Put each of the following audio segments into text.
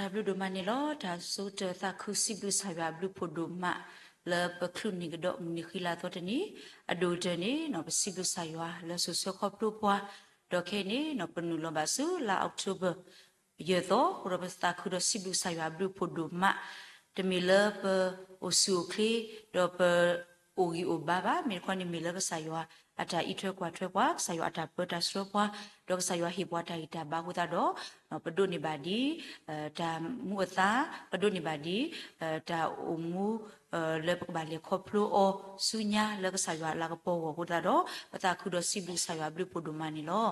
တၢ်ဘျုးဒိၣ်မးန့ၣ်လီၤ. တၢ်ဆိကတၢၢ်သးခုစံးဘျုးကစၢ်ယွၤအဘျုးဖှိၣ်ဒိၣ်မး လၢပချုးန့ၢ်ကဒီးမုၢ်နံၤဃံလၤသီတနံၤ, အဒိၣ်ကတၢၢ်န့ၣ် ပစံးဘျုးကစၢ်ယွၤလၢစိၤဆၢခီဖျိပှၤ, ဒီးခဲအံၤန့ၣ် ပနုာ်လီၤဘၣ်ဆူလါအီးကထိဘၢၣ် ယဲၢ်သီ, အဃိဒီးပသးခုဒီးစံးဘျုးကစၢ်ယွၤအဘျုးဖှိၣ်ဒိၣ်မး, တမ့ၢ်လၢပအိၣ်ဆူၣ်အိၣ်ချ့, ဒီးပအိၣ်ဂံၢ်အိၣ်ဘါဘၣ်, မ့ၢ်တခီန့ၣ်မ့ၢ်လၢကစၢ်ယွၤအတၢ်အံးထွဲကွၢ်ထွဲပှၤ, ကစၢ်ယွၤအတၢ်ပၢတၢ်ဆှၢပှၤ, ဒီးကစၢ်ယွၤဟ့ၣ်ပှၤတၢ်ဂံၢ်တၢ်ဘါအဃိသတးဒီး, ပဒိးန့ၢ်ဘၣ်ဒ် တၢ်မူအသါ, ပဒိးန့ၢ်ဘၣ်ဒ် တၢ်အိၣ်မူ လၢပကဘၣ်လဲၤခီဖျိအီၤဆူညါလၢကစၢ်ယွၤအလၤကပီၤအဂီၢ်အဃိသတးဒီး, ပသးခုဒီးစံးဘျုးကစၢ်ယွၤအဘျုးဖှိၣ်ဒိၣ်မးန့ၣ်လီၤ.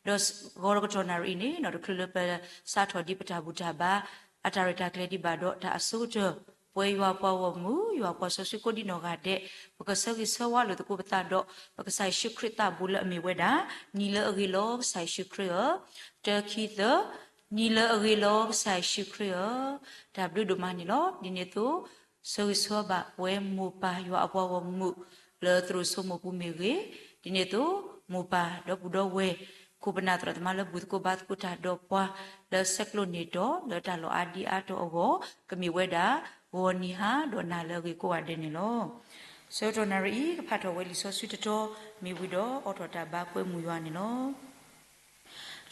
ဒီးဂီၤဒီးကတီၢ်နၣ်ရံၣ်အံၤန့ၣ် တချုးလၢပစးထီၣ်ဒ်ပတၢ်ဘူၣ်တၢ်ဘါ အတၢ်ရဲၣ်တၢ်ကျဲၤဒံးဘၣ်ဒီး တၢ်အဆိကတၢၢ် ပှဲၤယွၤပှၤဂီၢ်မုၢ် ယွၤပှၤစီဆှံကိးဒံနီၢ်ဂၤဒဲး, ပကဆၢဂ့ၤဆၢဝါလိာ်သကိးပသးဒီး ပကစၢ်ယ့ၣ်ၡူးခရံာ်သးဘိလၢအမ့ၢ်ဝဲဒၣ် နံၤလၢအဂ့ၤလီၤကစၢ်ယ့ၣ်ၡူးခရံာ်ဧၢ, တၢ ခံ သၢ, နံၤလၢအဂ့ၤလီၤကစၢ်ယ့ၣ်ၡူးခရံာ်ဧၢ, တၢ်ဘျုးဒိၣ်မးန့ၣ်လီၤ. ဒ်န့ၣ်အသိး ဆၢဂ့ၤဆၢဝါဘၣ်ပှဲၤမိၢ်ပၢ်ယွၤအပှၤဂီၢ်မုၢ် လၢသရိာ်စိမိၢ်ပူၤမ့ၢ်ဂ့ၤ, ဒ်န့ၣ်အသိး မိၢ်ပၢ်ဒီပုၢ်ဒီဝဲၢ် ခိၣ်ပနၢ်သရၣ်သမါလၢဘူၣ်သကိးဘါသကိးတၢ်ဒီးပှၤ လၢဆဲးကျိးန့ၢ်တီၢ်လၢတၢ်လီၢ်အါဒံအါတီၢ်အဂီၢ် ကမ့ၢ်ဝဲဒၣ် ဂီၤနံၤဟါ ဒီးနၤလၢအဂ့ၤကိးဂၤဒဲးန့ၣ်လီၤ. ဆၢကတီၢ်နၣ်ရံၣ်အံၤ ကဖးထီၣ်ဝဲလံာ်စီဆှံတတီၤ မ့ၢ်ဝံၤဒီးအိးထီၣ်တၢ်ဘါကွဲမုာ်ယွၤန့ၣ်လီၤ.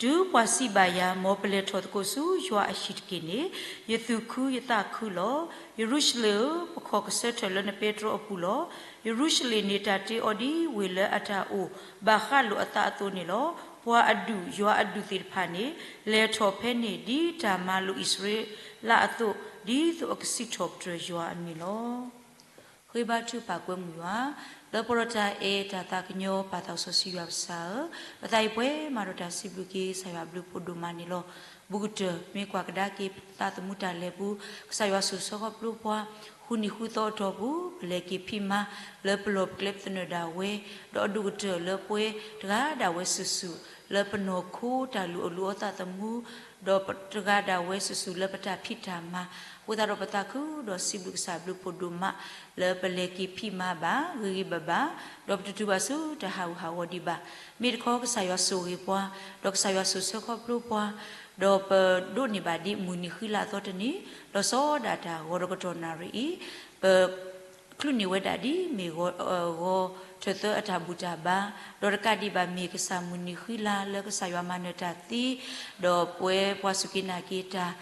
တုၤပှၤစံးဘၣ်ယၤ မ်ပလဲၤထီၣ်သကိးဆူယွၤအဟံၣ်တက့ၢ်န့ၣ်, ယသူၣ်ခုယသးခုလီၤ. ယရူၤၡလ့ၣ်ဧၢ, ပခီၣ်ကဆၢထၢၣ်လၢနပဲတြီအပူၤလီၤ. ယရူၤၡလ့ၣ်န့ၣ် တၢ်တ့အီၤဒ်ဝ့ၢ်လၢအတၢ်အိၣ်ဘၣ်ဃးလိာ်အသးအသိးန့ၣ်လီၤ. ပှၤအဒူၣ်ယွၤအဒူၣ်သ့ၣ်တဖၣ်န့ၣ် လဲၤထီၣ်ဖဲန့ၣ်ဒ်တၢ်မၤလိာ်အံၣ်စရ့လးအသိး, ဒ်သိးအကစံးထီၣ်ပတြၢၤယွၤအမံၤလီၤ. ဃ့ဘါထုကဖၣ်ကွဲမုာ်ယွၤ, လၢပှဲၤဒီးတၢ်အဲၣ်တၢ်သးကညီၤ ပၢ်သးစီဆှံယွၤပစၢ်ဧၢ, ပသးအံၤပှဲၤမးဒီးတၢ်စံးဘျုးက့ၤ ကစၢ်ယွၤအဘျုးဖှိၣ်ဒိၣ်မးန့ၣ်လီၤ. ဘူးကတၢၢ် မ့ၢ်ကွၢ်ကဒါက့ၤ ပသးသမူတၢ်လဲၤပူၤ, ကစၢ်ယွၤစိာ်ဆှၢခီဖျိပှၤ, ဃုနံၣ်ဃုသီအတီၢ်ပူၤ ပလဲၤက့ၤဖံးမၤ လၢပလီၢ်ပကျဲပသနၢၣ်ဒၣ်ဝဲ, ဒီးအဒိၣ်ကတၢၢ်လၢပှဲၤတဂၤဒၣ်ဝဲစုာ်စုာ် လၢပနီၢ်ခိတၢ်လုၢ်အီၣ်လုၢ်အီသးသမူ ဒီးတဂၤဒၣ်ဝဲစုာ်စုာ်လၢပတၢ်ဖံးတၢ်မၤ, အဃိသတးဒီးပသးခုဒီးစံးဘျုးကစၢ်အဘျုးဖှိၣ်ဒိၣ်မး လၢပလဲၤက့ၤဖံးမၤဘၣ် ဂ့ၤဂ့ၤဘၣ်ဘၣ်, ဒီးပတတုၤဘၣ်ဆူတၢ်ဟးဂူာ်ဟးဂီၤဒံးဘၣ်. မ့ၢ်တခီကစၢ်ယွၤဆိၣ်ဂ့ၤပှၤ, ဒီးကစၢ်ယွၤစိာ်ဆှၢခီဖျိပှၤ, ဒီးပဒိးန့ၢ်ဘၣ်ဒ်မုၢ်နံၤဃံလၤသီတနံၤ, လီၤဆီဒၣ်တၢ်ဂီၤဒီးကတီၢ်နၣ်ရံၣ်အံၤ, ပ ချုးန့ၢ်ဝဲဒၣ်ဒ်မ့ၢ်ဂီၤ, ဂီၤထၢၣ်သၢအတၢ်ဘူၣ်တၢ်ဘါ, ဒီးတကးဒံးဘၣ်မ့ၢ်ကစၢ်မုၢ်နံၤဃံလၤလၢကစၢ်ယွၤမၤနၢၤတၢ်သ့, ဒီးပဝဲပှၤစူၢ်က့ၤနာ်က့ၤတၢ်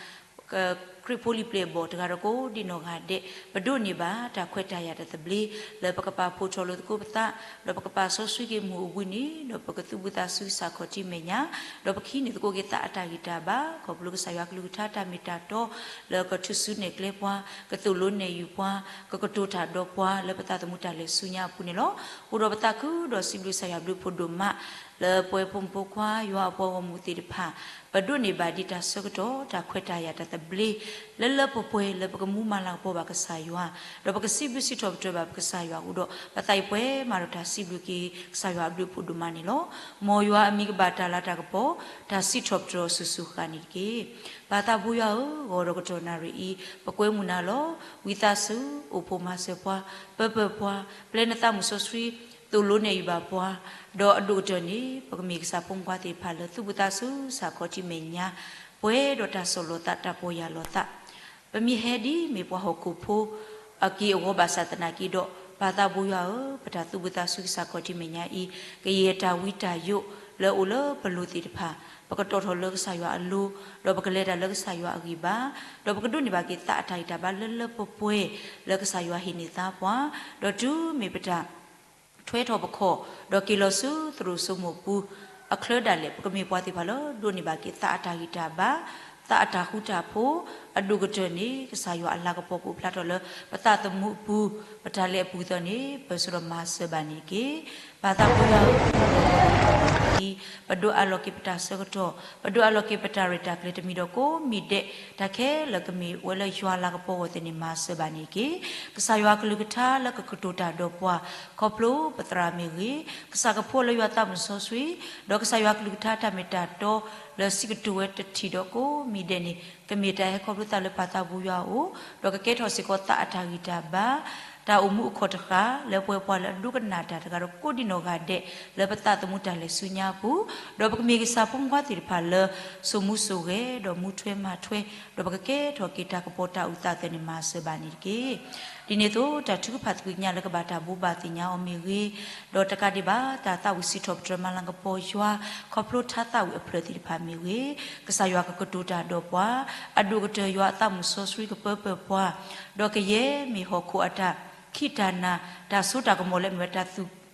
ခရံာ်ဖိလံၤပျဲၢ်အဘီၣ်တဂၤဒီးကိးဒံနီၢ်ဂၤဒဲး, ပဒိးန့ၢ်ဘၣ်တၢ်ခွဲးတၢ်ယာ်တၢ်သဘျ့ လၢပကပာ်ဖှိၣ်ထီၣ်လိာ်သကိးပသး, ဒီးပကပာ်စီဆှံက့ၤမုၢ်အိၣ်ဘှံးနံၤ, ဒီးပကသူၣ်ဘှံးသးဆူကစၢ်ခီၣ်ထံးမဲာ်ညါ, ဒီးပကဟံးန့ၢ်သကိးက့ၤသးအတၢ်ဂံၢ်တၢ်ဘါ, ခီဖျိကစၢ်ယွၤကလုၢ်ကထါတၢ်မ့ၢ်တၢ်တီ လၢကထုးစုနဲၣ်ကျဲပှၤ, ကသိၣ်လိနဲၣ်ယုာ်ပှၤ, ကကတိၤတၢ်ဒီးပှၤလၢပသးသမူတၢ်လဲၤဆူညါအပူၤန့ၣ်လီၤ. အဃိဒီးပသးခုဒီးစံးဘျုးကစၢ်ယွၤဘျုးဖှိၣ်ဒိၣ်မး လၢပဝဲဖိမုၣ်ဖိခွါ ယွၤအပှၤဂီၢ်မုၢ်သ့ၣ်တဖၣ် ပဒိးန့ၢ်ဘၣ်ဒ်တၢ်ဆၢကတီၢ် တၢ်ခွဲးတၢ်ယာ်တၢ်သဘျ့ လၢလၢပှဲၤပှဲၤလၢပကမူမၤလၤကပီၤဘၣ်ကစၢ်ယွၤ, ဒီးပကစံးဘျုးစံးထီၣ်ပတြၢၤဘၣ်ပကစၢ်ယွၤအဃိဒီး ပသးအံၤပှဲၤမးဒီးတၢ်စံးဘျုးက့ၤ ကစၢ်ယွၤအဘျုးဖှိၣ်ဒိၣ်မးန့ၣ်လီၤ. မ်ယွၤအမံၤကဘၣ်တၢ်လၤတၢ်ကပီၤ တၢ်စံးထီၣ်ပတြၢၤအီၤစုာ်စုာ်ဃၣ်န့ၣ်တက့ၢ်. ပၢ်သးဘိယွၤဧၢ, ဂီၤဒီးကတီၢ်နၣ်ရံၣ်အံၤ ပကွဲမုာ်နၤလီၤ. ဝံသးစူၤ အိၣ်ဖှိၣ်မၤစၢၤပှၤ, ပၢပၢၢ်ပှၤ, ပျဲနသးမုၢ်စီဆှံ သိၣ်လိနဲၣ်ယုာ်ဘၣ်ပှၤ, ဒီးအဒိၣ်ကတၢၢ်န့ၣ် ပကမ့ၢ်ကစၢ်ဖိမုၣ်ဖိခွါသ့ၣ်တဖၣ်လၢသူၣ်ဘှံးသးဆူကစၢ်ခီၣ်ထံးမဲာ်ညါ, ပှဲၤဒီးတၢ်ဆီၣ်လီၤသး တၢ်ပီၢ်ယၢ်လီၤသး ပမ့ၢ်ဟဲဒ်မ့ၢ်ပှၤဟီၣ်ခိၣ်ဖိ အက့ၢ်အဂီၤဘၣ်ဆၣ်သနာ်က့ဒီး, ပၢ်သးဘိယွၤဧၢ, ပတၢ်သူၣ်ဘှံးသးဆူကစၢ်ခီၣ်ထံးမဲာ်ညါအံၤ ကယဲၢ်တၢ်ဝံတၢ်ယိးလၢအအိၣ်လၢပလိၤသ့ၣ်တဖၣ်, ပကတီၣ်ထီၣ်လၢကစၢ်ယွၤအလိၤ, ဒီးပကလဲၤတၢ်လၢကစၢ်ယွၤအဂံၢ်ဘါ, ဒီးပကဒိးန့ၢ်ဘၣ်က့ၤသးအတၢ်ဂံၢ်တၢ်ဘါလၢလၢပှဲၤပှဲၤ လၢကစၢ်ယွၤဟ့ၣ်န့ၢ်သါပှၤ, ဒီးတုၤမ့ၢ်ပတၢ် ထွဲထီၣ်ပခီၣ်, ဒီးက့ၤလီၤဆူသရိာ်စိမိၢ်ပူၤ အချၢဒၣ်လဲာ် ပကမ့ၢ်ပှၤသ့ၣ်တဖၣ်လၢဒိးန့ၢ်ဘၣ်က့ၤသးအတၢ်ဂံၢ်တၢ်ဘါ, သးအတၢ်ဃူတၢ်ဖိး, အဒိၣ်ကတၢၢ်န့ၣ် ကစၢ်ယွၤအလၤကပီၤကအိၣ်ဖျါထီၣ်လၢပသးသမူအပူၤ, ပတၢ်လဲၤအပူၤအသိးန့ၣ် ပၢၢ်ဆၢဒီးမၤစၢၤဘၣ်န့ၣ်တက့ၢ်. ပၢ်သးဘိယွၤဧၢ, အံၤ ပဒိးအးလီၤက့ၤပတၢ်ဆၢကတီၢ်, ပဒိးအးလီၤက့ၤပတၢ်ရဲၣ်တၢ်ကျဲၤတမံၤဒီးကိးမံၤဒဲး, တၢ်ခဲလၢာ်ကမ့ၢ်ဝဲလၢယွၤလၤကပီၤအဂီၢ်သ့ၣ်န့ၣ် မၤစၢၤဘၣ်န့ၣ်တက့ၢ်. ကစၢ်ယွၤကလုၢ်ကထါလၢကကတိၤတၢ်ဒီးပှၤ, ခီဖျိပသရၣ်မ့ၢ်ဂ့ၤ, ကစၢ်ကဖိးလၢယွၤသးစီဆှံ, ဒီးကစၢ်ယွၤကလုၢ်ကထါတၢ်မ့ၢ်တၢ်တီ လၢစံးကတိၤဝဲတထံၣ်ဒီးကိးမံၤဒဲးန့ၣ် ကမ့ၢ်တၢ်ဟဲခီဖျိသးလၢပၢ်သးဘိယွၤအအိၣ်, ဒီးကကဲထီၣ်စ့ၢ်ကီးသးအတၢ်ဂံၢ်တၢ်ဘါ, တၢ်အိၣ်မူအခီၣ်တဃာ် လၢပှဲၤပှၤလၢအဒိကနၣ်တၢ်တဂၤဒီးကိးဒံနီၢ်ဂၤဒဲး လၢပသးသမူတၢ်လဲၤဆူညါအပူၤ, ဒီးပကမ့ၢ်ကစၢ်ဖိမုၣ်ခွါသ့ၣ်တဖၣ်လၢ စိာ်မူစိာ်ဂဲၤ ဒီးမူထွဲမၤထွဲ, ဒီးပကကဲထီၣ်က့ၤတၢ်ကပီၤတၢ်အုၣ်သးအသိးန့ၣ် မၤစၢၤဘၣ်န့ၣ်တက့ၢ်. ဒ်န့ၣ်အသိး တၢ်ထုကဖၣ်သကွံာ်ညါလၢကဘၣ်တၢ်ဘိးဘၣ်သ့ၣ်ညါအီၤမ့ၢ်ဂ့ၤ, ဒီးတကးဒံးဘၣ် တၢ်သးဝံၣ်စံးထီၣ်ပတြၢၤမၤလၤကပီၤယွၤ ခီဖျိထါသးဝံၣ်အဖျၢၣ်သ့ၣ်တဖၣ်မ့ၢ်ဂ့ၤ, ကစၢ်ယွၤကကတိၤတၢ်ဒီးပှၤ, အဒိၣ်ကတၢၢ်ယွၤအသးမုၢ်စီဆှံကပၢပၢၢ်ပှၤ, ဒီးကယဲၢ်မ့ၢ်ဟီၣ်ခိၣ်အတၢ်ခံးတၢ်နၤ, တၢ်စိတၢ်ကမီၤလၢအမ့ၢ်ဝဲတၢ်သူၣ်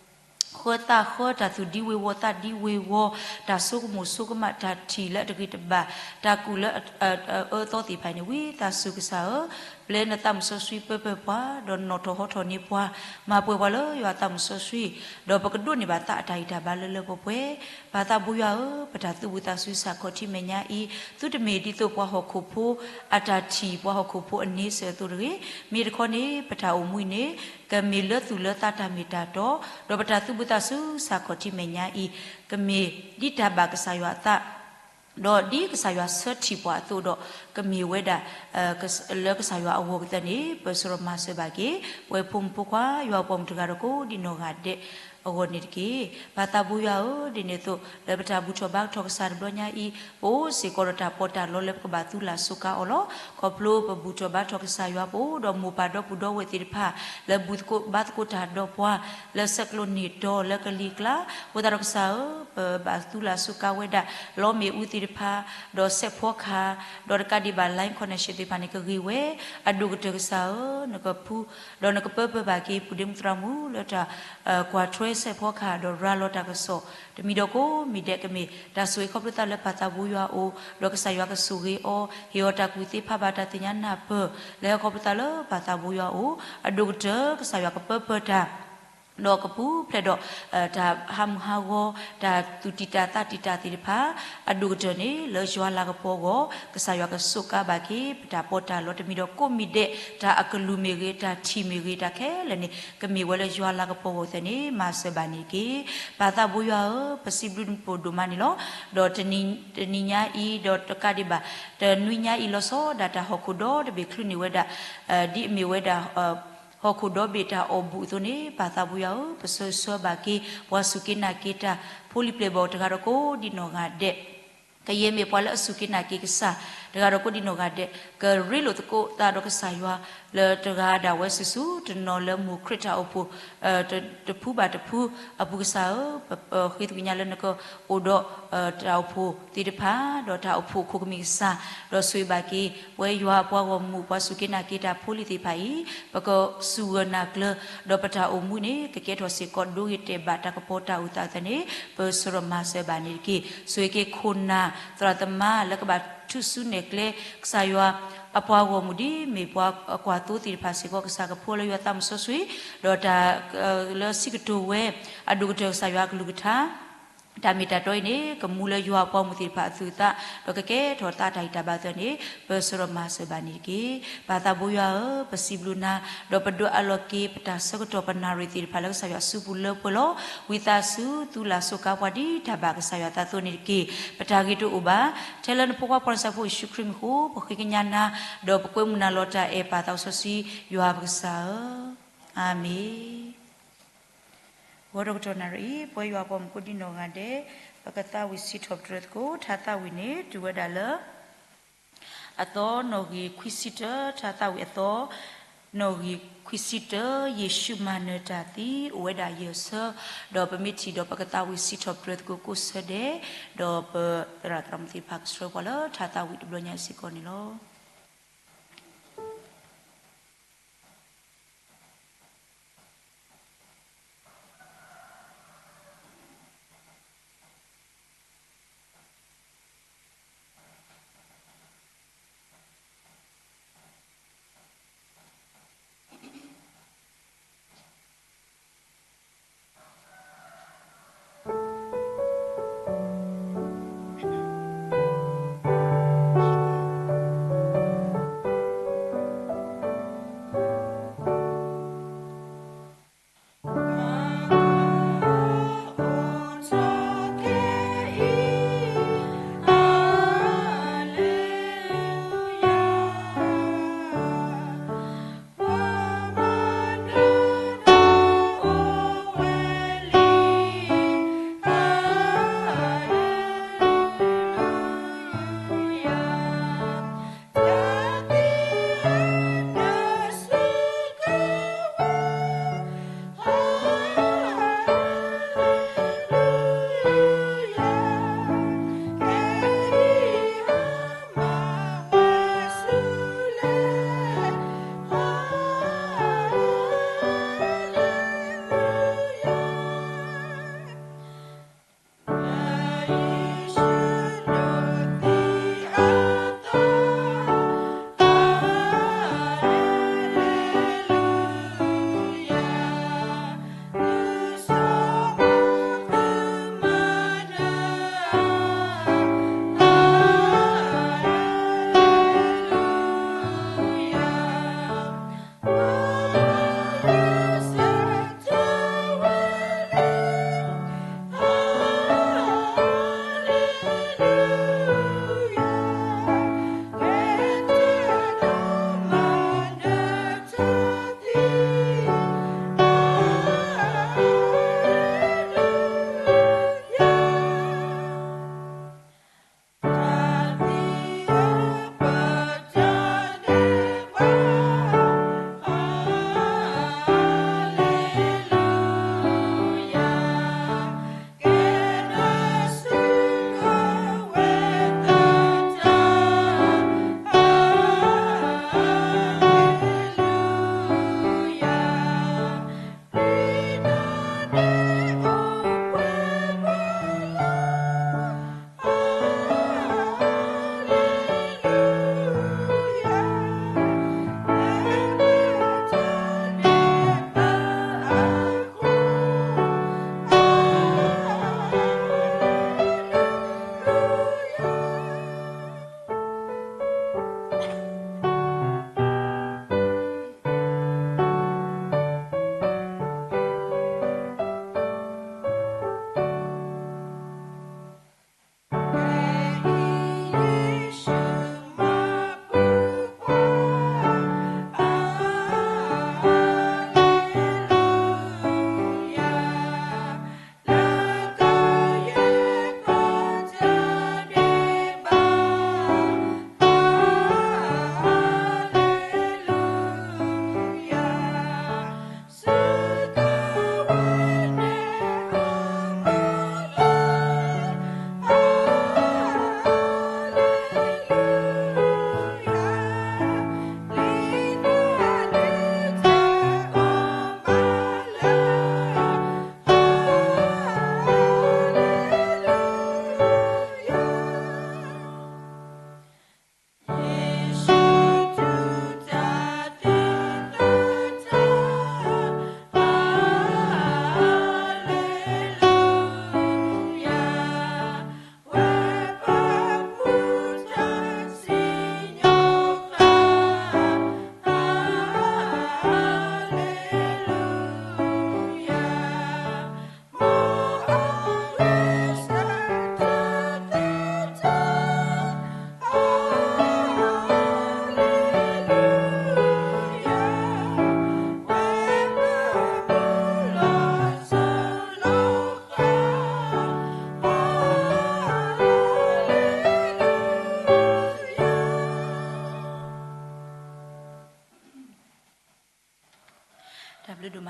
ဃၢသးဃၢ တၢ်သူၣ်ဒံဝ့ၤဝီၤသးဒံဝ့ၤဝီၤ, တၢ်ဆိကမိၣ်ဆိကမး တၢ်ထံၣ်လၢအတဂ့ၤတဘၣ်, တၢ်ကူၣ်လၢအအၢအသီသ့ၣ်တဖၣ်အံၤန့ၣ် ဝံသးစူၤကစၢ်ဧၢ, ပျဲနသးမုၢ်စီဆှံပၢပၢၢ်ပှၤ, ဒီးနီၣ်ထီၣ်ဟီထီၣ်န့ၢ်ပှၤ, မၤပှဲၤပှၤလၢယွၤအသးမုၢ်စီဆှံ, ဒီးပကဒိးန့ၢ်ဘၣ်သးအတၢ်ဂံၢ်တၢ်ဘါလၢလၢပှဲၤပှဲၤ, ပၢ်သးဘိယွၤဧၢ, ပတၢ်သူၣ်ဝံၣ်သးစူၤစ့ၢ်ကီးထံၣ်မဲာ်ညါအံၤ, သုတမ့ၢ်ဒ်သိးပှၤဟီၣ်ခိၣ်ဖိ အတၢ်ထံၣ် ပှၤဟီၣ်ခိၣ်ဖိအန့ဆၢၣ်အသိးတဂ့ၤ, မ့ၢ်တခီန့ၣ် ပတၢ်အိၣ်မူအံၤန့ၣ် ကမ့ၢ်လၢသူၣ်လၢသးတၢ်မ့ၢ်တၢ်တီ, ဒီးပတၢ်သူၣ်ဝံၣ်သးစူၤစ့ၢ်ကီးထံၣ်မဲာ်ညါအံၤ, ကမ့ၢ်ဒ်တၢ်ဘၣ်ကစၢ်ယွၤအသး, ဒီးဒ်ကစၢ်ယွၤဆၢထံၣ်ပှၤအသိးဒီး ကမ့ၢ်ဝဲဒၣ် လၢကစၢ်ယွၤအဂီၢ်ကသ့န့ၣ် ပၢၤစရီမၤစၢၤဘၣ်က့ၤ ပဝဲဖိမုၣ်ဖိခွါ ယွၤအပှၤမုၣ်တဂၤဒီးကိးဒံနီၢ်ဂၤဒဲးအဂီၢ်န့ၣ်တက့ၢ်. ပၢ်သးဘိယွၤဧၢ, ဒ်န့ၣ်အသိး လၢပတၢ်ဘူၣ်ထီၣ်ဘါထီၣ်ကစၢ်တဘျီညါအံၤ, ပအိၣ်စ့ၢ်ကီးဒီးတၢ်ပီးတၢ်လီလၢပကဘၣ်သူလၢ်စိၤကါအီၤလီၤ. ခီဖျိပဘူၣ်ထီၣ်ဘါထီၣ်ကစၢ်ယွၤ ပအိၣ်ဒီးမိၢ်ပၢ်ဒီပုၢ်ဒီဝဲၢ်သ့ၣ်တဖၣ် လၢဘူၣ်သကိးဘါသကိးတၢ်ဒီးပှၤ လၢဆဲးကျိးန့ၢ်တီၤ လၢကလံၤကျါ, အဃိသတးဒီးကစၢ်ဧၢ, ပဘၣ်သူလၢ်စိၤကါဝဲဒၣ် လီမ့ၣ်အူသ့ၣ်တဖၣ်, ဒီးစဲးဖီကဟၣ်, ဒီးတကးဒံးဘၣ် line connection သ့ၣ်တဖၣ်န့ၣ် ကဂ့ၤဝဲ, အဒိၣ်ကတၢၢ်ကစၢ်ဧၢ, နကဖှူ ဒီးနကပၢပၢဘၣ်က့ၤ ပုၢ်ဒ့မုၣ်သရၣ်မုၣ်လၢတၢ် ကွၢ်ထွဲစဲးဖီကဟၣ် ဒီးရၤလီၤတၢ်ကစီၣ်, တမံၤဒီးကိးမံၤဒဲး ကမ့ၢ်တၢ်ဆိၣ်ဂ့ၤခီဖျိသးလၢပၢ်သးဘိယွၤအအိၣ်, ဒီးကစၢ်ယွၤကဆိၣ်ဂ့ၤအီၤ, ဟ့ၣ်အီၤတၢ်ကူၣ်သ့ဖးဘၣ်တၢ်သ့ၣ်ညါနၢ်ပၢၢ်, လၢဟဲခီဖျိသးလၢပၢ်သးဘိယွၤအအိၣ်, အဒိၣ်ကတၢၢ် ကစၢ်ယွၤကပၢပၢတၢ် ဒီးကပူၤဖျဲးဒီး တၢ်ဟးမုၢ်ဟးဂီၤ, တၢ်သူၣ်တံာ်တာ်သးတံာ်တာ်သ့ၣ်တဖၣ်, အဒိၣ်ကတၢၢ်န့ၣ် လၢယွၤလၤကပီၤအဂီၢ်, ကစၢ်ယွၤကစူးကါဘၣ်က့ၤ ပတၢ်ပီးတၢ်လီ တမံၤဒီးကိးမံၤဒဲး, တၢ်အကလုၢ်မ့ၢ်ဂ့ၤ, တၢ်ထံၣ်မ့ၢ်ဂ့ၤ, တၢ်ခဲလၢာ်န့ၣ် ကမ့ၢ်ဝဲလၢယွၤလၤကပီၤအဂီၢ်သ့ၣ်န့ၣ် မၤစၢၤဘၣ်န့ၣ်တက့ၢ်. ပၢ်သးဘိယွၤဧၢ, ပစံးဘျုးနဖိဒိၣ်မးန့ၣ်လီၤ. ဒီးတနံၤညါအံၤ ဒီးတကးဒံးဘၣ် တနွံညါအံၤလီၤဆီဒၣ်တၢ်ဟီၣ်ခိၣ်ဒီတဘ့ၣ်ချုးန့ၢ်ဝဲဒၣ် ဒ်အမ့ၢ်ဝဲဒၣ် ဟီၣ်ခိၣ်ဒီဘ့ၣ်တၢ်အီၣ်ဘူၣ်အသိးန့ၣ် ပၢ်သးဘိယွၤဧၢ, ပဆၢဂ့ၤဆၢဝါဘၣ်က့ၤ ပှၤစူၢ်က့ၤနာ်က့ၤတၢ် ဖိလံၤပျဲၢ်ဘီၣ်တဂၤဒီးကိးဒံနီၢ်ဂၤဒဲး, ကယဲၢ်မ့ၢ်ပှၤလၢအစူၢ်က့ၤနာ်က့ၤကစၢ်တဂၤဒီးကိးဒံနီၢ်ဂၤဒဲး, ကရ့လိာ်သကိးသးဒီးကစၢ်ယွၤ လၢတဂၤဒၣ်ဝဲစုာ်စုာ်တနီၤလၢမိၢ်ခရံာ်တၢ်အိၣ်ဖှိၣ် တဖုဘၣ်တဖုအပူၤကစၢ်ဧၢ, ပဃ့သကွံာ်ညါလၢနကအိၣ်ဒီး တၢ်အိၣ်ဖှိၣ်သ့ၣ်တဖၣ် ဒီးတၢ်အိၣ်ဖှိၣ်အခိၣ်ကမံၤကစၢ်, ဒီးဆိၣ်ဂ့ၤဘၣ်က့ၤ ပဝဲယွၤအပှၤဂီၢ်မုၢ် ပှၤစူၢ်က့ၤနာ်က့ၤတၢ်ဖိလံၤသ့ၣ်တဖၣ်အံၤ, ပကစူၢ်ဂၢၢ်နာ်ကျၢၤ, ဒီးပတၢ်အိၣ်မူန့ၣ် ကကဲထီၣ်စ့ၢ်ကီးဒိဂ့ၤတဲာ်ဘၣ်တၢ်ကပီၤတၢ်အုၣ်သးအသးန့ၣ် ပဆၢထီၣ်မၤစၢၤဘၣ်န့ၣ်တက့ၢ်. ဆိၣ်ဂ့ၤက့ၤခိၣ်နၢ်သရၣ်သမါ လၢကဘၣ်ထုးစုနဲၣ်ကျဲ ကစၢ်ယွၤအပှၤဂီၢ်မုၢ် ဒ်မ့ၢ်ပှၤကွၢ်သိသ့ၣ်တဖၣ်စ့ၢ်ကီး ကစၢ်ကဖှူလၢယွၤသးမုၢ်စီဆှံ, ဒီးတၢ်လၢစံးကတိၤဝဲ အဒိၣ်ကတၢၢ်ကစၢ်ယွၤအကလုၢ်ကထါ တၢ်မ့ၢ်တၢ်တီအံၤန့ၣ် ကမူလၢယွၤအပှၤဂီၢ်မုၢ်သ့ၣ်တဖၣ်အသူၣ်အသး, ဒီးကကဲထီၣ်သးတၢ်ဂံၢ်တၢ်ဘါအသိးန့ၣ် ပဆၢထီၣ်မၤစၢၤဘၣ်န့ၣ်တက့ၢ်. ပၢ်သးဘိယွၤဧၢ, ပစံးဘျုးနၤ, ဒီးပဒွးအလီၢ်က့ၤ ပတၢ်ဆၢကတီၢ်ပနၣ်ရံၣ်သ့ၣ်တဖၣ်လၢကစၢ်ယွၤအစုပူၤလၢပှဲၤလီၤ. ဝံသးစူၤ သူလၢ်စိၤကါပှၤဒ်တၢ်ဘၣ်ကစၢ်ယွၤအသးအသိးန့ၣ်တက့ၢ်. ပတၢ်ဂ့ၤတအိၣ်ဘၣ်. ထဲလၢနဖိခွါပှၤနၢ်စၢ်ဖိယ့ၣ်ၡူးခရံာ်မံၤအဃိ ပဃ့ကညးနၤ, ဒီးပကွဲမုာ်နၤလီၤတၢ်အဲၣ်ပၢ်သးစီဆှံယွၤပကစၢ်ဧၢ, အၤမ့ၣ်. ဂီၤဒီးကတီၢ်နၣ်ရံၣ်အံၤ ပဝဲယွၤအပှၤမုၣ်ကိးဒံနီၢ်ဂၤဒဲး ပကသးဝံၣ်စံးထီၣ်ပတြၢၤသကိး ထါသးဝံၣ်န့ၣ် တုၤဝဲဒၣ်လၢ အသီနီၣ်ဂံၢ်ခွံဆံတၢ, ထါသးဝံၣ်အသီ နီၣ်ဂံၢ်ခွံဆံတၢ, ယ့ၣ်ၡူးမၤနၢၤတၢ်သံ အိၣ်ဝဲဒၣ်ယဲၢ်ဆၢ, ဒီးပမ့ၢ်ထံၣ်ဒီးပကသးဝံၣ်စံးထီၣ်ပတြၢၤသကိးကိးဆၢဒဲး, ဒီးပသရၣ်သရၣ်မုၣ်သ့ၣ်တဖၣ်ကဆှၢပှၤလၢထါသးဝံၣ်တဘျီညါစ့ၢ်ကီးန့ၣ်လီၤ.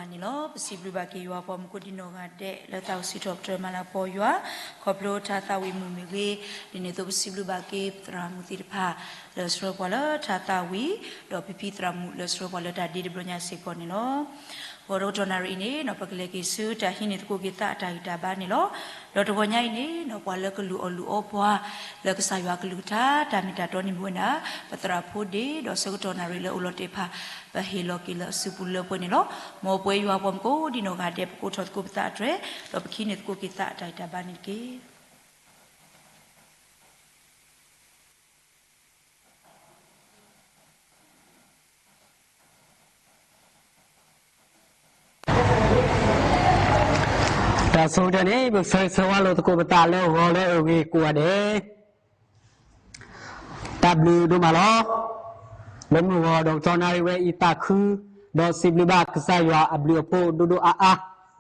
န့ၣ်လီၤ. ပစံးဘျုးဘၣ်က့ၤယွၤပှၤမူခိၣ်ဒံနီၢ်ဂၤဒဲး လၢသးအိၣ်စံးထီၣ်ပတြၢၤမၤလၤကပီၤယွၤ ခီဖျိတၢ်သးဝံၣ်မုာ်မ့ၢ်ဂ့ၤ, ဒ်န့ၣ်အသိးပစံးဘျုးဘၣ်က့ၤပသရၣ်မုၣ်သ့ၣ်တဖၣ် လၢဆှၢပှၤလၢတၢ်သးဝံၣ်, ဒီးဖံဖံသရၣ်မုၣ်လၢဆှၢပှၤလၢတၢ်ဒ့တဘျီညါစ့ၢ်ကီးန့ၣ်လီၤ. ဂီၤဒီးကတီၢ်နၣ်ရံၣ်အံၤန့ၣ် ပကလဲၤက့ၤဆူတၢ်ဟံးန့ၢ်သကိးက့ၤသးအတၢ်ဂံၢ်တၢ်ဘါန့ၣ်လီၤ. ဒီးတဂီၤညါအံၤန့ၣ် ပှၤလၢကလုၢ်အီၣ်လုၢ်အီပှၤ လၢကစၢ်ယွၤအကလုၢ်ကထါ တၢ်မ့ၢ်တၢ်တီန့ၣ်မ့ၢ်ဝဲဒၣ် ပသရၣ်ဖိဒ့ ဒီးဆၢကတီၢ်နၣ်ရံၣ်လၢအိၣ်လီၤတဲာ်တဖၣ် ပဟ့ၣ်လီၤက့ၤလၢအစုပူၤလၢပှဲၤန့ၣ်လီၤ. မ်ပဝဲယွၤပှၤမူခိၣ်ဒံနီၢ်ဂၤဒဲး ပကိးထီၣ်သကိးပသးအတြဲၤ ဒီးပကဟံးန့ၢ်သကိးက့ၤသးအတၢ်ဂံၢ်တၢ်ဘါန့ၣ်တက့ၢ်. တၢ်ဆိကတၢၢ်န့ၣ် ပဆၢဂ့ၤဆၢဝါလိာ်သကိးပသးလၢဂီၤလၢအဂ့ၤကိးဂၤဒဲး တၢ်ဘျုးဒိၣ်မးလီၤ. လၢမုၢ်ဂီၤဒီးကတီၢ်နၣ်ရံၣ်ဝဲအံၤသးခု, ဒီးစံးဘျုးဘၣ်ကစၢ်ယွၤအဘျုးအဖှိၣ်ဒိၣ်ဒိၣ်အါအါ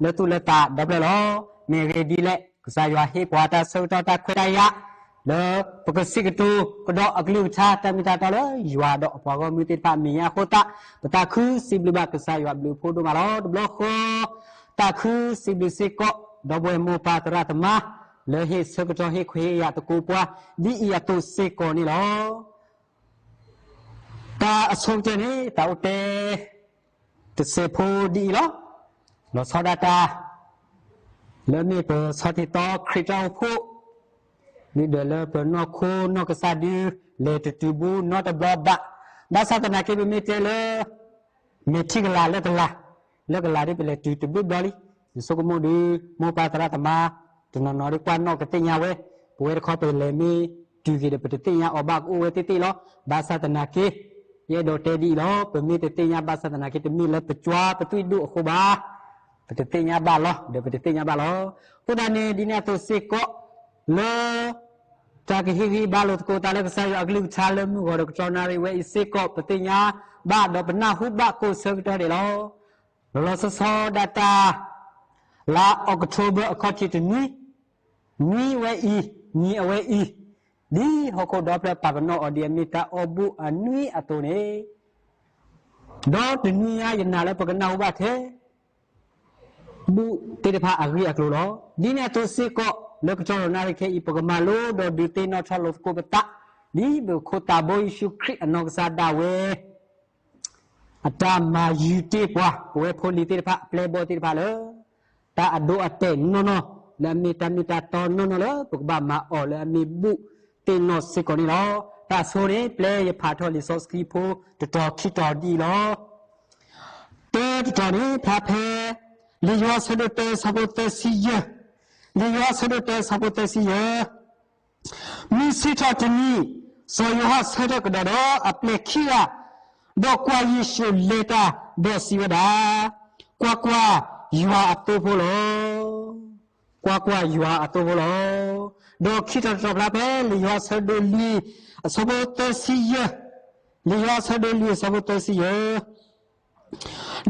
လၢသူၣ်လၢသးဒီဖျၢၣ်လီၤ. မ့ၢ်အဂ့ၢ်ဒ်လဲၣ်, ကစၢ်ယွၤဟ့ၣ်ပှၤတၢ်ဆၢကတီၢ်တၢ်ခွဲးတၢ်ယာ် လၢပကစံးကတိၤကဒီးအကလုၢ်ကထါ တၢ်မ့ၢ်တၢ်တီလၢယွၤဒီးအပှၤဂီၢ်မုၢ်သ့ၣ်တဖၣ်အမဲာ်ညါအဃိသတး ပသးခုစံးဘျုးဘၣ်ကစၢ်ယွၤအဘျုးအဖှိၣ်ဒိၣ်မးလီၤ. တဘျီဃီ သးခုစံးဘျုးစ့ၢ်ကီး ဒီပုၢ်ဝဲၢ်မိၢ်ပၢ်သရၣ်သမါ လၢဟ့ၣ်ဆၢကတီၢ်ဟ့ၣ်ခွဲးဟ့ၣ်ယာ်သကိးပှၤ ဒ်အံၤအသိးစ့ၢ်ကီးန့ၣ်လီၤ. တၢ်အဆိကတၢၢ်န့ၣ် သးအိၣ်တဲ တစဲးဖိဒ်အံၤလီၤ. လီၤဆီဒၣ်တၢ် လၢမ့ၢ်ပဆီၣ်တံၢ်သီခရံာ်တၢ်အိၣ်ဖှိၣ် ဒ်ဒီးလၢပနီၢ်ခိနီၢ်ကစၢ်ဒု လဲၤတတုၤဘူးနီတဘျီဘၣ်. ဘၣ်ဆၣ်သနာ်က့ ပမ့ၢ်တဲလၢ မဲာ်ထံကလၤလၢကလၤ, လၢကလၤဒ်ပလဲၤတုၤတဘျုးဘျီလံ. ယဆိကမိၣ်ဒု မိၢ်ပၢ်သရၣ်သမါ တနီၤနီၤဒ်ကွၢ်နီၣ်ကသ့ၣ်ညါဝဲ, ပဝဲတခီပလဲၤမ့ၢ်တုၤက့ၤဒီး ပတသ့ၣ်ညါအီၤဘၣ်ကအိၣ်ဝဲသ့ၣ်သ့ၣ်လီၤ. ဘၣ်ဆၣ်သနာ်က့ ယအဲၣ်ဒိးတဲဒ်အံၤလီၤ. ပမ့ၢ်တသ့ၣ်ညါဘၣ်ဆၣ်သနာ်က့ တမ့ၢ်လၢပကွၢ်ပသွံၣ်ဒိၣ်အဃိဘၣ်. ပတသ့ၣ်ညါဘၣ်လီၤ, ဒီးပတသ့ၣ်ညါဘၣ်လီၤ. အဃိသတးန့ၣ် ဒ်န့ၣ်အသိးစ့ၢ်ကီး လၢ တၢ်ကဟ့ၣ်ဂံၢ်ဘါလိာ်သကိးသးလၢကစၢ်ယွၤအကလုၢ်ကထါလၢမုၢ်ဂီၤဒီးကတီၢ်နၣ်ရံၣ်ဝဲအံၤစ့ၢ်ကီး ပသ့ၣ်ညါဘၣ်ဒီးပနၢ်ဟူဘၣ်ကိးဆၢကတီၢ်ဒဲးလီၤ. လီၤလီၤဆီဆီဒၣ်တၢ် လါ October အခီၣ်ထံးတနွံ, နွံဝဲအံၤ, နံၤအဝဲအံၤ, ဒ်ဟီၣ်ခိၣ်ဒီဖျၢၣ်ပာ်ပနီၣ်အီၤဒ်အမ့ၢ်တၢ်အီၣ်ဘူၣ်အနွံအသိးန့ၣ်, ဒီးတနွံညါယနာ်လၢပကနၢ်ဟူဘၣ်ထဲ ဘူၣ်သ့ၣ်တဖၣ်အဂ့ၢ်အကျိၤလီၤ. ဒ်န့ၣ်အသိးစ့ၢ်ကီး လၢကတီၢ်နၣ်ရံၣ်ခဲအံၤ ပကမၤလိဒီးဒုးသ့ၣ်နီၣ်ထီၣ်လိာ်သကိးပသး ဒ်ပခိၣ်သးဘိယ့ၣ်ၡူးခရံာ်အနီၢ်ကစၢ်ဒၣ်ဝဲ အတၢ်မၤယုၤတ့ၢ်ပှၤ ပဝဲဖိလံၤသ့ၣ်တဖၣ် အပျဲၢ်ဘီၣ်သ့ၣ်တဖၣ်လၢ တၢ်အဒိအတဲာ်နီၢ်နီၢ် လၢအမ့ၢ်တၢ်မ့ၢ်တၢ်တီနီၢ်နီၢ်လၢ ပကဘၣ်မၤအီၤလၢအမ့ၢ်ဘူၣ်သ့ၣ်နီၣ်စ့ၢ်ကီးန့ၣ်လီၤ. တၢ်ဆိန့ၣ် ပျဲယဖးထီၣ်လံာ်စီဆှံဖိတတီၤခံတီၤဒ်အံၤလီၤ. တၢတတီၤန့ၣ် ဖျါဖဲ လံာ်ယိၤဟၣ်ဆၢဒိၣ်တၢဆၢဖိသၢဆံယဲၢ်, လံာ်ယိၤဟၣ်ဆၢဒိၣ်တၢဆၢဖိသၢဆံယဲၢ် မုၢ်ဆ့ၣ်ထီၣ်တနံၤ, စီၤယိၤဟၣ်ဆၢထၢၣ်ကဒီးဒီးအပျဲၢ်ခံဂၤ, ဒီးကွၢ်ယ့ၣ်ၡူးလဲၤတၢ်, ဒီးစံးဝဲဒၣ်, ကွၢ်ကွၢ်, ယွၤအသိဖိလီၤ. ကွၢ်ကွၢ်, ယွၤအသိဖိလီၤ. ဒီးခံထီၣ်တထီၣ်ဖျါဖဲ လံာ်ယိၤဟၣ်ဆၢဒိၣ်လွံၢ်အဆၢဖိသၢဆံယဲၢ်, လံာ်ယိၤဟၣ်ဆၢဒိၣ်လွံၢ်အဆၢဖိသၢဆံယဲၢ်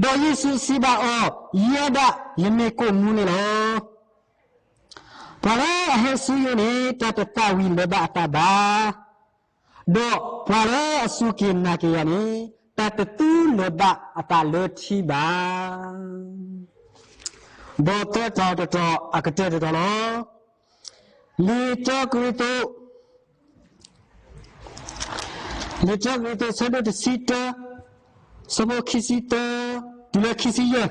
ဒီးယ့ၣ်ၡူးစံးဘၣ်အီၤ, ယဲဒၣ်ယမ့ၢ်ကိၣ်မူန့ၣ်လီၤ. ပှၤလၢအဟဲဆူယအိၣ်န့ၣ် တၢ်တသးဝံၤလၢၤဘၣ်အသးဘၣ်, ဒီးပှၤလၢအစူၢ်က့ၤနာ်က့ၤယၤန့ၣ် တၢ်တသူလၢၤဘၣ်အသးလၢထံဘၣ်. ဒီးသၢတီၤတတီၤအကတၢၢ်တတီၤလီၤ. လံာ်တၢကရံၣ်သူး လံာ်တၢကရံၣ်သူး ဆၢဒိၣ်တဆံတၢ, ဆၢဖိခံဆံသၢ တုၤလၢခံဆံယဲၢ်.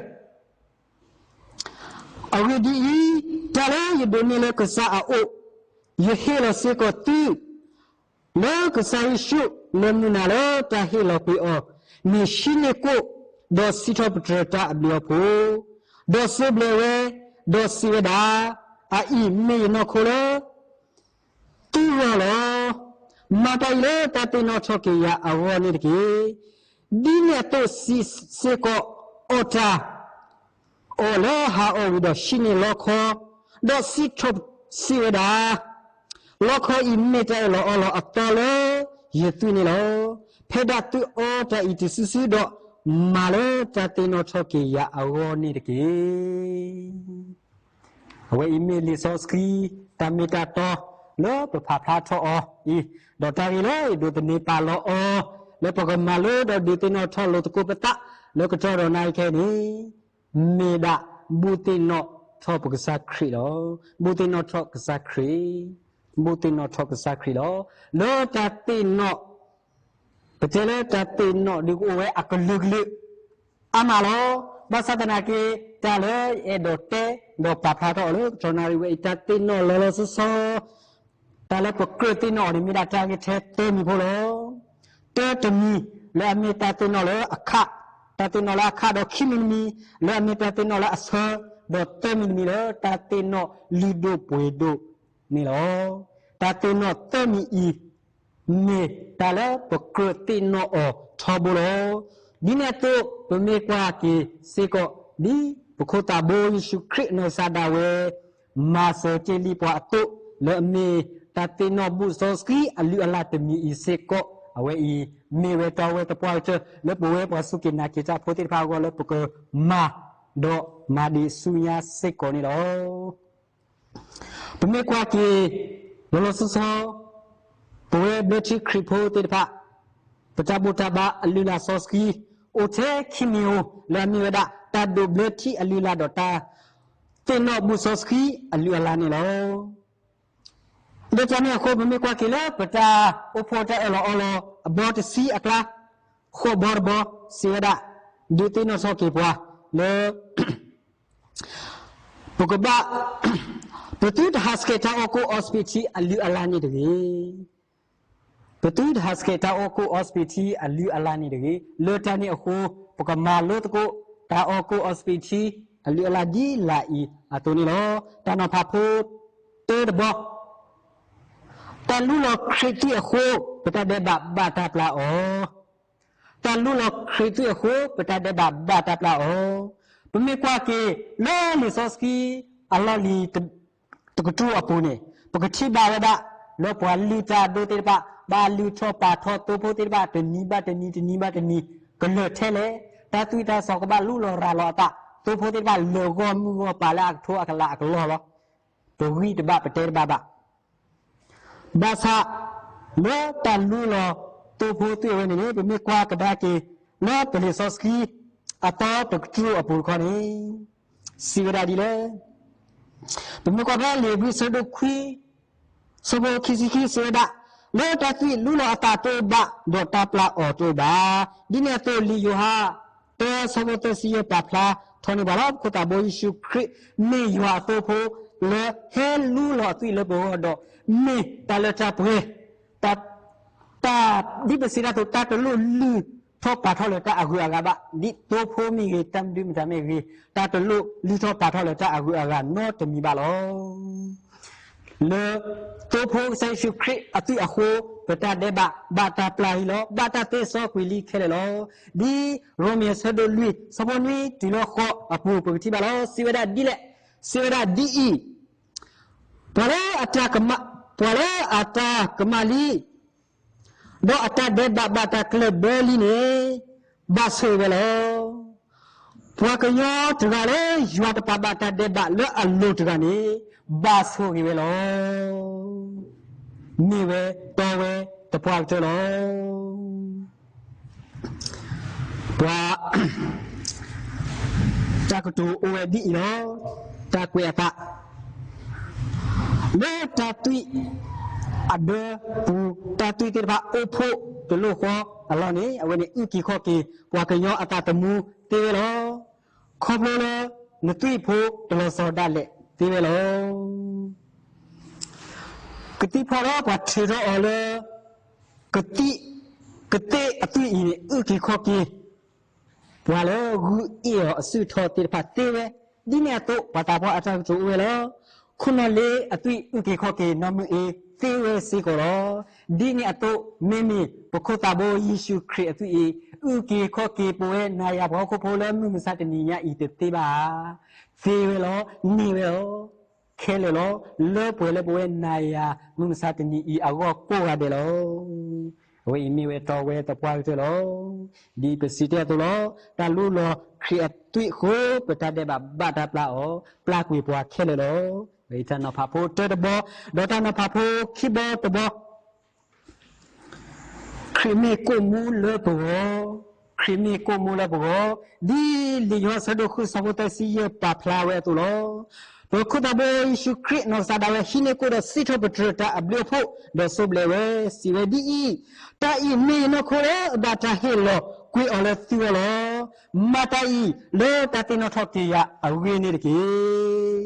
အဂ့ၢ်ဒ်အံၤ, တၢ်လၢယဒိးန့ၢ်လၢကစၢ်အအိၣ်, ယဟ့ၣ်လီၤစ့ၢ်ကီးသု, လၢကစၢ်ယ့ၣ်ၡူးလၢမုၢ်နၤလၢတၢ်ဟ့ၣ်လီၤကွံာ်အီၤ, မ့ၢ်ဟံးန့ၢ်ကိၣ်, ဒီးစံးထီၣ်ပတြၢၤတၢ်အဘျုးအဖှိၣ်, ဒီးစံးဘျုးဝဲ, ဒီးစံးဝဲဒၣ်, အအံၤမ့ၢ်ယနီၢ်ခိလၢ သုဂီၢ်လီၤ. မၤတၢ်အံၤလၢတၢ်သ့ၣ်နီၣ်ထီၣ်က့ၤယၤအဂီၢ်န့ၣ်တက့ၢ်. ဒ်န့ၣ်အသိးစံးစ့ၢ်ကီး အီၣ်တၢ် အီၤလၢဟါအီၣ်ဝံၤဒီးဟံးန့ၢ်လီခီ, ဒီးစံးထီၣ်စံးဝဲဒၣ်, လီခီအံၤမ့ၢ်တၢ်အၢၣ်လီၤအီလီၤအသီလၢယသွံၣ်န့ၣ်လီၤ. ဖဲဒၣ်သုအီတၢ်အံၤတစုစုဒီး, မၤလၢတၢ်သ့ၣ်နီၣ်ထီၣ်က့ၤယၤအဂီၢ်န့ၣ်တက့ၢ်. အဝဲအံၤမ့ၢ်လံာ်စီဆှံ တၢ်မ့ၢ်တၢ်တီ လၢပဖးဖျါထီၣ်အီၤအံၤ, ဒီးတၢ်ဂ့ၢ်လၢယဒိးသန့ၤပာ်လီၤအီၤ လၢပကမၤလိဒီးဒုးသ့ၣ်နီၣ်ထီၣ်လိာ်သကိးပသး လၢကတီၢ်ဒီးနၤအံၤခဲအံၤန့ၣ် မ့ၢ်ဒၣ် ဘူၣ်သ့ၣ်နီၣ်ထီၣ်ပကစၢ်ခရံာ်လီၤ. ဘူၣ်သ့ၣ်နီၣ်ထီၣ်ကစၢ်ခရံာ်, ဘူၣ်သ့ၣ်နီၣ်ထီၣ်ကစၢ်ခရံာ်လီၤ. လၢတၢ်သ့ၣ်နီၣ် ပတဲလၢတၢ်သ့ၣ်နီၣ်ဒုးကအိၣ်ဝဲအကလုာ်ကလုာ် အါမးလီၤ. ဘၣ်ဆၣ်သနာ်က့ တၢ်လၢယအဲၣ်ဒိးတဲ ဒီးပာ်ဖျါထီၣ်အီၤလၢကတီၢ်နၣ်ရံၣ်ဝဲအံၤ တၢ်သ့ၣ်နီၣ်လီၤလီၤဆီဆီ တၢ်လၢပကြၢးသ့ၣ်နီၣ်အီၤန့ၣ် မ့ၢ်ဒၣ်တၢ်ဂ့ၢ်ထဲသၢမံၤဖိလီၤ. တၢတမံၤ လၢအမ့ၢ်တၢ်သ့ၣ်နီၣ်လၢအခး, တၢ်သ့ၣ်နီၣ်လၢအခးဒီးခံမံၤတမံၤ လၢအမ့ၢ်တၢ်သ့ၣ်နီၣ်လၢအဆၢ, ဒီးသၢမံၤတမံၤလၢတၢ်သ့ၣ်နီၣ်လုၢ်ဒိၣ်ပှ့ၤဒိၣ်န့ၣ်လီၤ. တၢ်သ့ၣ်နီၣ်သၢမံၤအံၤ မ့ၢ်တၢ်လၢပကြၢးသ့ၣ်နီၣ်အီၤထီဘိလီၤ. ဒ်န့ၣ်အသိး ပမ့ၢ်ကွၢ်က့ၤစ့ၢ်ကီး ဒ်ပခိၣ်သးဘိယ့ၣ်ၡူးခရံာ်အနီၢ်ကစၢ်ဒၣ်ဝဲ မၤစၢၤတ့ၢ်လံပှၤအသိး လၢအမ့ၢ်တၢ်သ့ၣ်နီၣ်ဘူၣ်စီဆှံအလုၢ်အလၢ်တမံၤအံၤစ့ၢ်ကီး အဝဲအံၤ မ့ၢ်ဝဲတီဝဲသပှၢ်ကတၢၢ် လၢပဝဲပှၤစူၢ်က့ၤနာ်က့ၤတၢ်ဖိသ့ၣ်တဖၣ်အဂီၢ် လၢပကမၤ ဒီးမၤဒံးဆူညါစ့ၢ်ကီးန့ၣ်လီၤ. ပမ့ၢ်ကွၢ်က့ၤ လီၤလီၤဆီဆီ ပဝဲဘျၢထံခရံာ်ဖိသ့ၣ်တဖၣ် ပတၢ်ဘူၣ်တၢ်ဘါအလုၢ်အလၢ်စီဆှံ အိၣ်ထဲခံမံၤဧိၤ လၢအမ့ၢ်ဝဲဒၣ် တၢ်ဒိးဘျၢထံအလုၢ်အလၢ်ဒီးတၢ်သ့ၣ်နီၣ်ဘူၣ်စီဆှံအလုၢ်အလၢ်န့ၣ်လီၤ. လၢတၢ်န့ၣ်အဃိ ပမ့ၢ်ကွၢ်က့ၤလၢပတၢ်အိၣ်ဖှိၣ်တၢ်အၢၣ်လီၤအီလီၤအဘီတဆံအကျါ ဃိးဘီတဘီ စံးဝဲဒၣ် ဒုးသ့ၣ်နီၣ်ထီၣ်က့ၤပှၤလၢ ပကဘၣ် ပသုတဟးဆှဲးတၢ်အီၣ်ကိၣ်အီစပံးထံအလုၢ်အလၢ်န့ၣ်တဂ့ၤ. ပသုတဟးဆှဲးတၢ်အီၣ်ကိၣ်အီစပံးထံအလုၢ်အလၢ်န့ၣ်တဂ့ၤ. လၢတၢ်န့ၣ်အဃိ ပကမၤလိသကိးတၢ်အီၣ်ကိၣ်အီစပံးထံအလုၢ်အလၢ်ဒ်လာ်အံၤအသိးန့ၣ်လီၤ. တၢ်နီၤဖးဖိ တၢတဘီ တၢ်လူလီၤခရံာ်သွံၣ်အဃိ ပတၢ်ဒဲးဘးဘၣ်တၢ်ပျၢ်အီၤ တၢ်လူလီၤခရံာ်သွံၣ်အဃိ ပတၢ်ဒဲးဘးဘၣ်တၢ်ပျၢ်အီၤ. ပမ့ၢ်ကွၢ်က့ၤ လၢလံာ်စီဆှံအလီၢ်လံၤတကတြူၢ်အပူၤန့ၣ် ပကထံၣ်ဘၣ်ဝဲဒၣ် လၢပှၤလုၢ်တၢ်ဒိၣ်သ့ၣ်တဖၣ် ဘၣ်လုၢ်ထီၣ်ပာ်ထီၣ်သိဖိသ့ၣ်တဖၣ် တနံၤဘၣ်တနံၤ တနံၤဘၣ်တနံၤ ကလၢာ်ထဲလဲၣ်, တၢ်သွံၣ်တၢ်စီၤကဘၣ်လူလီၤရၤလီၤအသး သိဖိသ့ၣ်တဖၣ်လၢာ်ဂီၢ်မုၢ်ဂီၢ်ပၤလၢအကထိအကလးအကလီလီၤ. ပဂံၢ်တဘၣ်ပတဲတဘၣ်ဘၣ်. ဘၣ်ဆၣ် လၢတၢ်လူလီၤသိဖိသွံၣ်အဝဲန့ၣ်န့ၣ် ပမ့ၢ်ကွၢ်ကဒါက့ၤ လၢပလံာ်စီဆှံ အသီတကတြူၢ်အပူၤတခီန့ၣ် စံးဝဲဒၣ်ဒ်လဲၣ်. ပမ့ၢ်ကွၢ်ဖဲလံာ်ဘြံၤဆၢဒိၣ်ခွံ ဆၢဖိခံဆံခံစံးဝဲဒၣ်, လၢတၢ်သွံၣ်လူလီၤအသးတအိၣ်ဘၣ် ဒီးတၢ်ပျၢ်အီၤတအိၣ်ဘၣ်. ဒ်န့ၣ်အသိး လံာ်ယိၤဟၣ် တၢ ဆၢဖိသၢဆံယဲၢ် ပာ်ဖျါထီၣ်န့ၢ်ပှၤလီၤ. ပခိၣ်သးဘိယ့ၣ်ၡူးခရံာ် မ့ၢ်ယွၤအသိဖိ လၢဟဲလူလီၤအသွံၣ်လၢပဂီၢ်ဒီး မ့ၢ်တၢ်လၢတၢ်ပှဲၤ တၢ် တၢ်ဒ်ပစံးတၢ်အသိး တၢ်တလိၣ်လုၢ်ထီၣ်ပာ်ထီၣ်လၢတၢ်အဂုၤအဂၤဘၣ်. ဒ်သိဖိမ့ၢ်ဂ့ၤ တၢ်မနုၤမတၤမ့ၢ်ဂ့ၤ တၢ်တလိၣ်လုၢ်ထီၣ်ပာ်ထီၣ်လၢတၢ်အဂုၤအဂၤနီတမံၤဘၣ်လီၤ. လၢသိဖိကစၢ်ယ့ၣ်ၡူးခရံာ်အသွံၣ်အဃိ ပတၢ်ဒဲးဘးဘၣ်တၢ်ပျၢ်အံၤလီၤ. ဘၣ်တၢ်သ့စီကွံာ်လံခဲလၢာ်လီၤ. ဒ်ရိမ့ၤဆၢဒိၣ်လွံၢ် ဆၢဖိနွံတုၤလၢဃိးအပူၤ ပကထံၣ်ဘၣ်လီၤ. စံးဝဲဒၣ်ဒ်လဲၣ်, စံးဝဲဒၣ်ဒ်အံၤ, ပှၤလၢအတၢ်ကမၣ်, ပှၤလၢအတၢ်ကမၣ်လံ ဒီးအတၢ်ဒဲးဘးဘၣ်တၢ်ကျၢၢ်ဘၢလံန့ၣ် ဘၣ်ဆိၣ်ဂ့ၤဝဲလီၤ. ပှၤကညီတဂၤလၢယွၤတပာ်ဘၣ်တၢ်ဒဲးဘးလၢအလိၤတဂၤန့ၣ် ဘၣ်ဆိၣ်ဂ့ၤဝဲလီၤ. မ့ၢ်ဝဲတီဝဲသပှၢ်ကတၢၢ်လီၤ. ပှၤ တၢ်ကတိၤအိၣ်ဝဲဒ်အံၤလီၤ. တၢ်ကွဲးအသး လၢတၢ်သွံၣ်အဒၢပူၤ တၢ်သွံၣ်သ့ၣ်တဖၣ်အိၣ်ဖှိၣ်တလိၣ်ဃီအလီၢ်န့ၣ် အဝဲန့ၣ်အုၣ်က့ၤခီၣ်က့ၤ ပှၤကညီအသးသမူသ့ဝဲလီၤ. ခီဖျိလၢနသွံၣ်ဖိတလီၤစီၤဒၣ်လဲာ်သ့ဝဲလီၤ. ကသံၣ်ဖီၣ်လၢပှၤထုးထီၣ်အီၤလၢ ကသံၣ် ကသ့ၣ်အသွံၣ်အံၤန့ၣ် အုၣ်က့ၤခီၣ်က့ၤ ပှၤလၢဂုၢ်အ့ၣ်အီၤအစုၣ်ထီၣ်သ့ၣ်တဖၣ်သ့ဝဲ, ဒ်န့ၣ်အသိး ပှၤသးပှၢ်အတၢ်ကတိၤအိၣ်ဝဲလီၤ. ခိၣ်နီၣ်လ့အသွံၣ်အုၣ်က့ၤခီၣ်က့ၤနီၢ်မုၢ်အ့သ့ဝဲစ့ၢ်ကီးလီၤ. ဒ်န့ၣ်အသိး မ့မ့ၢ်ပခိၣ်သးဘိယ့ၣ်ၡူးခရံာ်အသွံၣ်အံၤ အုၣ်က့ၤခီၣ်က့ၤပဝဲနၤယၤပှၤဟီၣ်ခိၣ်ဖိလၢမုၢ်မဆါတနံၤညါအံၤတသ့ဘၣ်ဧါ. သ့ဝဲလီၤ, န့ၢ်ဝဲလီၤ, ခဲလၢာ်လီၤ, လၢပှဲၤလၢပဝဲနၤယၤမုၢ်မဆါတနံၤအံၤအဂီၢ်ကိးဂၤဒဲးလီၤ. အဝဲအံၤမ့ၢ်ဝဲတီဝဲသပှၢ်ကတၢၢ်လီၤ. ဒ်ပစံးတ့ၢ်အသိးလီၤ, တၢ်လူလီၤခရံာ်အသွံၣ်အဃိ ပတၢ်ဒဲးဘးဘၣ်တၢ်ပျၢ်အီၤ, ပျၢ်ကွံာ်ပှၤခဲလၢာ်လီၤ. အဝဲအံၤတၢ်နီၤဖးဖိတၢတဘီ, ဒီးတၢ်နီၤဖးဖိခံဘီတဘီ ခရံာ်မ့ၢ်ကိၣ်မူလၢပဂီၢ်, ခရံာ်မ့ၢ်ကိၣ်မူလၢပဂီၢ်, ဒ်လံာ်ယိၤဟၣ်ဆၢဒိၣ်ဃုဆၢဖိသၢဆံယဲၢ်ပာ်ဖျါဝဲအသိးလီၤ. ပခိၣ်သးဘိယ့ၣ်ၡူးခရံာ်အနီၢ်ကစၢ်ဒၣ်ဝဲ ဟံးန့ၢ်ကိၣ်ဒီးစံးထီၣ်ပတြၢၤတၢ်အဘျုးအဖှိၣ် ဒီးစိးဘျဲးဝဲ, စံးဝဲဒ်အံၤ, တၢ်အံၤမ့ၢ်ယနီၢ်ခိလၢအဘၣ်တၢ်ဟ့ၣ်လီၤကွံာ်အီၤလၢသုအဂီၢ်လီၤ. မၤတၢ်အံၤလၢတၢ်သ့ၣ်နီၣ်ထီၣ်က့ၤယၤအဂ့ၢ်န့ၣ်တက့ၢ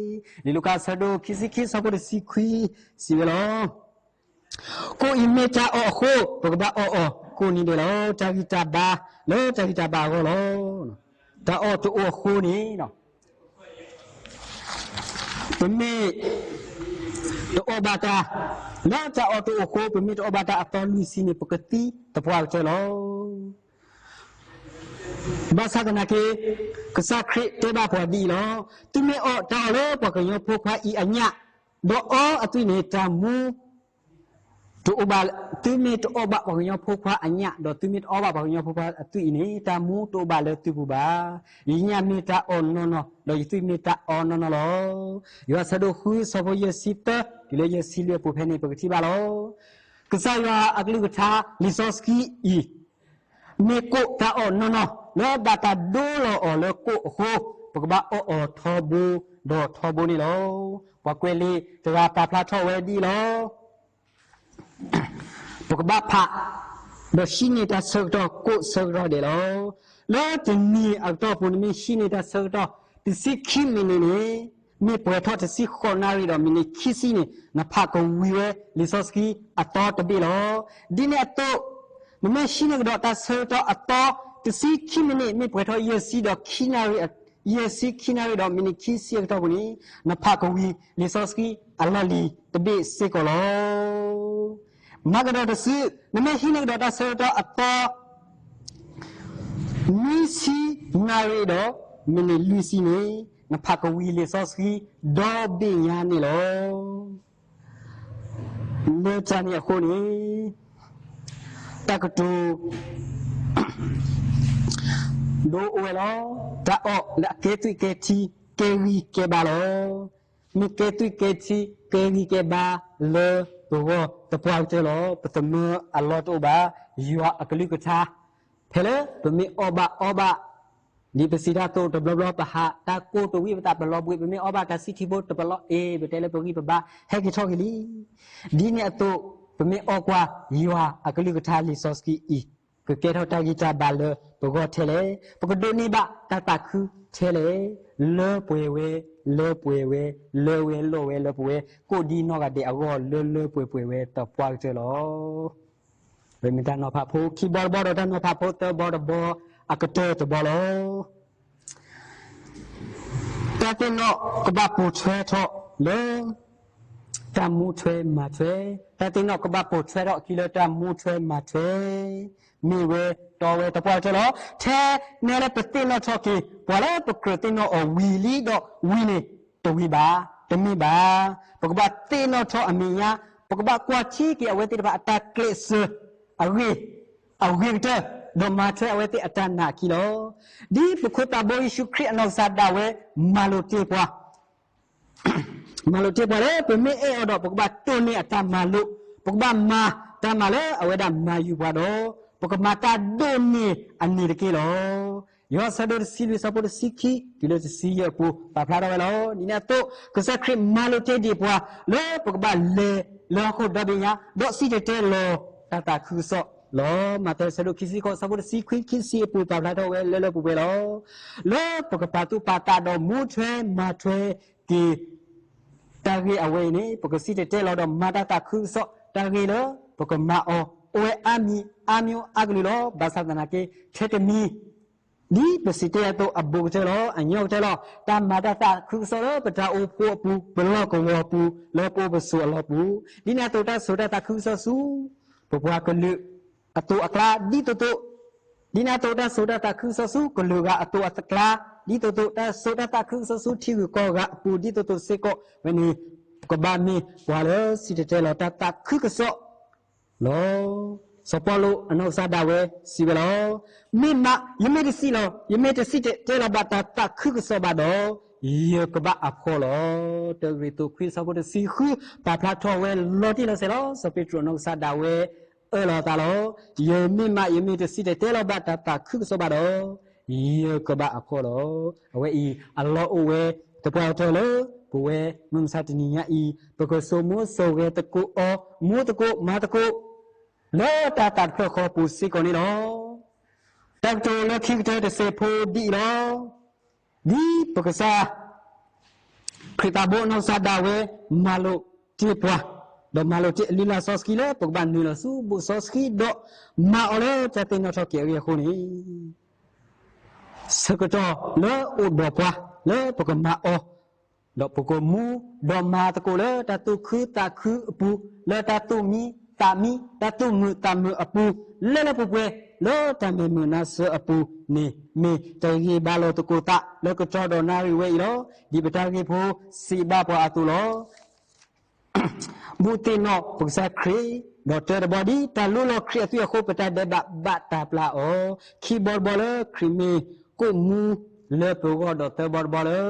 ်. လံာ်လူၤကၣ်ဆၢဒိၣ်ခံဆံခံဆၢဖိတဆံခွံ စံးဝဲလီၤ. ကိၣ်အံၤမ့ၢ်တၢ်အီၣ်အဃိ ပကဘၣ်အီၣ်အီၤကိးနံၤဒဲးလီၤ. တၢ်ဂံၢ်တၢ်ဘါလၢတၢ်ဂံၢ်တၢ်ဘါအဂီၢ်လီၤ. တၢ်အီၣ်တအိၣ်အဃိန့ၣ် ပမ့ၢ်တအီၣ်ဘၣ်တၢ် လၢတၢ်အီၣ်တအိၣ်အဃိ ပမ့ၢ်တအီၣ်ဘၣ်တၢ်အသီလွံၢ်ဆံန့ၣ် ပကသံသပှၢ်ကတၢၢ်လီၤ. ဘၣ်ဆၣ်သနာ်က့ ကစၢ်ခရံာ်တဲဘၣ်ပှၤဒ်အံၤလီၤ. သုမ့ၢ်အီၣ်တၢ်အီၣ်လၢပှၤကညီဖိခွါအံၤအညၣ် ဒီးအီအသွံၣ်န့ၣ် တၢ်မူ တအိၣ်ဘၣ်, သုမ့ၢ်တအီၣ်ဘၣ်ပှၤကညီဖိခွါအညၣ် ဒီးသုမ့ၢ်တအီဘၣ်ပှၤကညီဖိခွါအသွံၣ်အံၤန့ၣ် တၢ်မူတအိၣ်ဘၣ်လၢသုပူၤဘၣ်. ယညၣ်မ့ၢ်တၢ်အီၣ်နီၢ်နီၢ် ဒီးယသွံၣ်မ့ၢ်တၢ်အီနီၢ်နီၢ်လီၤ. ယိၤဟၣ်ဆၢဒိၣ်ဃုဆၢဖိယဲၢ်ဆံသၢ တုၤလၢယဲၢ်ဆံလွံၢ်အပူၤဖဲန့ၣ် ပကထံၣ်ဘၣ်လီၤ. ကစၢ်ယွၤအကလုၢ်ကထါလံာ်စီဆှံအံၤ မ့ၢ်ကိၣ်တၢ်အီၣ်နီၢ်နီၢ် လၢဘၣ်တၢ်ဒိလီၤအီၤလၢကိၣ်အဃိ ပကဘၣ်အီၣ်အီၤထီဘိဒီးထီဘိန့ၣ်လီၤ. ပှၤကွဲးလံာ်တဂၤပာ်ဖျါထီၣ်ဝဲဒ်အံၤလီၤ. ပကဘၣ်ဖး ဒီးဟံးန့ၢ်တၢ်ဆၢကတီၢ်ကိၣ်ဆၢကတီၢ်ဒဲးလီၤ. လၢတနံၤအကတီၢ်ပူၤ နမ့ၢ်ဟံးန့ၢ်တၢ်ဆၢကတီၢ် တဆံခံမံးနံးန့ၣ် မ့ၢ်ပှဲၤထီၣ်တဆံဃိးနၣ်ရံၣ်ဒီးမံးနံးခံဆံန့ၣ် နဖးကဝံၤဝဲလံာ်စီဆှံအသီတဘ့ၣ်လီၤ. ဒ်န့ၣ်အသိး နမ့ၢ်ဟံးန့ၢ်ကဒီးတၢ်ဆၢကတီၢ်အသီ တဆံခံမံးနံး မ့ၢ်ပှဲၤထီၣ်ယဲၢ်ဆံဒီးခံနၣ်ရံၣ် ယဲၢ်ဆံခံနၣ်ရံၣ်ဒီးမံးနံးခံဆံအကတီၢ်ပူၤန့ၣ် နဖးကဝံၤလံာ်စီဆှံအလီၢ်လံၤတဘ့ၣ်စ့ၢ်ကီးလီၤ. မၤကဒီးတစု, နမ့ၢ်ဟံးန့ၢ်ကဒီးတၢ်ဆၢကတီၢ်အသီ နွံဆံနၣ်ရံၣ်ဒီး မံးနံးလွံၢ်ဆံန့ၣ် နဖးကဝံၤလံာ်စီဆှံဒီဘ့ၣ်ညါန့ၣ်လီၤ. လၢတၢ်န့ၣ်အဃိန့ၣ် တၢ်ကတိၤ ဒိအိၣ်ဝဲလီၤ. တၢ်အီၣ်လၢအကဲသွံၣ်ကဲထံ ကဲဂံၢ်ကဲဘါလီၤ. မ့ၢ်ကဲသွံၣ်ကဲထံ ကဲဂံၢ်ကဲဘါလၢပဂီၢ်သပှၢ်ကတၢၢ်လီၤ. ပသမၢအလီၢ်တအိၣ်ဘၣ်. ယွၤအကလုၢ်ကထါ ဖဲလၢပမ့ၢ်အီၣ်ဘၣ်အီဘၣ် ဒ်ပစံးတၢ်အသိးတဘျီဘျီ ပဟးတၢ်ကိၢ်တဝံၣ်ပသး ပလီၤဘှံး ပမ့ၢ်အီဘၣ်တၢ်ဆံၣ်ထံဖိတပလီၢ်အ့ၣ် ပတဲလၢပဂံၢ်ပဘါ ဟဲက့ၤထီၣ်က့ၤလံ. ဒ်န့ၣ်အသိး ပမ့ၢ်အီကွၢ် ယွၤအကလုၢ်ကထါလံာ်စီဆှံအံၤ ကကဲထီၣ်တၢ်ဂံၢ်တၢ်ဘါလၢပဂီၢ်ထဲလဲၣ်, ပကဒိးန့ၢ်ဘၣ်တၢ်သးခုထဲလဲၣ်, လၢပှဲၤဝဲ, လၢပှဲၤဝဲ, လၢဝဲလိၣ်ဝဲလၢပဝဲ ကိးဒံနီၢ်ဂၤဒဲးအဂီၢ် လၢလၢပှဲၤပှဲၤဝဲသပှၢ်ကတၢၢ်လီၤ. မ့ၢ်တၢ်နီၤဖးဖိခံဘီတဘီဒီး တၢ်နီၤဖးဖိသၢဘီတဘီအကတၢၢ်တဘီလီၤ. တၢ်သ့ၣ်နီၣ်ကဘၣ်ပိာ်ထွဲထီၣ်လၢ တၢ်မူထွဲမၤထွဲ, တၢ်သ့ၣ်နီၣ်ကဘၣ်ပိာ်ထွဲထီၣ်အခံလၢတၢ်မူထွဲမၤထွဲ မ့ၢ်ဝဲတီဝဲသပှၢ်ကတၢၢ်လီၤ. ထဲနဲလၢပသ့ၣ်နီၣ်ထီၣ်က့ၤ ပှၤလၢပကြၢးသ့ၣ်နီၣ်အီၤဝံၤလံဒီးဝံၤန့ၣ် တဝံၤဘၣ်, တမ့ၢ်ဘၣ်. ပကဘၣ်သ့ၣ်နီၣ်ထီၣ်အမဲာ်ညါ, ပကဘၣ်ကွၢ်ထံက့ၤအဝဲသ့ၣ်တဖၣ်အတၢ်ကျဲးစၢး အဂ့ၢ်, အဂ့ၤကတၢၢ်, ဒီးမၤထွဲအဝဲသ့ၣ်အတၢ်နာ်အခံလီၤ. ဒ်ပခိၣ်သးဘိယ့ၣ်ၡူးခရံာ်အနီၢ်ကစၢ်ဒၣ်ဝဲ မၤလိာ်တ့ၢ်ပှၤ မၤလိာ်တ့ၢ်ပှၤလၢ ပမ့ၢ်အဲၣ်အီၤဒီး ပကဘၣ်တိၢ်န့ၢ်အတၢ်မၤလိာ်, ပကဘၣ်မၤတၢ်မၤလၢအဝဲဒၣ်မၤယုၤပှၤဒီး ပကမၤတၢ်ဒိၣ်န့ၢ်အန့ၣ်တက့ၢ်လီၤ. ယိၤဟၣ်ဆၢဒိၣ်တဆံလွံၢ်ဆၢဖိတဆံခံ တုၤလၢတဆံယဲၢ်အပူၤ ပာ်ဖျါထီၣ်ဝဲလီၤ. ဒ်န့ၣ်အသိး ကစၢ်ခရံာ်မၤလိာ်တ့ၢ်ဒံးပှၤ လၢပကဘၣ်လဲၤလၢဟီၣ်ခိၣ်ဒီဘ့ၣ်ညါ ဒီးစံၣ်တဲၤတဲလီၤတၢ်သးခုကစီၣ်လီၤ. မးသဲဆၢဒိၣ်ခံဆံဃိး ဆၢဖိတဆံခွံ ခံဆံအပူၤ ပာ်ဖျါထီၣ်ဝဲလၢလၢပှဲၤပှဲၤလီၤ. လၢပကပာ်သူၣ်ပာ်သးဒီးမူထွဲမၤထွဲက့ၤ တၢ်ဂ့ၢ်အဝဲအံၤန့ၣ် ပကစံၣ်တဲၤတဲလီၤဒီးမၤတၢ်သးခုကစီၣ် တၢ်ဂ့ၢ်လၢပကမၤအီၤ အိၣ်ဝဲအါမံၤအါမံၤအါကလုာ်လီၤ. ဘၣ်ဆၣ်သနာ်က့ ထဲတမံၤ ဒ်ပစံၣ်တဲၤတဲလီၤအသိးအဘူးကတၢၢ်လီၤ. အညီကတၢၢ်လီၤ. တၢ်မၤတၢ်သးခုကစီၣ်လၢပတၢ်အိၣ်ဖှိၣ်အပူၤ ပလီၢ်ကဝီၤပူၤ လၢပအိၣ်ပဆိးအလီၢ်ပူၤ ဒ်န့ၣ်အသိးတၢ်စိာ်တၢ်သးခုကစီၣ်ဆူ ပပှၤကလုာ်အသိးအကျါ ဒ်သိးသိး ဒ်န့ၣ်အသိးတၢ်စိာ်တၢ်သးခုကစီၣ်ဆူကလုာ်ဂၤအသိးအကျါ ဒ်သိးသိး တၢ်စိာ်တၢ်သးခုကစီၣ်ဆူထံဂုၤကီၢ်ဂၤအပူၤ ဒ်သိးသိးစ့ၢ်ကီးဝဲန့ၣ် ပကဘၣ်မ့ၢ်ပှၤလၢစံၣ်တဲၤတဲလီၤတၢ်သးခုကစီၣ်လီၤ. စီၤပီလူးအနီၢ်ကစၢ်ဒၣ်ဝဲစံးဝဲလီၤ. မ့ၢ်မး ယမ့ၢ်တစံးလီၤ, ယမ့ၢ်တစံၣ်တဲၤတဲလီၤဘၣ်တၢ်သးခုကစီၣ်ဘၣ်ဒီး ယကဘၣ်အဖှီၣ်လီၤ. တၢကရံၣ်သူးခွံဆၢဖိတဆံဃု ပာ်ဖျါထီၣ်ဝဲလီၤတံၢ်လီၤဆဲးလီၤ. စီၤပ့းတရူးအနီၢ်ကစၢ်ဒၣ်ဝဲ အၢၣ်လီၤအသးလီၤ. ယမ့ၢ်မး ယမ့ၢ်တစံၣ်တဲၤတဲလီၤဘၣ်တၢ်သးခုကစီၣ်ဘၣ်ဒီး ယကဘၣ်အဖှီၣ်လီၤ. အဝဲအံၤ အလီၢ်အိၣ်ဝဲသပှၢ်ကတၢၢ်လၢ ပဝဲမုၢ်မဆါတနံၤညါအံၤ ပကစိာ်မူစိာ်ဂဲၤသကိးအီၤ မူသကိးမၤသကိး လၢတၢ်သးတဖျၢၣ်ဃီပူၤစ့ၢ်ကီးန့ၣ်လီၤ. တၢ်ကတိၤလၢခံကတၢၢ်တစဲးဖိဒ်အံၤလီၤ. ဒ်ပကစၢ် ခရံာ်သးဘိနီၢ်ကစၢ်ဒၣ်ဝဲ မၤလိာ်တ့ၢ်ပှၤ, ဒီးမၤလိာ်တ့ၢ်အလုၢ်အလၢ်စီဆှံလၢ ပကဘၣ်နုာ်လီၤဆူဘူးစီဆှံ ဒီးမၤအီၤလၢတၢ်သ့ၣ်နီၣ်ထီၣ်က့ၤအဂ့ၢ်အဃိန့ၣ် ဆၢကတီၢ်လၢအိၣ်ဒီးပှၤလၢပကမၤအီၤ, ဒီးပကမူဒီးမၤသကိးလၢတၢ်သူၣ်ခုသးခုအပူၤ, လၢတၢ်သူၣ်မံသးမံ, တၢ်သူၣ်မုာ်သးမုာ်အပူၤ, လၢလၢပှဲၤပှဲၤ လၢတၢ်မဲာ်မုာ်နါစၢၤအပူၤန့ၣ် မ့ၢ်တဂ့ၤဘၣ်လိာ်သကိးသးလၢကတီၢ်ဒီးနၣ်ရံၣ်ဝဲအံၤလီၤ. ဒ်ပတၢ်ဂ့ၢ်ဖိစံးဘၣ်ပှၤအသိးလီၤ. ဘူးသ့ၣ်နီၣ်ပကစၢ်ခရံာ်, ဒီးတၢတဘီဒ်တၢ်လူလီၤခရံာ်အသွံၣ်အဃိ ပတၢ်ဒဲးဘးဘၣ်တၢ်ပျၢ်အီၤ, ခံဘီတဘီလၢခရံာ်မ့ၢ်ကိၣ်မူလၢပဂီၢ် ဒီးသၢဘီတဘီလၢ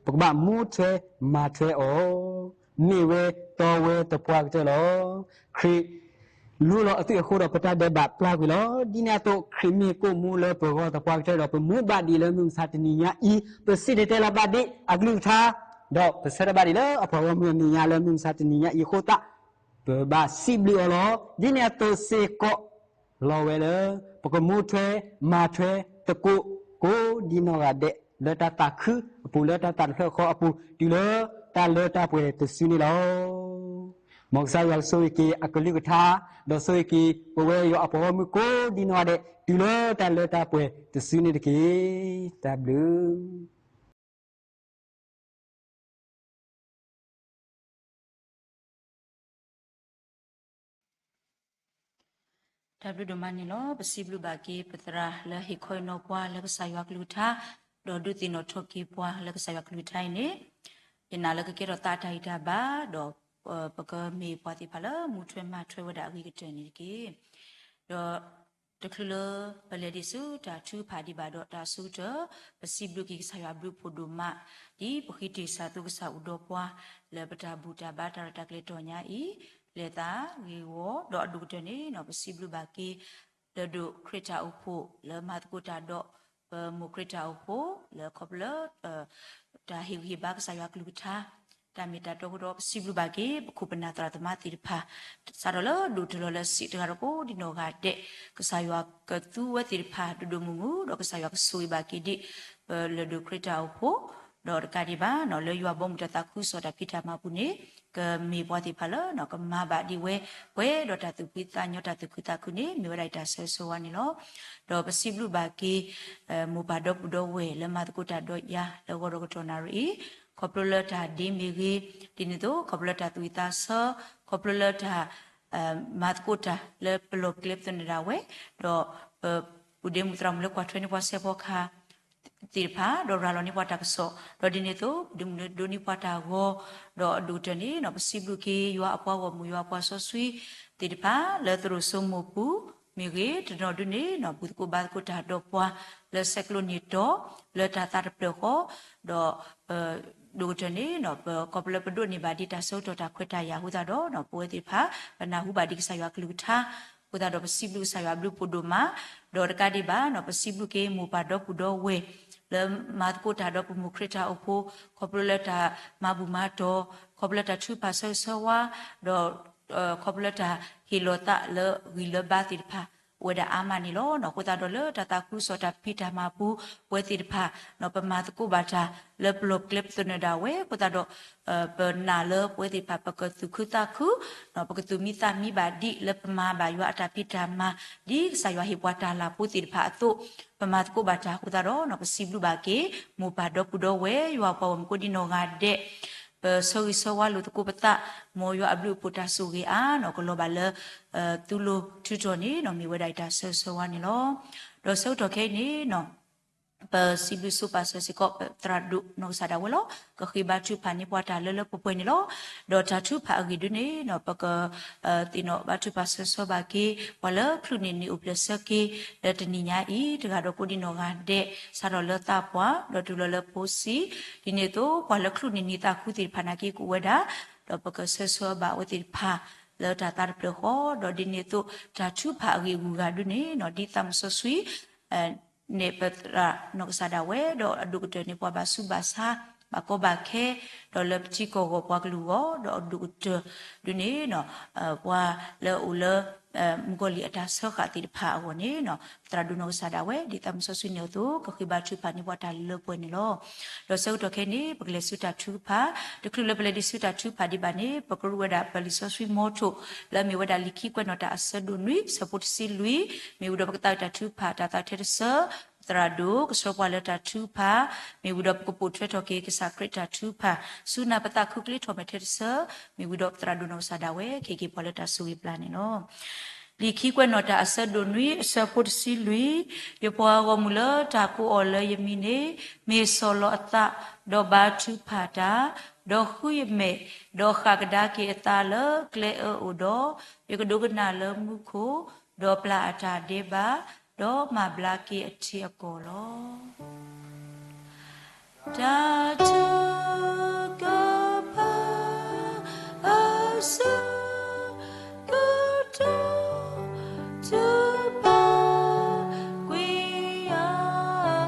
ပကဘၣ်မူထွဲမၤထွဲအီၤ, မ့ၢ်ဝဲတီဝဲသပှၢ်ကတၢၢ်လီၤ. ခရံာ် လူလီၤအသွံၣ်အဃိဒီး ပတၢ်ဒဲးဘးပျၢ်ကွံာ်လီၤ. ဒ်န့ၣ်အသိး ခရံာ်မ့ၢ်ကိၣ်မူလၢပဂီၢ်သပှၢ်ကတၢၢ်ဒီး ပမူဘၣ်ဒံးလၢမုၢ်မဆါတနံၤညါအံၤ, ပစံၣ်တဲၤတဲလီၤဘၣ်ဒံးအကလုၢ်ကထါ, ဒီးပဆၢထၢၣ်ဘၣ်ဒံးလၢအပှၤဂီၢ်မုၢ်အမဲာ်ညါလၢမုၢ်မဆါတနံၤညါအံၤအဃိသတး ပဘၣ်စံးဘျုးအီၤလီၤ. ဒ်န့ၣ်အသိးစ့ၢ်ကီး လီၤဝဲလၢ ပကမူထွဲမၤထွဲသကိး ကိးဒ်နီၢ်ဂၤဒဲး လၢတၢ်သးခုအပူၤ လၢတၢ်သးတဖျၢၣ်ဃီအပူၤ တုၤလၢတၢ်လၢတၢ်ပှဲၤတစုန့ၣ်လီၤ. မ်ကစၢ်ယွၤကဆိၣ်ဂ့ၤက့ၤအကလုၢ်ကထါ, ဒီးဆိၣ်ဂ့ၤက့ၤပဝဲယွၤအပှၤဂီၢ်မုၢ်ကိးဒ်နီၢ်ဂၤဒဲး တုၤလၢတၢ်လၢတၢ်ပှဲၤတစုန့ၣ်တက့ၢ်. တၢ်ဘျုး တၢ်ဘျုးဒိၣ်မးန့ၣ်လီၤ. ပစံးဘျုးဘၣ်က့ၤပသရၣ်လၢဟ့ၣ်ခီဟ့ၣ်နီၤပှၤလၢကစၢ်ယွၤကလုၢ်ကထါ, ဒီးဒုးသ့ၣ်နီၣ်ထီၣ်က့ၤပှၤလၢကစၢ်ယွၤကလုၢ်ကထါအံၤန့ၣ်, ယနာ်လၢကကဲထီၣ်သးအတၢ်ဂံၢ်တၢ်ဘါ, ဒီးပကမ့ၢ်ပှၤသ့ၣ်တဖၣ်လၢမူထွဲမၤထွဲဝဲဒၣ်အဂ့ၤကတၢၢ်န့ၣ်တက့ၢ်. ဒီး တချုးလၢပလဲၤဒံးဆူတၢ်ထုကဖၣ်ဒံးဘၣ်ဒီးတၢ်အဆိကတၢၢ်, ပစံးဘျုးက့ၤကစၢ်ယွၤအဘျုးအဖှိၣ်ဒိၣ်မး, ဒ်ပဃ့တ့ၢ်ဆၢသိကစၢ်အိၣ်ဒီးပှၤ လၢပတၢ်ဘူၣ်တၢ်ဘါတၢ်ရဲၣ်တၢ်ကျဲၤတီၢ်ညါအံၤ, လဲၤသးဂ့ၤဂီၤ ဒီးအဒိၣ်ကတၢၢ်န့ၣ် ပစံးဘျုးဘၣ်က့ၤ လၢဒိၣ်ခရံာ်တၢ်အိၣ်ဖှိၣ် လၢမၤသကိးတၢ်ဒီး ပမိၢ်ခရံာ်တၢ်အိၣ်ဖှိၣ် လၢခီဖျိလၢ တၢ်ဟ့ၣ်ဂံၢ်ဟ့ၣ်ဘါကစၢ်ယွၤကလုၢ်ကထါ, တၢ်မ့ၢ်တၢ်တီအဃိဒီး ပစံးဘျုးဘၣ်က့ၤ ပခိၣ်ပနၢ်သရၣ်သမါသ့ၣ်တဖၣ်, စးထီၣ်လၢဒိၣ်တုၤလီၤလၢဆံးတဂၤဒီးကိးဒ်နီၢ်ဂၤဒဲး, ကစၢ်ယွၤကသူဝဲသ့ၣ်တဖၣ်ဒိၣ်ဒိၣ်မုၢ်မုၢ် ဒီးကစၢ်ယွၤကဆိၣ်ဂ့ၤဘၣ်က့ၤဒံး ပလၢဒိၣ်ခရံာ်တၢ်အိၣ်ဖှိၣ်, ဒီးတကးဒံးဘၣ် လၢယွၤဘီမုၢ်တၢ်သးခုကစီၣ်တၢ်ဖံးတၢ်မၤပူၤန့ၣ် ကမ့ၢ်ပှၤသ့ၣ်တဖၣ်လၢ ကမၤဘၣ်ဒံးဝဲ ပှဲၤဒီးတၢ်သူၣ်ဖှံသးညီတၢ်သူၣ်ခုသးခုန့ၣ် မ့ၢ်ဝဲဒၣ်တၢ်ဆၢဂ့ၤဆၢဝါန့ၣ်လီၤ. ဒီးပစံးဘျုးဘၣ်က့ၤ မိၢ်ပၢ်ဒီပုၢ်ဒီဝဲၢ်လၢမၤသကိးတၢ်ဒီးယၤလၢဂီၤဒီးကတီၢ်နၣ်ရံၣ်အံၤ, ခီဖျိလၢတၢ်ဒ့မ့ၢ်ဂ့ၤ, ဒ်န့ၣ်အသိး ခီဖျိလၢတၢ်သူၣ်ဝံၣ်သးဆၢ, ခီဖျိလၢတၢ် မၤသကိးတၢ်လၢပလီၢ်ပကျဲပသနၢၣ်ဒၣ်ဝဲ, ဒီး ပူၤဒ့မုၣ်သရၣ်မုၣ်လၢကွၢ်ထွဲန့ၢ်ပှၤစဲးဖီကဟၣ် သ့ၣ်တဖၣ် ဒီးရၤလီၤန့ၢ်ပှၤတၢ်ကစီၣ်, ဒီးဒ်န့ၣ်အသိး ပူၤဒ့မုၣ်လၢဒိးန့ၢ်ပှၤတၢ်ဂီၤ, ဒီးအဒိၣ်ကတၢၢ်န့ၣ် ပစံးဘျုးက့ၤယွၤအပှၤဂီၢ်မုၢ် ယွၤအပှၤစီဆှံသ့ၣ်တဖၣ် လၢသရိာ်စိမိၢ်ပူၤမ့ၢ်ဂ့ၤ, တနီၤဒုန့ၣ် ဘူၣ်သကိးဘါသကိးတၢ်ဒီးပှၤ လၢဆဲးကျိးန့ၢ်တီၤ လၢတၢ်သးတဖျၢၣ်ဃီ, ဒီး ဒိၣ်ကတၢၢ်န့ၣ် ပခီဖျိလၢပဒိးန့ၢ်ဘၣ်ဒံးတၢ်ဆၢကတီၢ်တၢ်ခွဲးတၢ်ယာ်အဃိသတးဒီး ပဝဲသ့ၣ်တဖၣ် ပနၢ်ဟူဘၣ်ဒံးကစၢ်ယွၤကလုၢ်ကထါ အဃိသတးဒီး ပစံးဘျုးကစၢ်ယွၤအဘျုးဖှိၣ်ဒိၣ်မး, ဒီးတကးဒံးဘၣ် ပစံးဘျုးက့ၤမိၢ်ပၢ်ဒီပုၢ်ဒီဝဲၢ် လၢမၤသကိးတၢ်ဒီးပမိၢ်ခရံာ်တၢ်အိၣ်ဖှိၣ် ခီဖျိလၢတၢ်မၤဘူၣ်မၤတီၤ, ခီဖျိလၢတၢ်ထုကဖၣ်ဆၢဂ့ၤဆၢဝါ, ဒီး ခီဖျိလၢတၢ်ဟ့ၣ်လီၤသးလၢဂံၢ်လၢဘါသ့ၣ်တဖၣ် အိၣ်ဝဲဒၣ်အါမးန့ၣ်လီၤ. အဃိသတးဒီးလၢတၢ်သးခုကစီၣ်တၢ်ဖံးတၢ်မၤပူၤ ပဝဲသ့ၣ်တဖၣ် ပမၤသကိးဘၣ်တၢ်လၢပလီၢ်ပကျဲပသနၢၣ်ဒၣ်ဝဲ အဃိသတးဒီး ပနာ်လၢပဝဲသ့ၣ်တဖၣ် ပကသူၣ်ခုသးခု, ပကသူၣ်မံသးမံဘၣ်ဒံးလၢပမၤဘၣ်ယွၤအတၢ်ဖံးတၢ်မၤ ဒ်ကစၢ်ယွၤဟ့ၣ်ပှၤတၢ်လၤဖိသ့ၣ်တဖၣ်အသိး, ပမၤသကိးဘၣ်တၢ်အဃိသတးဒီး ပစံးဘျုးဘၣ်က့ၤ မိၢ်ပၢ်ဒီပုၢ်ဒီဝဲၢ် ယွၤပှၤဂီၢ်မုၢ်ကိးဒံနီၢ်ဂၤဒဲး ပဆၢဂ့ၤဆၢဝါလိာ်သကိးပသး, မ်ယွၤအဘျုးအဖှိၣ်တၢ်ဆိၣ်ဂ့ၤအါ ကလီၤဘၣ်လၢ သုလိၤထုးထီၣ်န့ၣ် မ့ၢ်ဝဲဒၣ်အတၢ်ဆၢဂ့ၤဆၢဝါန့ၣ်လီၤ. ဒီးဆၢကတီၢ်ခဲအံၤန့ၣ် ပစံးဘျုးဆိပာ်စၢၤစ့ၢ်ကီး ပသရၣ်ဒိၣ်နီၢ်ကစၢ်ဒၣ်ဝဲလီၤ. ကဃ့ဘါထုကဖၣ်န့ၢ်ပှၤတၢ်လၢလၢပှဲၤပှဲၤန့ၣ်လီၤ. ဒီးတၢ်ထုကဖၣ်အဂ့ၢ်ဒ်န့ၣ် ပက သ့ၣ်နီၣ်ဘါထုကဖၣ်ဆၢဂ့ၤဆၢဝါဘၣ်က့ၤ ပှၤလၢချုးန့ၢ်နံၣ်အိၣ်ဖျဲၣ်ဆၢက့ၤ လၢတနံၤညါအံၤ တဂၤဒီးကိးဒံနီၢ်ဂၤဒဲး စးထီၣ်လၢသးပှၢ် ဒီးတုၤလီၤလၢဖိဆံး, ဒ်န့ၣ်အသိး ပှၤလၢချုးန့ၢ်နံၣ်သးခုသ့ၣ်တဖၣ်နာ်က့ ကအိၣ်ဝဲဒၣ်, ဒီးပကဆၢဂ့ၤဆၢဝါဘၣ်အဝဲသ့ၣ်တဖၣ် လၢတၢ်သးတဖျၢၣ်ဃီ, ဒီးဒ်န့ၣ်အသိး တၢ်ထုကဖၣ်အဂ့ၢ်အဂုၤအဂၤဒုန့ၣ်နီၤ ဒ်သးမစီဆှံ နဲၣ်ပသရၣ်နီၢ်ကစၢ်ဒၣ်ဝဲ, ဒီးအဒိၣ်ကတၢၢ်န့ၣ် ပှၤဘၣ်ဆူးဘၣ်ဆါ ဘၣ်ကီဘၣ်ခဲ, ဒီးလၢပထံကီၢ်ဂီၢ်ပှၤကလုာ်အဂီၢ်, ဒီးအဒိၣ်ကတၢၢ်ဒုန့ၣ် ပှၤလၢအအိၣ်လၢ မုၣ်ကီၤလံၢ်အတၢ်စၢဃာ်သ့ၣ်တဖၣ်အဂီၢ်န့ၣ် ပသရၣ်ဒိၣ်နီၢ်ကစၢ်ဒၣ်ဝဲ ဒ်သးမစီဆှံန့ၣ်အသိး ကဃ့ဘါထုကဖၣ်န့ၢ်ပှၤတၢ်လၢပှဲၤန့ၣ်လီၤ. ဒီးဆၢကတီၢ်ခဲအံၤန့ၣ် ပကလဲၤဆူတၢ်ထုကဖၣ်, တချုးလၢပလဲၤဒံးဆူတၢ်ထုကဖၣ်ဒံးဘၣ်န့ၣ် ပကရူးဝဲဒၣ်ပလံာ်စီဆှံမီထိၣ် လၢအမ့ၢ်ဝဲဒၣ်လံာ်ခံကွဲးနီၣ်တၢ်အဆၢဒိၣ်နွံ အဆၢဖိတဆံလွံၢ်, မ့ၢ်ဝံၤဒီးပကသးဝံၣ်တၢ်ထုကဖၣ် တၢ်သးထဲတဆၢ, ပသရၣ်ဒိၣ်ကဆှၢပှၤလၢတၢ်ထုကဖၣ်, မ့ၢ်ဝံၤဒီးပကပိာ်ထွဲထီၣ်က့ၤကစၢ်ခရံာ်တၢ်ထုကဖၣ် ဆူနၢ်ပသးခုကလ့ထီၣ်မဲာ်ထဲတဆၢ, မ့ၢ်ဝံၤဒီးပသရၣ်ဒိၣ်နီၢ်ကစၢ်ဒၣ်ဝဲ ကဟ့ၣ်က့ၤပှၤလၢတၢ်ဆိၣ်ဂ့ၤပျၢ်န့ၣ်လီၤ. လံာ်ခံကွဲးနီၣ်တၢ်အဆၢဒိၣ်နွံ အဆၢဖိတဆံလွံၢ်, ယပှၤဂီၢ်မုၢ်လၢတၢ်ကိးအီၤလၢယမံၤန့ၣ် မ့ၢ်ဆီၣ်လီၤအသး, ဒီးဘါထုကဖၣ်တၢ်, ဒီးဃုယမဲာ်, ဒီးဃၣ်ကဒါက့ၤအသးလၢကျဲအၢအိၣ်ဒီး, ယကဒိကနၣ်လၢမူခိၣ်, ဒီးပျၢ်အတၢ်ဒဲးဘး, ဒီးမၤဘျါက့ၤအထံအကီၢ်လီၤ. တၢ်ထုကဖၣ်အဆၢကတီၢ် ထုကဖၣ်ကွံာ်ယၤ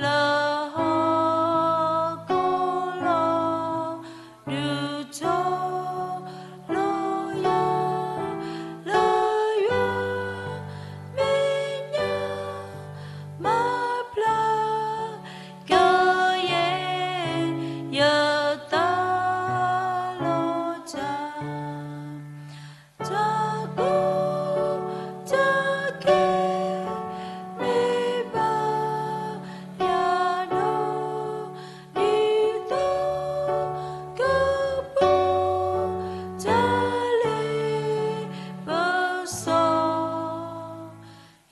လၢဟီၣ်ခိၣ်လီၤ. ဒုးတီလီၤယၤလၢယွၤမဲာ်ညါ မၤဘျါကယဲၢ် ယသးလီၤတၢ် တၢ်ကီတၢ်ခဲ မ့ၢ်ဘၣ်ယၤဒီး ဒ်သိးကပိာ် တၢ်လ့ပစီ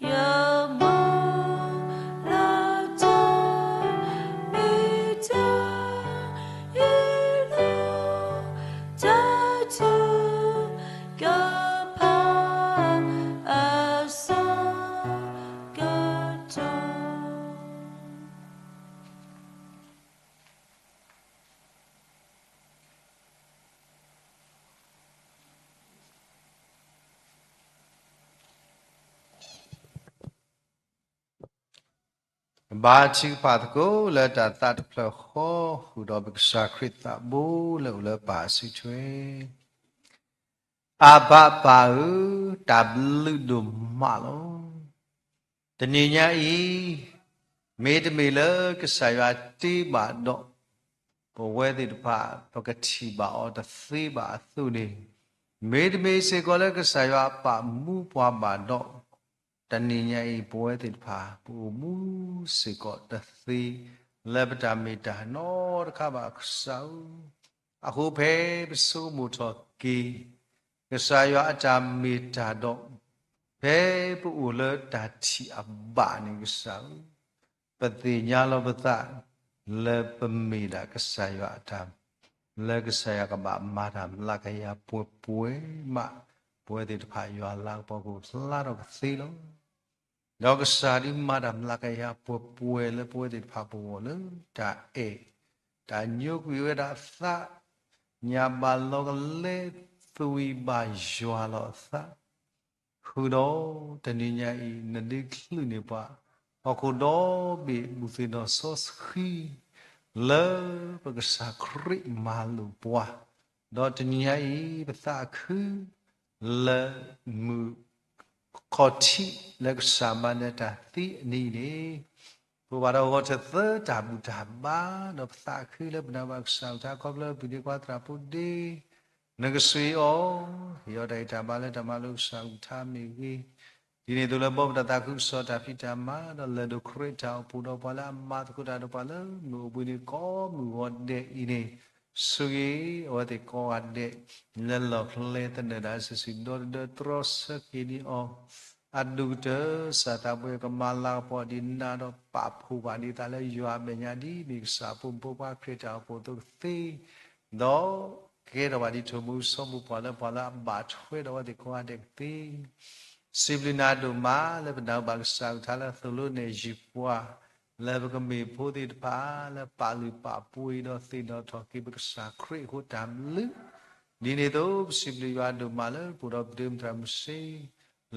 ယမုၢ်လၢ်တၢ် မ့ၢ်တၢ်အ့ၣ်လိာ် တၢ်ထုကဖၣ်အဆၢကတီၢ် ဘါထုကဖၣ်သကိးလၢတၢ်သးတဖျၢၣ်ဃီ ဃုာ်ဒီးပကစၢ်ခရံာ်သးဘိလၢအိၣ်လၢပၢ်အစုထွဲ. အဘၣ်ပၢ်ဧၢ, တၢ်ဘျုးဒိၣ်မးလီၤ. တနံၤညါအံၤ မ့တမ့ၢ်လၢကစၢ်ယွၤတ့ဘၣ်ဒီး ပဝဲသ့ၣ်တဖၣ် ပကထံၣ်ဘၣ်အီၤတသ့ဘၣ်အသိးန့ၣ်, မ့တမ့ၢ်စ့ၢ်ကီးလၢကစၢ်ယွၤပာ်မူပှၤဘၣ်ဒီး တနံၤညါအံၤ ပဝဲသ့ၣ်တဖၣ် ပအိၣ်မူစ့ၢ်ကီးတသ့ လၢပတၢ်မ့ၢ်တၢ်နီတခါဘၣ် ကစၢ်ဧၢ. အဃိဖဲပဆိကမိၣ်ထီၣ်က့ၤ ကစၢ်ယွၤအတၢ်မ့ၢ်တၢ်ဒီး ဖဲပအိၣ်လၢတၢ်ထံၣ်အဘၣ်န့ၣ် ကစၢ်ဧၢ, ပသ့ၣ်ညါလီၤပသး လၢပမ့ၢ်ဒၣ်ကစၢ်ယွၤအတၢ် လၢကစၢ်ယွၤကဘၣ်မၤတၢ်မျးကယၤပှဲၤပှဲၤမး ပဝဲသ့ၣ်တဖၣ်ယွၤလၤကပီၤကဖျါထီၣ်ကသ့လီၤ. ဒီးကစၢ်ဒုးမၤတၢ်မျးကယၤပှဲၤပှဲၤလၢပဝဲသ့ၣ်တဖၣ်ပဂီၢ်လၢ တၢ်အဲၣ်, တၢ်ညိကွံာ်ဝဲဒၣ်အသး, ညၣ်ဘၣ်လီၤကလဲ သွံၣ်ဘၣ်ယွၤလီၤအသး, ဃုာ်ဒီးတနံၤညါအံၤ နဒုးချုးန့ၢ်ပှၤ ဟီၣ်ခိၣ်ဒီဘ့ၣ် ဘူၣ်သ့ၣ်ဒီးစီဆှံ လၢပကစၢ်ခရံာ်မၤလိာ်ပှၤ, ဒီးတနံၤညါအံၤ ပသးခု လၢမုၢ်ခီၣ်ထံးလၢကစၢ်မၤနၢၤတၢ်သံအနံၤန့ၣ်, ပဘၣ်တၢ်ဂီၤထၢၣ်သၢတၢ်ဘူၣ်တၢ်ဘါ, ဒီးပသးခုလၢပနၢ်ဘၣ်ကစၢ်အကလုၢ်ကထါ ခီဖျိပဒ့ခွါသရၣ်ဖိဒ့ နကစွ့အီၤ, ဟ့ၣ်အီၤတၢ်ဂံၢ်တၢ်ဘါလၢတၢ်မၤလိကစၢ်အကလုၢ်ကထါမ့ၢ်ဂ့ၤ, ဒ်န့ၣ်အသိးလၢဘီပတၢ်သးခုကစီၣ်တၢ်ဖံးတၢ်မၤ ဒီးလဲၤဒိးခရံာ်တၢ်အိၣ်ဖှိၣ်ဒီးပှၤလၢအမၤသကိးတၢ်ဒီးပှၤလၢမုၢ်အိၣ်ဘှံးနံၤကိးမုၢ်ဂီၤဒဲးအံၤန့ၣ်, ဆိၣ်ဂ့ၤအဝဲသ့ၣ်ကိးဂၤဒဲး လၢလီၢ်ဖဲလဲၣ်သနၢၣ်ဒၣ်စုာ်စုာ် ဒီတဒၢတြီဆၢက့ၤန့ၢ်အီၤ, အဒိၣ်ကတၢၢ် ကစၢ်သးပှဲၤကမၤလၤကပီၤဒံးနၤဒီးပာ်ဖှိၣ်ဘၣ်ဒံးသးလၢယွၤအမဲာ်ညါ ဒ်မ့ၢ်ကစၢ်အဖိမုၣ်ဖိခွါခရံာ်တၢ်အိၣ်ဖှိၣ်အသိးကသ့, ဒီးကဲထီၣ်ဘၣ်ဒ်ထိၣ်မူစီၤပီပှၤလၢပှၤလၢအဘၣ်ထွဲဒီးအဝဲသ့ၣ်ကိးဂၤဒဲးကသ့ စံးဘျုးနၤဒိၣ်မးလၢပနၢ်ဟူဘၣ်ကစၢ်အကလုၢ်ကထါလၢသိၣ်လိနဲၣ်ယုၢ်ပှၤ လၢပကမ့ၢ်ဖိသ့ၣ်တဖၣ်လၢပာ်လုၢ်ပာ်ပှ့ၤဒီးသ့ၣ်နီၣ်ထီၣ်က့ၤပကစၢ်ခရံာ်အဃိတၢ်ဘျုး, ဒ်န့ၣ်အသိး ပစံးဘျုးယွၤဒိၣ်မးလၢပအိၣ်ဒီးပဒိၣ်မုၢ်သရၣ်မုၢ်ဆ့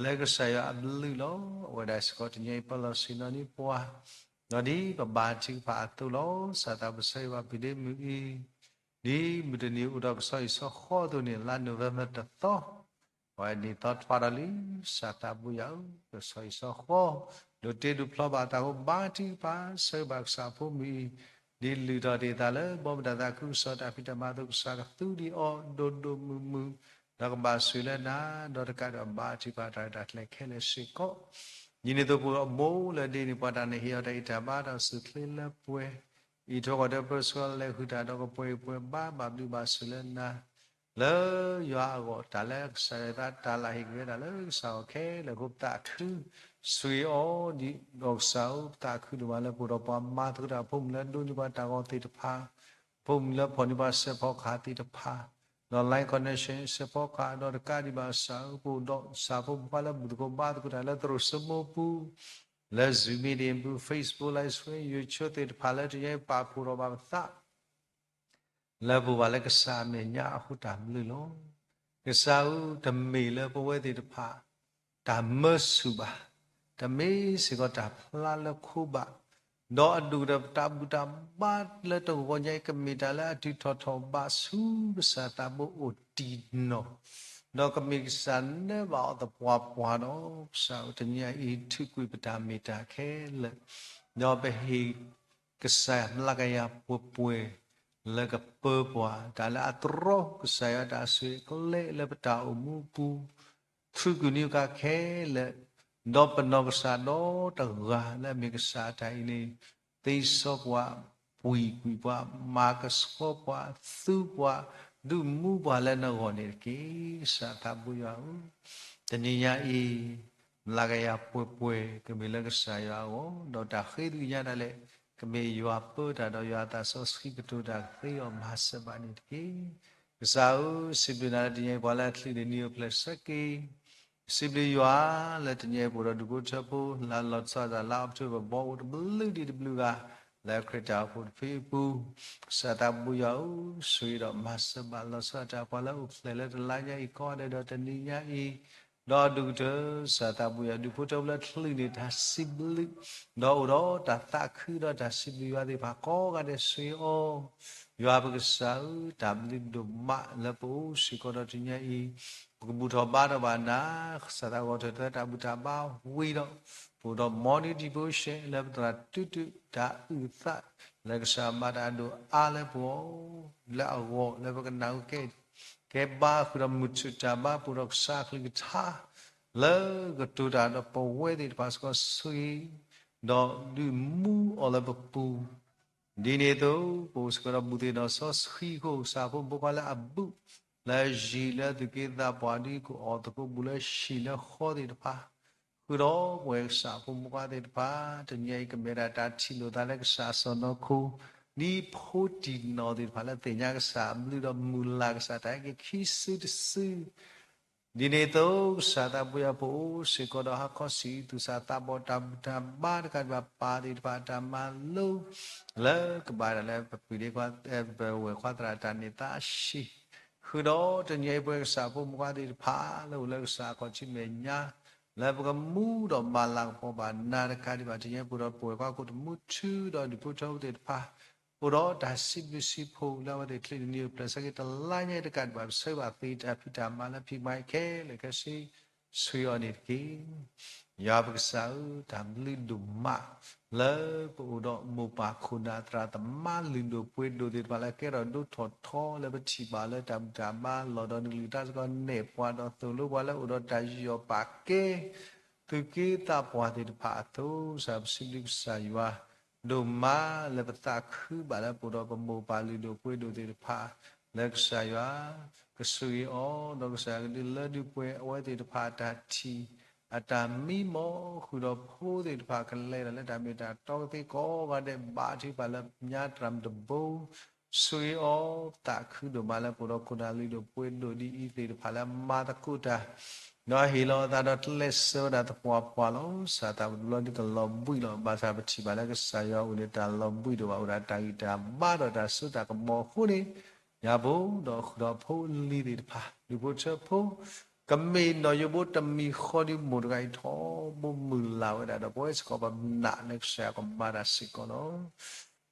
လၢကစၢ်ယွၤအဘျုးလီၤ. အဝဲဒၣ်စ့ၢ်ကီးတနံၤအံၤ ပၢလီၤဆ့ၣ်နီၤန့ၢ်ပှၤ ဒီးဒ်ပဘါထုကဖၣ်အသိးလီၤ. ကစၢ်သးဘိၣ်ဆၢဂ့ၤဘၣ်ဖံးဒ့မုၢ်အံၤ ဒ်မုၢ်တနံၤအိၣ်ဒီးကဆီအံၤဆီဃီအသိးန့ၣ် လါနိၣ်ဝ့ဘၢၣ်တသီ အဝဲနံၣ်သီထွါဒီးလံ. ကစၢ်သးဘိၣ်ယွၤဧၢ, ကဆီအံၤဆီဃီ ဒိးတ့ဒိးဖျီဘၣ်တၢ်အိၣ်ဘါထုကဖၣ် ဆၢဂ့ၤဘၣ်ကစၢ်အဖိမုၢ်အံၤ ဒ်လုၢ်ထီၣ်တ့ၢ်သးလၢ ဘီမုၢ်တၢ်သးခုကစီၣ်တၢ်ဖံးတၢ်မၤအသိး ကစၢ်ကသူဒံးအီၤဒိၣ်ဒိၣ်မုၢ်မုၢ် ဒီးကဘၣ်ဆိၣ်ဂ့ၤလၢနၤ ဒီးတကးဒံးဘၣ် ဘါထုကဖၣ်တၢ်ရဲၣ်တၢ်ကျဲၤခဲလၢာ်စ့ၢ်ကီး ဒ်န့ၣ်အသိးပအိၣ်ဒီးမိၢ်လၢဒ့န့ၣ် ပှၤတၢ်န့ၣ်ဟ့ၣ်အီၤတၢ်အံးတၢ်ဘါ တၢ်အိၣ်ဆူၣ်အိၣ်ချ့လၢပှဲၤ အံးထွဲကွၢ်ထွဲပၢဆှၢ လဲၤဃုာ်တၢ်ဒီးကပှဲၤအံၤပှဲၤဘါ ဘၣ်ဘျုးဘၣ်ဆိၣ်လၢနၤ လၢယွၤအဂီၢ် တၢ်လၢကစၢ်ယွၤအသး တၢ်လၢဟ့ၣ်က့ၤဝဲဒၣ်လၢကစၢ်အဂီၢ်ခဲလၢာ်အဃိ ပသးခု ဆိၣ်ဂ့ၤအီၤ ဒ်ဒီးကစၢ်ဧၢ ပသးခုဒိၣ်မးလၢပအိၣ်ဒီးပှၤမၤသကိးတၢ် ဖိမုၣ်လၢဒိးန့ၢ်ပှၤတၢ်ဂီၤသ့ၣ်တဖၣ် ဖိမုၣ်လၢဖီၣ်န့ၢ်ပှၤစဲးဖီကဟၣ်သ့ၣ်တဖၣ် ဒီး line connection စဲးဖီကဟၣ် ဒီးတကးဒံးဘၣ်ကစၢ်ဧၢ ပအိၣ်ဒီးကစၢ်ဖိမုၣ်ဖိခွါလၢဘူၣ်သကိးဘါသကိးတၢ်လၢသရိာ်စမိၢ်ပူၤ လၢ Zoom meeting ပူၤ Facebook Live Stream YouTube သ့ၣ်တဖၣ်လၢတနံၤအံၤပာ်ဖှိၣ်ထီၣ်ဘၣ်ပသး လၢပအိၣ်ဘၣ်လၢကစၢ်အမဲာ်ညါအဃိတၢ်ဘျုးလီၤ. ကစၢ်ဧၢ တမ့ၢ်လၢပဝဲသ့ၣ်တဖၣ် တၢ်မၢဆူၣ်ဘၣ်, တမ့ၢ်စ့ၢ်ကီးတၢ်ဖျါလၢခိဘၣ်, ဒီးအဒိၣ်ကတၢၢ်ပတၢ်ဘူၣ်တၢ်ဘါလၢတဂီၤညါအံၤ ကမ့ၢ်တၢ်လၢအတုၤထီၣ်ထီၣ်ဘးဆူကစၢ်သးဘိအိၣ်တံၢ်နီၢ်, ဒီးကမ့ၢ်ကစၢ်နၢဘၣ်အီၤသပှၢ်ပှၢ်ဒီး ကစၢ်ဧၢ တနံၤအံၤထုးကွံာ်ပတၢ်မ့ၢ်တၢ်ခဲလၢာ်, ဒီးပဟ့ၣ် ကစၢ်မျးကယၤပှဲၤပှဲၤ လၢကပၢပှၤ တၢ်လၢအတြီ ကစၢ်ယွၤတၢ်ဆိၣ်ဂ့ၤအကျဲလၢပတၢ်အိၣ်မူအပူၤ, ထုးကွံာ်န့ၢ်ကါခဲလၢာ်, ဒီးပနီၢ်ကစၢ်ဒီတဂၤလၢအမ့ၢ်ကစၢ်အတၢ်အံၤန့ၣ် သ့စီပှၤ, ပှံာ်ကွံာ်ပှၤ, မၤကဆှီပှၤ, သူပှၤ, ဒုးမူပှၤလၢနဂီၢ်န့ၣ်တက့ၢ်. ကစၢ်သးဘိယွၤဧၢ, တနံၤညါအံၤ မျးကယၤပှဲၤပှဲၤ ကမ့ၢ်လၢကစၢ်ယွၤအဂီၢ်, ဒီးတၢ်ဃ့ဒုးညါဒၣ်လဲာ် ကမ့ၢ်ယွၤပၢတၢ်ဒီးယွၤအသးစီဆှံကတိၤတၢ်သ့အီၤမၤစၢၤဘၣ်န့ၣ်တက့ၢ်. ကစၢ်ဧၢ, စံးဘျုးနၤလၢတနံၤအံၤ ပှၤလၢအချံးန့ၣ် နံၤအိၣ်ဖျဲၣ်ဆၢက့ၤ, စံးဘျုးယွၤလၢတနံၤအံၤ ပအိၣ်ဒီးဒူၣ်ဖိထၢဖိ လၢလီၤဆီဒၣ်တၢ်လါအီးကထိဘၢၣ် ဘီအိၣ်တဘျုးဒံးတဘျုးဂၤ လၢခရံာ်တၢ်အိၣ်ဖှိၣ်တဖုအပူၤ, ကစၢ်သးဘိယွၤဧၢ, ဆိၣ်ဂ့ၤဒီးမၤစၢၤဘၣ်လီၤဆီဒၣ်တၢ်ပှၤလၢအိၣ်ဖျဲၣ်လၢတလါညါအံၤကိးဂၤဒဲးဒီးတနံၤညါအံၤ, ဒီးအဒိၣ်ကတၢၢ် ကစၢ်သးဘိယွၤ ဒူၣ်ဖိထၢဖိလၢချံးန့ၢ်တၢ်စံးဘျုး, ဒီးအိၣ်ဒီးတၢ်သးခုဒီးတၢ်စံးဘျုးယွၤသ့ၣ်တဖၣ်ကိးဂၤဒဲးဆိၣ်ဂ့ၤအီၤ, ယွၤပကစၢ်ဧၢ, တၢ်ဘျုးဒိၣ်မးလၢပအိၣ်စ့ၢ်ကီးဒီးတနံၤညါအံၤ, ပကဘူၣ်ထီၣ်ဘါထီၣ်ဘၣ်နၤ, ကစၢ်သးဂီၤထၢၣ်သၢတၢ်ဘူၣ်တၢ်ဘါဝံၤဒီး, ပအိၣ်ဒီး morning devotion လၢပသရၣ်တူၢ်တူၢ်တၢ်အုၣ်သး, လၢကစၢ်မၤတၢ်အဒိၣ်အါလၢပဂီၢ်, လၢအဂီၢ်လၢပကနၢ်ဟူကဲ ကဲဘါဃုာ်ဒီးမုၢ်ဆ့ၣ်တၢ်ဘါ ပအိၣ်ဒီးကစၢ်အကလုၢ်ကထါ လၢကတိၤတၢ်ဒီးပဝဲသ့ၣ်တဖၣ်စ့ၢ်ကီးဆိၣ်ဂ့ၤ, ဒီးဒုးမူအီၤလၢပပူၤ, ဒ်န့ၣ်အသိး ပအိၣ်စ့ၢ်ကီးဒီးဘူၣ်သ့ၣ်ဒီးစီဆှံအဃိ ကစၢ်ဖိမုၣ်ဖိခွါလၢအဘူး, လၢယံၤလၢသူၣ်က့သးပှၢ်ဒ်ကအိၣ်သကိးဘူၣ်လၢဟံၣ်လၢဃီသ့ၣ်တဖၣ်, ဃုာ်ဒီးပဝဲကစၢ်ဖိမုၣ်ဖိခွါသ့ၣ်တဖၣ် တနံၤအံၤကမ့ၢ်ဒၣ်တၢ်ထံၣ်လိာ်သးလၢကစၢ်အစီၢ်နီၤခိၣ်, ဒ်ဖိတံၢ်နီၢ်သ့ၣ်တဖၣ်လၢသ့ၣ်ညါကစၢ်အဘျုးဒီးမုၢ်လၢ်ကစၢ် တၢ်ဟဲက့ၤခံစုတစု ဒ်န့ၣ်အသိး ကစၢ်သးဘိယွၤ ပအိၣ်စ့ၢ်ကီးဒီးဟါခီဆံးသူၣ်စၢ်သးဘီၣ် တၢ်ဘူၣ်တၢ်ဘါတကးဒံးဘၣ် ပၢ်သ့ၣ်တဖၣ်အတၢ်မၤလိ, လၢကဘၣ်ဒၣ်လၢပပုၢ်ဒ့ခွါ ပဝဲၢ်ခွါသရၣ်တၢ်န့ၢ်သါအဆံး, ဃုာ်ဒီးတနံၤအံၤပဝဲကစၢ်ဖိမုၣ်ဖိခွါသ့ၣ်တဖၣ် လၢအိၣ်လၢကစၢ်အခီၣ်ထံးမဲာ်ညါ, လၢပကမူဒီးမၤလၤကပီၤဘၣ်နၤတကးဒံးဘၣ် တနံၤအံၤပအိၣ်ဒီးပဝဲၢ်ခွါကိးတမူထူဒီးဒူၣ်ဖိထၢဖိသ့ၣ်တဖၣ် အိၣ်ဒီးတၢ်စံးဘျုးစံးဖှိၣ်လၢအဝဲသ့ၣ်ချံးန့ၣ် နံၤအိၣ်ဖျဲၣ်ဆၢက့ၤတလါညါတကးဒံးဘၣ် ပဆၢဘၣ်သ့တၢ်ဖံးတၢ်မၤလၢဖံးမၤခဲလၢာ်ခဲဆ့ ဆိၣ်ဂ့ၤအီၤန့ၣ်တက့ၢ်. ယွၤပကစၢ်ဧၢ, တၢ်ဘျုးဒိၣ်မး လၢပအိၣ်ဒီးမိၢ်ပၢ်ခိၣ်နၢ်သရၣ်သမါလုၢ်ဒိၣ်ပှ့ၤဒိၣ်သ့ၣ်တဖၣ်လၢကဲထီၣ်ဒိၣ်ထီၣ်ထီလၢပထံၣ်ဘၣ်လၢတၢ်ဘူၣ်တၢ်ဘါလီၢ်ဒီးနကလုၢ်တၢ်စ့ၢ်ကီး နဲၣ်ပှၤဒီးသိၣ်လိပှၤလၢအိၣ်ဒီးတၢ်ယူးယီၣ်ပာ်ကဲ သူၣ်က့သးပှၢ်သ့ၣ်တဖၣ်အသိး ကစၢ်ပစံးဘျုးကစၢ်ယွၤ ဒိၣ်မးလၢပသးခုဘၣ်လၢပအိၣ်ဒီးပမိၢ်ပၢ်လုၢ်ဒိၣ်ပှ့ၤဒိၣ်သ့ၣ်တဖၣ် လၢကစၢ်ယွၤ ကဆိၣ်ဂ့ၤအီၤ ဒီးကစၢ်ယွၤကဒုးလၢဒုးပှဲၤအဝဲသ့ၣ်တဖၣ်အတၢ်ထံၣ် အတၢ်မံမီၢ်ဃုာ်ဒီးဖိသ့ၣ်တဖၣ်ကလဲၤတၢ်လၢတၢ်မ့ၢ်တၢ်တီကသ့ကိးဂၤဒဲး ဘါထုကဖၣ်လၢညါတရၣ်မတဘိ ဆိၣ်ဂ့ၤအီၤ သးခုဒိၣ်မးလၢပအိၣ်ဒီးခိၣ်နၢ်လုၢ်ဒိၣ်ပှ့ၤဒိၣ်ဒ်အံၤသ့ၣ်တဖၣ်လၢမၤသကိးတၢ် ဒီးဟ့ၣ်လီၤအသးဒီးကျဲးစၢးဝဲဒၣ်သပှၢ်ပှၢ်လီၤ. ကစၢ်သးပတဘျီဒုးကလီၤဘှံးလီၤ. ဘၣ်ဆၣ်ပထံၣ်ဘၣ်လၢကစၢ်ယွၤအိၣ်န့ၣ် တၢ်လီၤဘှံးဒိၣ်ဘၣ် အိၣ်ဒၣ်တၢ်ဂံၢ်တၢ်ဘါဒီးတၢ်စိတၢ်ကမီၤအဃိန့ၣ် ညါဘိ ဒီးဃုာ်ဒီးဖိလံၤသ့ၣ်တဖၣ် ဒူၣ်ဖိထၢဖိ ကမ့ၢ်နီၢ်ယိၤဘိတမံၤဃီဒီး မိၢ်တဂၤအံၤထီဘိမုၢ်လၢ်ဝဲဒၣ်ဒီး ပဝဲစ့ၢ်ကီးပနာ်လၢကစၢ်ယွၤကမၤတၢ်စ့ၢ်ကီးလီၤ.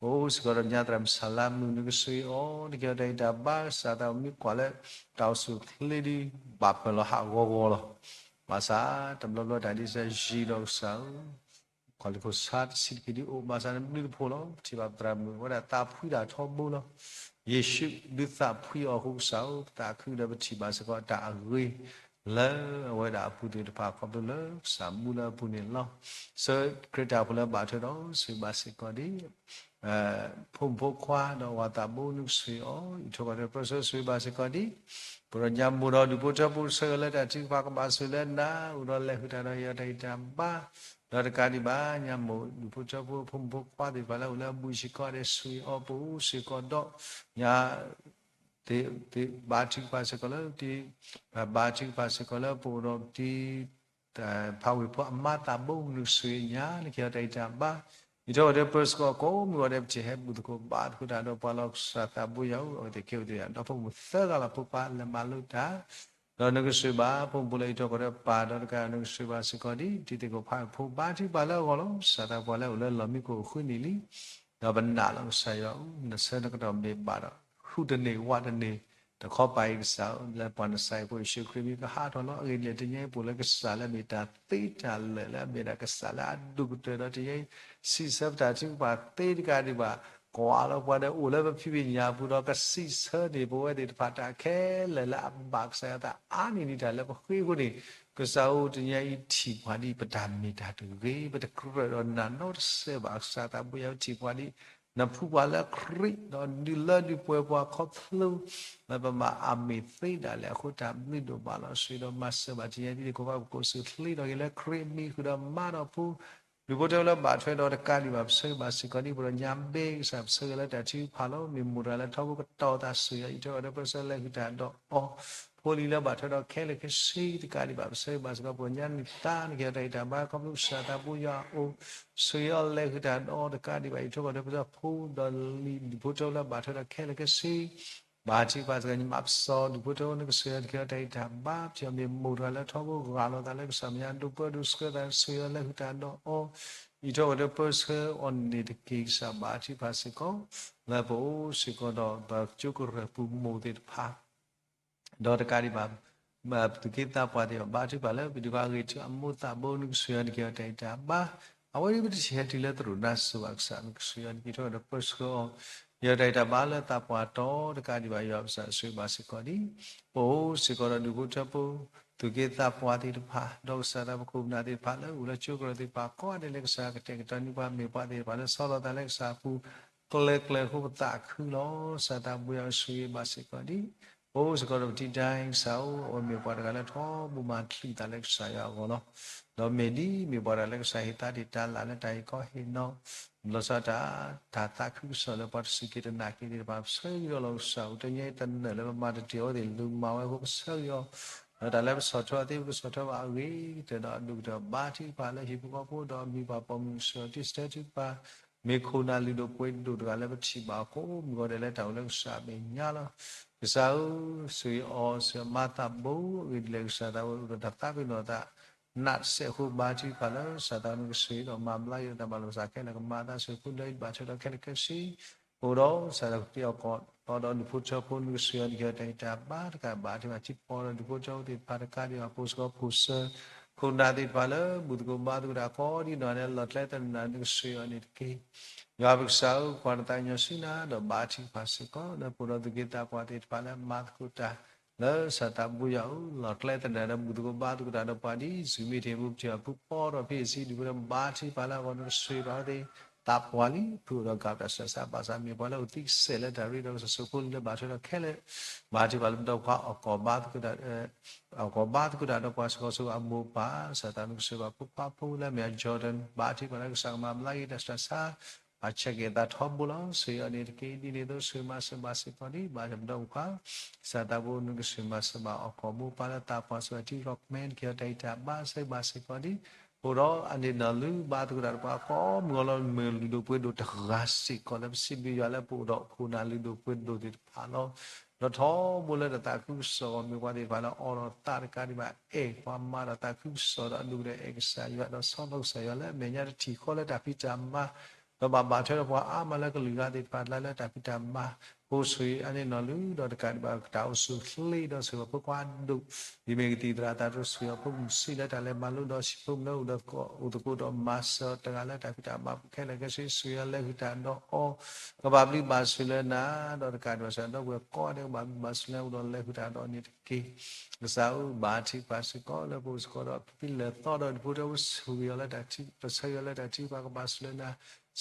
အိၣ်စ့ၢ်ကီးဒီးညါသရၣ်မုၣ်ဆၣ်လါမုၣ် နကစၢ်အံၤအီၤ နကဟ့ၣ်အီၤတၢ်အံးတၢ်ဘါ ကစၢ်သးမ့ၢ်ကွၢ်လၢ တၢ်အိၣ်ဆူၣ်အိၣ်ချ့ဒီး ဘၣ်ပၢၢ်လီၤဟးဂီၤဂီၤလီၤ. ဘၣ်ဆၣ်တဘျီဘျီတၢ်ဒ်စဲယံၤဒီးကစၢ်ဧၢ ကွၢ်လၢဖိဆါတဆံးတက့ၢ်ဒ်အိၣ် ဘၣ်ဆၣ်န့ၣ်ဘျုးတဖိလီၤ. ပထံၣ်ဘၣ်ပသရၣ်မုၣ်ဝဲဒၣ်သးဖှံတၢ်ထီဘိလီၤ. ယ့ၣ်ၡူးဒုးသးဖှံအီၤအဃိကစၢ်ဧၢ ပသးခုဒီးပထံၣ်ဘၣ်စ့ၢ်ကီးတၢ်အဂ့ၤ လၢအဝဲဒၣ်အပူၤသ့ၣ်တဖၣ် ခီဖျိလၢကစၢ်မူလၢအပူၤန့ၣ်လီၤ. ဆၢခရံာ်တၢ်ဖိလၢဘၣ်ထွဲဒီး ဆိၣ်ဂ့ၤဘၣ်စ့ၢ်ကီးဒ် ဖိမုၣ်ဖိခွါဒီးဝၤသးဘိနကစၢ်အံၤအီၤ အံးထွဲကွၢ်ထွဲပၢဆှၢဆိၣ်ဂ့ၤဘၣ်စ့ၢ်ကီးဒ် ပဒီးညါမိၢ်ဒီးဒူၣ်ဖိထၢဖိဆၢဂ့ၤလၢတၢ်ထုကဖၣ် ကဘၣ်ဆိၣ်ဂ့ၤလၢနၤ အိၣ်ဒီးလဲၤဃုာ်တၢ်ဒီးဟ့ၣ်အီၤတၢ်အံးတၢ်ဘါ ဒီးတကးဒံးဘၣ် ညါမိၢ်ဒူၣ်ဖိထၢဖိ ဖိမုၣ်ဖိခွါသ့ၣ်တဖၣ်လၢအိၣ်လၢအဘူးအံၤစ့ၢ်ကီးဒီး ဆိၣ်ဂ့ၤအီၤ ပအိၣ်စ့ၢ်ကီးဒီး ညါ ဘါထုကဖၣ်စ့ၢ်ကီးလၢ ဘါထုကဖၣ်စ့ၢ်ကီးလၢပအိၣ်ဒီးပတံၤ ဖးဝ့ၢ်ဖိအမါသးဘိ နကစၢ်အံၤညါ နကဟ့ၣ်အီၤတၢ်အံးတၢ်ဘါ အံးထွဲကွၢ်ထွဲပၢဆှၢကိးမုၢ်ဂီၤဒဲး ပထံၣ်ဟဲဘူၣ်သကိးဘါသကိးတၢ်ဒီးပှၤလီၤ ကစၢ်သးဘိယွၤဧၢ အဝဲသ့ၣ်ခဲအံၤသ့ၣ် ဒီဖိမိၢ်သၢဂၤလီၤ ဖိခွါလဲၤမၤလိတၢ် ဒီးနကစၢ်ဘၣ် ဖိမုၣ်ဖိလၢအံးထွဲကွၢ်ထွဲပၢ်ဒီးတကး နကစၢ်ဘၣ်စ့ၢ်ကီးဒ် တံၤသကိးဖးဝ့ၢ်ဖိ ဘါထုကဖၣ်လၢအဂီၢ်လီၤ. ကစၢ်သးပှၢ်လၢအိၣ်လၢလီၢ်မံခိၣ်အဃုန့ၣ်လံ ဒီးပနာ်လီၤကစၢ်ယွၤဧၢ နဆၢနကတီၢ်မ့ၢ်ဘၣ်ဒီး ဟူးတန့ၢ်ဝးတန့ၢ် တခီပၤအံၤကစၢ်ဧၢ လၢပှၤနစၤရ့းဖိယ့ၣ်ၡူးခရံာ်မံၤကဟးထီၣ်လီၤ. အဂ့ၢ်ဒ်လဲၣ် တနံၤအံၤပအိၣ်လၢကစၢ်လၢအမ့ၢ်တၢ်သ့တၢ်လၢာ် လၢအမ့ၢ်ဒၣ်ကစၢ်လၢအဒိၣ်ကတၢၢ်ဒီး တနံၤအံၤ စံးဆၢပတၢ်ထုကဖၣ်သ့တကးဒံးဘၣ် ကွၢ်လီၤပှၤဒီးအိၣ်လၢပဖံးပညၣ်ပူၤဒီး ကစံးဆၢန့ၢ်ပဝဲသ့ၣ်တဖၣ်တၢ်ခဲလၢာ်လၢအဘၣ်ကစၢ်ယွၤအသးအါန့ၢ်ဒံးတၢ်လၢပဃ့အဃိန့ၣ် ကစၢ်ဧၢ တနံၤအံၤထံၣ်ပှၤဒ်ပတၢ်မ့ၢ်တၢ်တဂ့ၤ ပတကြၢးဒီးနၤနီတစဲးဘၣ် ကစၢ်သးဘိယွၤထံၣ်ပှၤဒ် နဖှူပှၤလၢခရံာ် ဒီးနုာ်လၢနပှဲၤပှၤခီဖျိ လၢပမၤအမ့ၢ်သ့ဒၣ်လဲာ်အဃိ တၢ်ဘျုးဒိၣ်မးလီၤ. ဆိၣ်ဂ့ၤဒီးမၤစၢၤဘၣ်တနံၤအံၤ ဒ်သ့ၣ်ခိၣ်ဖးပကိးဆူၣ်ချ့ထီၣ်က့ၤလၢခရံာ်အမံၤဃုာ်ဒီးမါဒီးဖိ ဒူၣ်ဖိထၢဖိလၢဘၣ်ထွဲဒီးတကးဒံးဘၣ် ပဆၢဂ့ၤဘၣ်စ့ၢ်ကီးဒ် ပဒီးညါဘ့ကစၢ် ပဆၢဂ့ၤလၢတၢ်ထုကဖၣ်လီၤ. မ့ၢ်မိၢ်တဂၤလၢထီဘိကတီၤသး ဆိၣ်ဂ့ၤအံးထွဲဒီးပၢဆှၢလဲၤဃုာ်တၢ်ဒီးအီၤ ဖိလံၤလၢဘၣ်ထွဲဒီးခဲလၢာ်ခဲဆ့တကးဒံးဘၣ် ပဆၢဂ့ၤဘၣ်စ့ၢ်ကီး ပဒီးညါနံၣ်သါ နကဟ့ၣ်အီၤတၢ်အံးတၢ်ဘါ ခီဖျိကစၢ်သးဘိယွၤအအိၣ် ဆိၣ်ဂ့ၤအီၤလဲၤဃုာ်တၢ်ဒီးအီၤတကးဒံးဘၣ် အံးထွဲဒီးပၢဆှၢဖိဒီးလံၤ ဒူၣ်ဖိထၢဖိလၢဘၣ်ထွဲဒီးခဲလၢာ်ခဲဆ့ ဘါထုကဖၣ်စ့ၢ်ကီး ညီမးပစီၤ ဒူၣ်ဖိထၢဖိ နကစၢ်ယွၤ နကဟ့ၣ်အီၤတၢ်အံးတၢ်ဘါ ပထံၣ်အီၤမ့ၢ်မိၢ်တဂၤလၢထီဘိဂၢ်လီၤသးလၢကစၢ်မဲာ်ညါ ဒိၣ်ပၢဒိၣ်ဆှၢသး ဆိၣ်ဂ့ၤအီၤလဲၤဃုာ်တၢ်ဒီးအီၤ အံးထွဲဒီးပၢဆှၢအီၤန့ၣ်တက့ၢ် ကစၢ်ဘါထုကဖၣ်စ့ၢ်ကီး လၢပအိၣ်စ့ၢ်ကီးဒီးပကၠိကရၢၢ်ပူၤမိၢ်သ့ၣ်တဖၣ် ဒီးတကးဒံးဘၣ် ပသူၣ်က့သးပှၢ်သ့ၣ်တဖၣ် ဘါထုကဖၣ်လၢပဒုးပှၤဂ့ၤထၢၣ်အမိၢ်သးဘိ နကစၢ်ယွၤ နကဟ့ၣ်အီၤတၢ်အံးတၢ်ဘါ အဝဲဒ်ပတဆံးဟဲတုၤလၢသရူးနါစိၤဘၣ် ကစၢ် နကစၢ်ယွၤ နကဟ့ၣ်အီၤဒီးပၢဆှၢအီၤ ယတၢ်အံးတၢ်ဘါလၢသးပှၢ်တီတကးဒံးဘၣ် ယွၤပစၢ်ဆိၣ်ဂ့ၤဘၣ်စ့ၢ်ကီးဒ် ပအိၣ်စ့ၢ်ကီးဒီးဒူၣ်ဖိထၢဖိ သူၣ်က့သးပှၢ်သ့ၣ်တဖၣ် ဒီးကစၢ်သးပခိၣ်ပနၢ်သ့ၣ်တဖၣ်လၢအိၣ်လၢကၠိကရၢၢ်သ့ၣ်တဖၣ် ကိးဂၤဒဲးလၢကစၢ်ကတဲာ်ကတီၤန့ၢ်ပှၤ မ့ၢ်ပှၤသ့ၣ်တဖၣ်လၢဆီလီၤသးလၢကစၢ်အပူၤ ကျၢၤကျၢၤအဃိ ပသးခုလီၤ. ကစၢ်သးဘိယွၤဆိၣ်ဂ့ၤဘၣ်စ့ၢ်ကီးဒ် ပအိၣ်စ့ၢ်ကီးဒီးပတံၤဒဲကစၢ်ဧၢ အဝဲမ့ၢ်ပှၤတဂၤလၢထီဘိမၤချုးသးလၢကစၢ်ယွၤအဂီၢ်လီၤ. ဒီးမ့ၢ်ဒ်မ့ၢ်ပှၤတဂၤလၢကစၢ်ဟ့ၣ်သါတ့ၢ်တၢ်လၢ်လၢတၢ်ဟ့ၣ်ခီဟ့ၣ်နီၤ လီၤဆီတၢ် တၢ်သးခုကစီၣ်လၢပှၤတစူၢ်က့ၤတနာ်က့ၤသ့ၣ်တဖၣ် ပဆၢဂ့ၤဒီးလီၤကစၢ်ဧၢ တနံၤအံၤတနၢၣ်လၢပမၤတ့ၢ်အီၤသ့ၣ် လူၤမၤဝဲအဃိ ပဆၢဂ့ၤအီၤ ဒီးတၢ်လၢပဆီၣ်ထွဲအီၤသ့ၣ် ပကဆီၣ်ထွဲဘၣ်အဂ့ၤကတၢၢ်ဒီး အဒိၣ်ကတၢၢ်ဘါထုကဖၣ်လၢဟံၣ်ဖိဃီဖိဒီးအမံၤပှၤပိာ်မုၣ်ကစၢ် တံၤဆၢထုကဖၣ် မ့ၢ်ခိၣ်နၢ်လုၢ်ဒိၣ်ပှ့ၤဒိၣ်တဂၤလၢပထံၣ်ဘၣ်အီၤကိးမုၢ်ဂီၤဒဲးလၢတၢ်အိၣ်လၢကစၢ်အမဲာ်ညါလီၤ. ကစၢ်ဧၢ ဆိၣ်ဂ့ၤအီၤ ဆိၣ်ဂ့ၤအမါသးဘိ အဂ့ၢ်ဒ်လဲၣ် ကစၢ်သးဝဲအိၣ်ဒီးတၢ်သးပ့ၤနီၣ်သး နးတစဲးအဃိ ဘါထုကဖၣ်လၢကစၢ်သးနကဆိၣ်ဂ့ၤဒီးမၤဘျါက့ၤတၢ်ဘၣ်လီၤပသးခဲလၢာ် ကမၤအသးဆိၣ်ဂ့ၤဖိလၢဘၣ်ထွဲဒီးခဲလၢာ်ခဲဆ့ အိၣ်ဒီးကစၢ်ဒီးကသ့ၣ်အီၤကီးဒီးဒူၣ်ဖိထၢဖိ နကဆိၣ်ဂ့ၤအီၤ နကဟ့ၣ်အီၤတၢ်အံးတၢ်ဘါတကးဘၣ် ထံၣ်ဘၣ်ထံပီဒီးဒူၣ်ဖိထၢဖိသ့ၣ်တဖၣ်တကးဒံးဘၣ် ပအိၣ်စ့ၢ်ကီးဖိၣ်စၢၤ ခိၣ်နၢ်သ့ၣ်တဖၣ်လၢ ဘူၣ်သကိးဘါသကိးတၢ်ကိးဒ်နီၢ်ဂၤဒဲး လီၢ်ကျဲသနၢၣ် နကဆိၣ်ဂ့ၤအီၤန့ၣ်တက့ၢ်. ယွၤပကစၢ်ဧၢ ကွၢ်နသးကညီၤဆူနၤ ဒီးဘါထုကဖၣ်စ့ၢ်ကီး လၢပအိၣ်ဒီးသူၣ်က့သးပှၢ်သ့ၣ်တဖၣ်လၢမၤသကိးတၢ် လၢကစၢ်သးဘိယွၤဧၢ လီၢ်ကျဲသနၢၣ်ဒီးဘူၣ်သကိးဘါသကိးတၢ်ဒီးပှၤဒ် Zoom meeting ပူၤ ပထံၣ်ဘၣ်ဖုပီထီၣ်ဖဲအံၤစံး ဒူၣ်ဖိထၢဖိ ဘါထုကဖၣ်လၢအဂီၢ် နကဆိၣ်ဂ့ၤအီၤသ့ၣ် သးပှၢ်လံ ဖုအိၣ်ဒီးကးပတၢ်ဆူးတၢ်ဆါ ဘၣ်ဆၣ်မ့ၢ်ပှၤလၢအိၣ်သံကစဲးလၢတၢ်ရ့ဒီးကစၢ်ဆိၣ်ဖိလံၤလၢ ဘၣ်ထွဲဒီးခဲလၢာ် ဘါထုကဖၣ်လၢပဒီပုၢ်ဝဲၢ် အီၣ်ကီၢ်ဘါသကိးတၢ် အီၣ်ကီၢ်ဘါသကိးတၢ်ဒီးပှၤစ့ၢ်ကီး ဆိၣ်ဂ့ၤအမိၢ်အပၢ် ကစၢ်သးနကဆိၣ်ဂ့ၤဘၣ်ဖိခွါဖိလၢအမ့ၢ် Jordan ဘါထုကဖၣ်လၢကစၢ်ကမၤဘျါက့ၤ တၢ်ဆူးတၢ်ဆါ အဆဲးက့ၤအသးထီဘိလီၤ. ဆိၣ်ဂ့ၤအီၤန့ၣ်တက့ၢ်. ဒ်န့ၣ်အသိး ဆိၣ်ဂ့ၤမၤစၢၤဘၣ်စ့ၢ်ကီးဒ် ဘၣ်ဆၣ်ပဒီပုၢ်ဝဲၢ် ကစၢ်သးဘိ နကဆိၣ်ဂ့ၤမၤစၢၤဘၣ် အီၣ်ကီၢ်မိၢ်ပၢ်လၢသးပှၢ် ဆိၣ်ဂ့ၤအထံကီၢ် command ကဟ့ၣ်အီၤတၢ်ဂံၢ်တၢ်ဘါ ဆိၣ်ဂ့ၤဘၣ်စ့ၢ်ကီးဒ် အိၣ်ဒီးအန့ၣ်နီၢ်လုၢ် ဘါသကိးတၢ်ဒီးပှၤကိးမုၢ်ဂီၤလီၤ. မ့ၢ်လုၢ်ဒိၣ်ပှ့ၤဒိၣ်တဂၤစ့ၢ်ကီးလၢပစံးဘျုးယွၤလၢပအိၣ်ဒီးခိၣ်နၢ်လုၢ်ဒိၣ်ပှ့ၤဒိၣ်သ့ၣ်တဖၣ်လီၤ. ဒီးထီဘိလၢတၢ်သးခုကစီၣ်အဂီၢ် မ့ၢ်ပှၤသ့ၣ်တဖၣ်လၢအီၣ်ဒီးသးတကးဒံးဘၣ် အဲၣ်ပှၤမၤဒီးသးခုကစီၣ်ဒီးအဒိၣ်ကတၢၢ်အဲၣ်ကစၢ်ယွၤ ဒီးဆီၣ်လီၤကစၢ်ယွၤလၢအမဲာ်ညါတထံၣ်ဃီလၢတၢ်ဖံးတၢ်မၤ ဒီးဘၣ်ဘၣ်ထွဲဒီးပှၤအါမးလၢကလုာ်ဂၤသ့ၣ်တဖၣ်လၢ လၢတၢ်ဖံးတၢ်မၤ အိၣ်ဆိၣ်ဂ့ၤအန့ၣ်နီၢ်လုၢ် ဒီးတကးဒံးဘၣ်တၢ်အိၣ်ဆူၣ်အိၣ်ချ့ဒီးဆိၣ်ဂ့ၤဖိခွါဒိၣ် ဒ်မ့ၢ်ကသံၣ်သရၣ်သးတရူး ဆိၣ်ဂ့ၤဖိမုၣ်ဆံးလၢတၢ်လဲၤမၤလိဒီး ဟံၣ်ဖိမုၣ်လၢအိၣ်သကိးဒီးမၤစၢၤတဂၤလၢတၢ်ဖံးတၢ်မၤပူၤခဲလၢာ်ခဲဆ့ ဆိၣ်ဂ့ၤလၢလဲၤဃုာ်တၢ်ဒီးအီၤ ကဘၣ်ဘျုးဘၣ်ဆိၣ်လၢနၤ ဒီးတကးဒံးဘၣ်ဆိၣ်ဂ့ၤဒီပုၢ်ဝဲၢ်ကိးဂၤဒဲး ကဘၣ်ဘျုးဘၣ်ဆိၣ်လၢအိၣ်ဒီးလဲၤဃုာ်တၢ်ဒီးအီၤန့ၣ်တက့ၢ်. ကစၢ်ဧၢ ဘါထုကဖၣ်စ့ၢ်ကီးလၢပအိၣ်စ့ၢ်ကီးဒီး ပဖံလၢာ်သီဒီးဒူၣ်ဖိထၢဖိ ဆိၣ်ဂ့ၤအီၤလၢတၢ်ထံၣ် ပဆၢဂ့ၤအီၤလၢတၢ်ထံၣ် ပှၤကဘၣ်ဆိၣ်လၢနၤ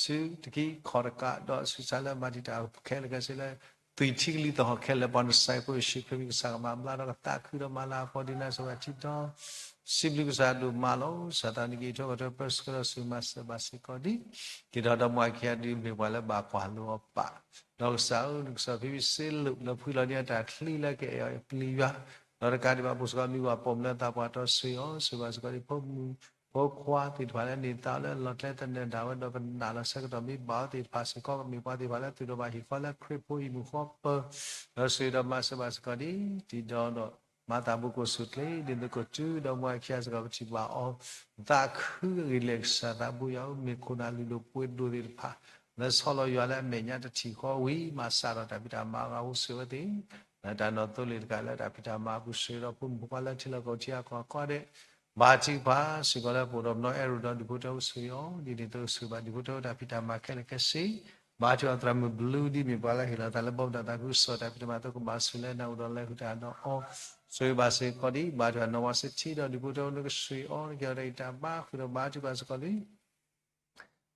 ဆူတကံခီၣ်တကး ဒီးဆူတၢ်လၢမၤတံာ်တာ်ခဲလၢာ်ခဲဆ့လၢ သွံၣ်ထံကလံၤသဟီၣ်ခဲလၢာ် ပှၤနစဲးဖိယ့ၣ်ၡူးခရံာ် မ့ၢ်ကစၢ်ကမၤဘျါဒီးကသးခုဒီးမၤလၤကပီၤဒံးနၤ ဆိၣ်ဂ့ၤအထံဒီး စံးဘျုးကစၢ်ဒိၣ်မးလီၤ. ကစၢ်သးနက့ၤထီၣ်ကထၢပၢဆှၢဒီးဆိၣ်ဂ့ၤမၤစၢၤဘၣ်စ့ၢ်ကီးဒံး က့ၤထီၣ်ဒီးမွၤခံဂၤဒ်မ့ၢ်ပှၤလၢဘၣ်ကွၢ်လိအီၤပာ် ဒီးကစၢ်ဧၢ နကစၢ်ဖံဖံစ့လိာ်လၢဖှံလီၤဒ်အတၢ်ချံလၢကအဲၣ်အီၤပျံၤယွၤ ဒီးတကးဒံးဘၣ် ပအိၣ်စ့ၢ်ကီးမ့ၢ်ပှၤပိာ်မုၣ်လၢသးပှၢ်တီ ဆိၣ်ဂ့ၤအီၤ ဆိၣ်ဂ့ၤဘၣ်စ့ၢ်ကီးဒ်ဖိမုၣ်ဖိခွါသ့ၣ်တဖၣ်လၢန့ၢ်သါလၢလီၤကျဲသနၢၣ်ဒၣ်ဝဲဒီးပနာ်လီၤဆၢကတီၢ် မ့ၢ်ဘၣ်အီၤသ့ၣ်တဖၣ်စ့ၢ်ကီး ကမ့ၢ်ပှၤသ့ၣ်တဖၣ်လၢသူၣ်ဒိၣ်ဘၣ်ဟံၣ်ဃီလၢခရံာ်ဖိဟံၣ်မုၢ်ဃီပၢၤ ဒီးဆိၣ်ဂ့ၤဒီးမၤစၢၤဘၣ်စ့ၢ်ကီးဒ်တံၤဒီး မၤသးဘိကိၣ်ဆူၣ်ချ့ ဒ်သိးကတုၤဒီးမွၤခံဂၤစ့ၢ်ကီး ပထံၣ်ဘၣ်အီၤ သးခုအဂ့ၢ်ဒ်လဲၣ် ကစၢ်သးဘိယွၤဧၢ မ့ၢ်ခိၣ်နၢ်လုၢ်ဒိၣ်ပှ့ၤဒိၣ်သ့ၣ်တဖၣ် လၢဆီၣ်လီၤယွၤလၢအမဲာ်ညါတထံၣ်ဃီဝံၤ မၤစးထီၣ်တၢ်ဖံးတၢ်မၤအဂီၢ် အိၣ်ဆိၣ်ဝဲသ့ၣ် လၢတၢ်နီၢ်သိလ့ၣ်တကးလၢတၢ်ဖံးတၢ်မၤအပူၤ ဆိၣ်ဂ့ၤဒီးဖိမုၣ်ဖိခွါလၢထံလီၢ်ကီၢ်ထံအကီၢ်ကိးဂၤဒဲး ဘါထုကဖၣ်စ့ၢ်ကီးလၢပအိၣ်ဒီးပနီၢ်အဲၣ်ရူးဒီးဒူၣ်ဖိထၢဖိ ဆိၣ်ဂ့ၤအီၤ ဒ်န့ၣ်အသိးဆိၣ်ဂ့ၤဘၣ်ဒူၣ်ဖိထၢဖိတၢ်ဖံးတၢ်မၤခဲလၢာ်ခဲဆ့ ဘါထုကဖၣ်သရၣ်မုၣ်ဘျုး ဒ်မ့ၢ်ပှၤလၢဟ့ၣ်လီၤသးလၢဘီမုၢ်ဒီးသးခုကစီၣ်တၢ်ဖံးတၢ်မၤအသိး ကဘၣ်ဆိၣ်လၢနၤ အိၣ်ဒီးလဲၤဃုာ်တၢ်ဒီးအီၤ ဆိၣ်ဂ့ၤဘၣ်စ့ၢ်ကီးဒ် ဘါထုကဖၣ်နီၢ်ဝါစ့ထံဒီးဒူၣ်ဖိထၢဖိ နကဆိၣ်ဂ့ၤအီၤ နကဟ့ၣ်အီၤတၢ်အံၣ်တၢ်ဘါ ဃုာ်ဒီးဘါထုကဖၣ်စ့ၢ်ကီး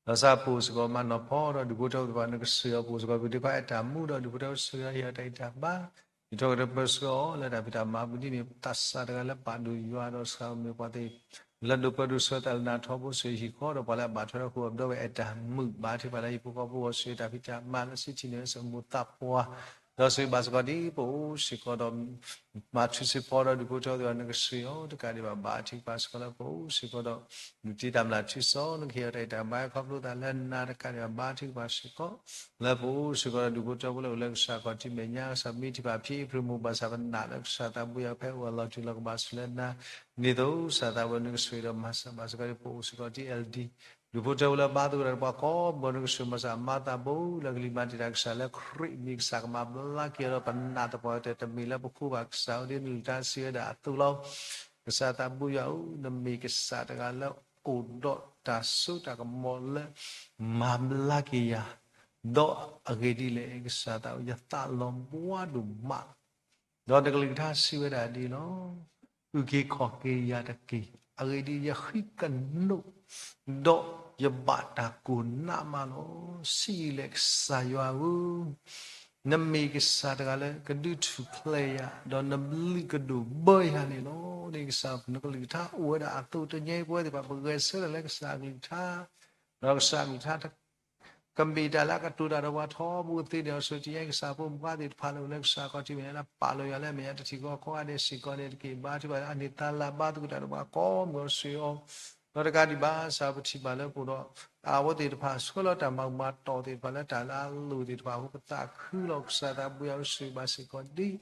လံ လီၤစၢ်ပအိၣ်စ့ၢ်ကီးမၤနီၢ်ဖီဒီးဒူၣ်ဖိထၢဖိသ့ၣ်တဖၣ် နကဆိၣ်ဂ့ၤအီၤ ပအိၣ်စ့ၢ်ကီး ပဒုးဖးအဲၣ်တၢ်မူဒီးဒူၣ်ဖိထၢဖိ ဆိၣ်ဂ့ၤအီၤ ဟ့ၣ်အီၤတၢ်အံၣ်တၢ်ဘါ ဒ်ထီၣ်က့ၤဒီးပၢဆှၢအီၤလၢတၢ်ဖံးတၢ်မၤအပူၤ ဒ်မ့ၢ်သးစၢ်တဂၤလၢပာ်ဒိၣ်ယွၤဒီးစှၤမ့ၢ်ပှၤသ့ၣ် လၢဒိးပၢဒိးဆှၢတၢ်လၢနၤထီဘိ ဆိၣ်ဂ့ၤဟံၣ်ဃီဒီးပှၤလၢအဘၣ်ထွဲဒီးဃုာ်အီၤ ပဒီပုၢ်ဝဲၢ်အဲၣ်တၢ်မုာ် ဘါထုကဖၣ်လၢဟံၣ်ဖိဃီဖိအဂီၢ် ဆိၣ်ဂ့ၤတၢ်ဖံးတၢ်မၤလၢစံးထံၣ်န့ၢ်ဝဲစ့ၢ်ကီးမိၢ်သးပှၢ် ဒီးဆိၣ်ဂ့ၤဘၣ်စ့ၢ်ကီးဒ်ပအိၣ်စ့ၢ်ကီးဒီး မၤထူစ့ၢ်ဖီဒီးဒူၣ်ဖိထၢဖိသ့ၣ်တဖၣ် နကဆိၣ်ဂ့ၤအီၤ တကးဒံးဘၣ် ဘါထုကဖၣ်စ့ၢ်ကီးလၢပအိၣ်စ့ၢ်ကီးဒီး ဒုးတံၤတၢ်မျၢ်ထံစ့ၢ် နကဟ့ၣ်အီၤတၢ်အံၣ်တၢ်ဘါ ခီဖျိသးလၢနၤတကးဒံးဘၣ် ဘါထုကဖၣ်စ့ၢ်ကီး လၢပအိၣ်စ့ၢ်ကီးဒီးဒူၣ်ဖိထၢဖိလၢအိၣ်လၢကစၢ်ခီၣ်ထံးမဲာ်ညါ ကစၢ်မ့ၢ်ထံၣ်ဘၣ်ဖံးအံၣ် ပြံမူဘၣ်ဆၣ်ပနာ်လၢကစၢ်သးဘိယွၤဖဲအိၣ်အလီၢ်တုၤလီၤ ကဘၣ်ဆိၣ်လၢနၤ ဒ်န့ၣ်အသိး ကစၢ်သးဘိယွၤ နကဆိၣ်ဂ့ၤဒီးမၤစၢၤဘၣ်စ့ၢ်ကီးဒ်ပအိၣ်စ့ၢ်ကီးဒ် အဲလ်ဒံ ဒူၣ်ဖိထၢဖိလၢဘါသကိးတၢ်ဒီးပှၤကိးမုၢ်ဂီၤ နကဆိၣ်ဂ့ၤမၤစၢၤအမၤသးဘိလၢကလံၤမၤတံာ်တာ် ကစၢ်လၢခရံာ်အမံၤ ကစၢ်ကမၤဘျါက့ၤအီၤဒီးပနာ်သပှၢ်ကတၢၢ် တမ့ၢ်လၢပဃိဘၣ်ကစၢ်ဧိၤ ဒ်နလုၢ်တၢ်စံးဝဲဒၣ်အသိးလီၤ. ကစၢ်သးဘိယွၤဧၢ, နမ့ၢ်ကစၢ်တဂၤလၢအိၣ်ဒီးတၢ်စိတၢ်ကမီၤလၢ မၤဘျါက့ၤယၤ, ဒီးအဂ့ၢ်ဒ်လဲၣ် ကစၢ်သးဘိ ယသးလီၤဘှါဒိၣ်မး ဒီးနကလုၢ်ကထါစံးဝဲဒၣ်ဒ်အံၤလီၤ. အုၣ်က့ၤခီၣ်က့ၤယၤတက့ၢ်. အဂ့ၢ်ဒ်အံၤ, ယဃံကနိး, ဒီးယဘၣ်တၢ်ကိၢ်နးမးလီၤ. ဆံးယံာ်လဲၣ်ကစၢ်ယွၤဧၢ, နမ့ၢ်ကစၢ်တဂၤလၢကဒုးထူၣ်ဖျဲးယၤ, ဒီးနဘျုးကဒိၣ်ဘၢယၤန့ၣ်လီၤ. ဒ်ကစၢ်နကလုၢ်ကထါအိၣ်ဝဲဒၣ်အသိး တနံၤအံၤပဝဲသ့ၣ်တဖၣ် ပဂဲၤဆၢထၢၣ်လၢကစၢ်အကလုၢ်ကထါ, ဒီးကစၢ်အကလုၢ်ကထါ ကမ့ၢ်တၢ်လၢအကတိၤတၢ်ဒီးပှၤထီဘိသ့န့ၣ်လီၤ. ဆိၣ်ဂ့ၤကစၢ်ဖိမုၣ်ဖိခွါသ့ၣ်တဖၣ်လၢအိၣ်လၢကစၢ်ခီၣ်ထံးမဲာ်ညါ လၢပာ်လီၤယွၤလၢအမဲာ်ညါတထံၣ်ဃီ ကိးဂၤဒဲးစ့ၢ်ကီးန့ၣ်တက့ၢ်. ဘါထုကဖၣ်လၢအန့ၢ်သါလၢ်ဘါသကိးတၢ်ဒီးပှၤကိးမုၢ်ဂီၤ ဆိၣ်ဂ့ၤအီၤ, ဒီးတကးဒံးဘၣ် ကစၢ်ပထံၣ်ဘၣ်လၢပအိၣ်ဒီး အဝဲသ့ၣ်တဖၣ် ဆှၢလီၤတၢ်မၤမၤတီၢ်သ့ၣ်တဖၣ် လၢတၢ်လၢအလိၣ်သ့ၣ်တဖၣ်အဃိ ပသးခုလီၤ. ကစၢ်သးဘိယွၤ ဆိၣ်ဂ့ၤဘၣ်စ့ၢ်ကီးဒ်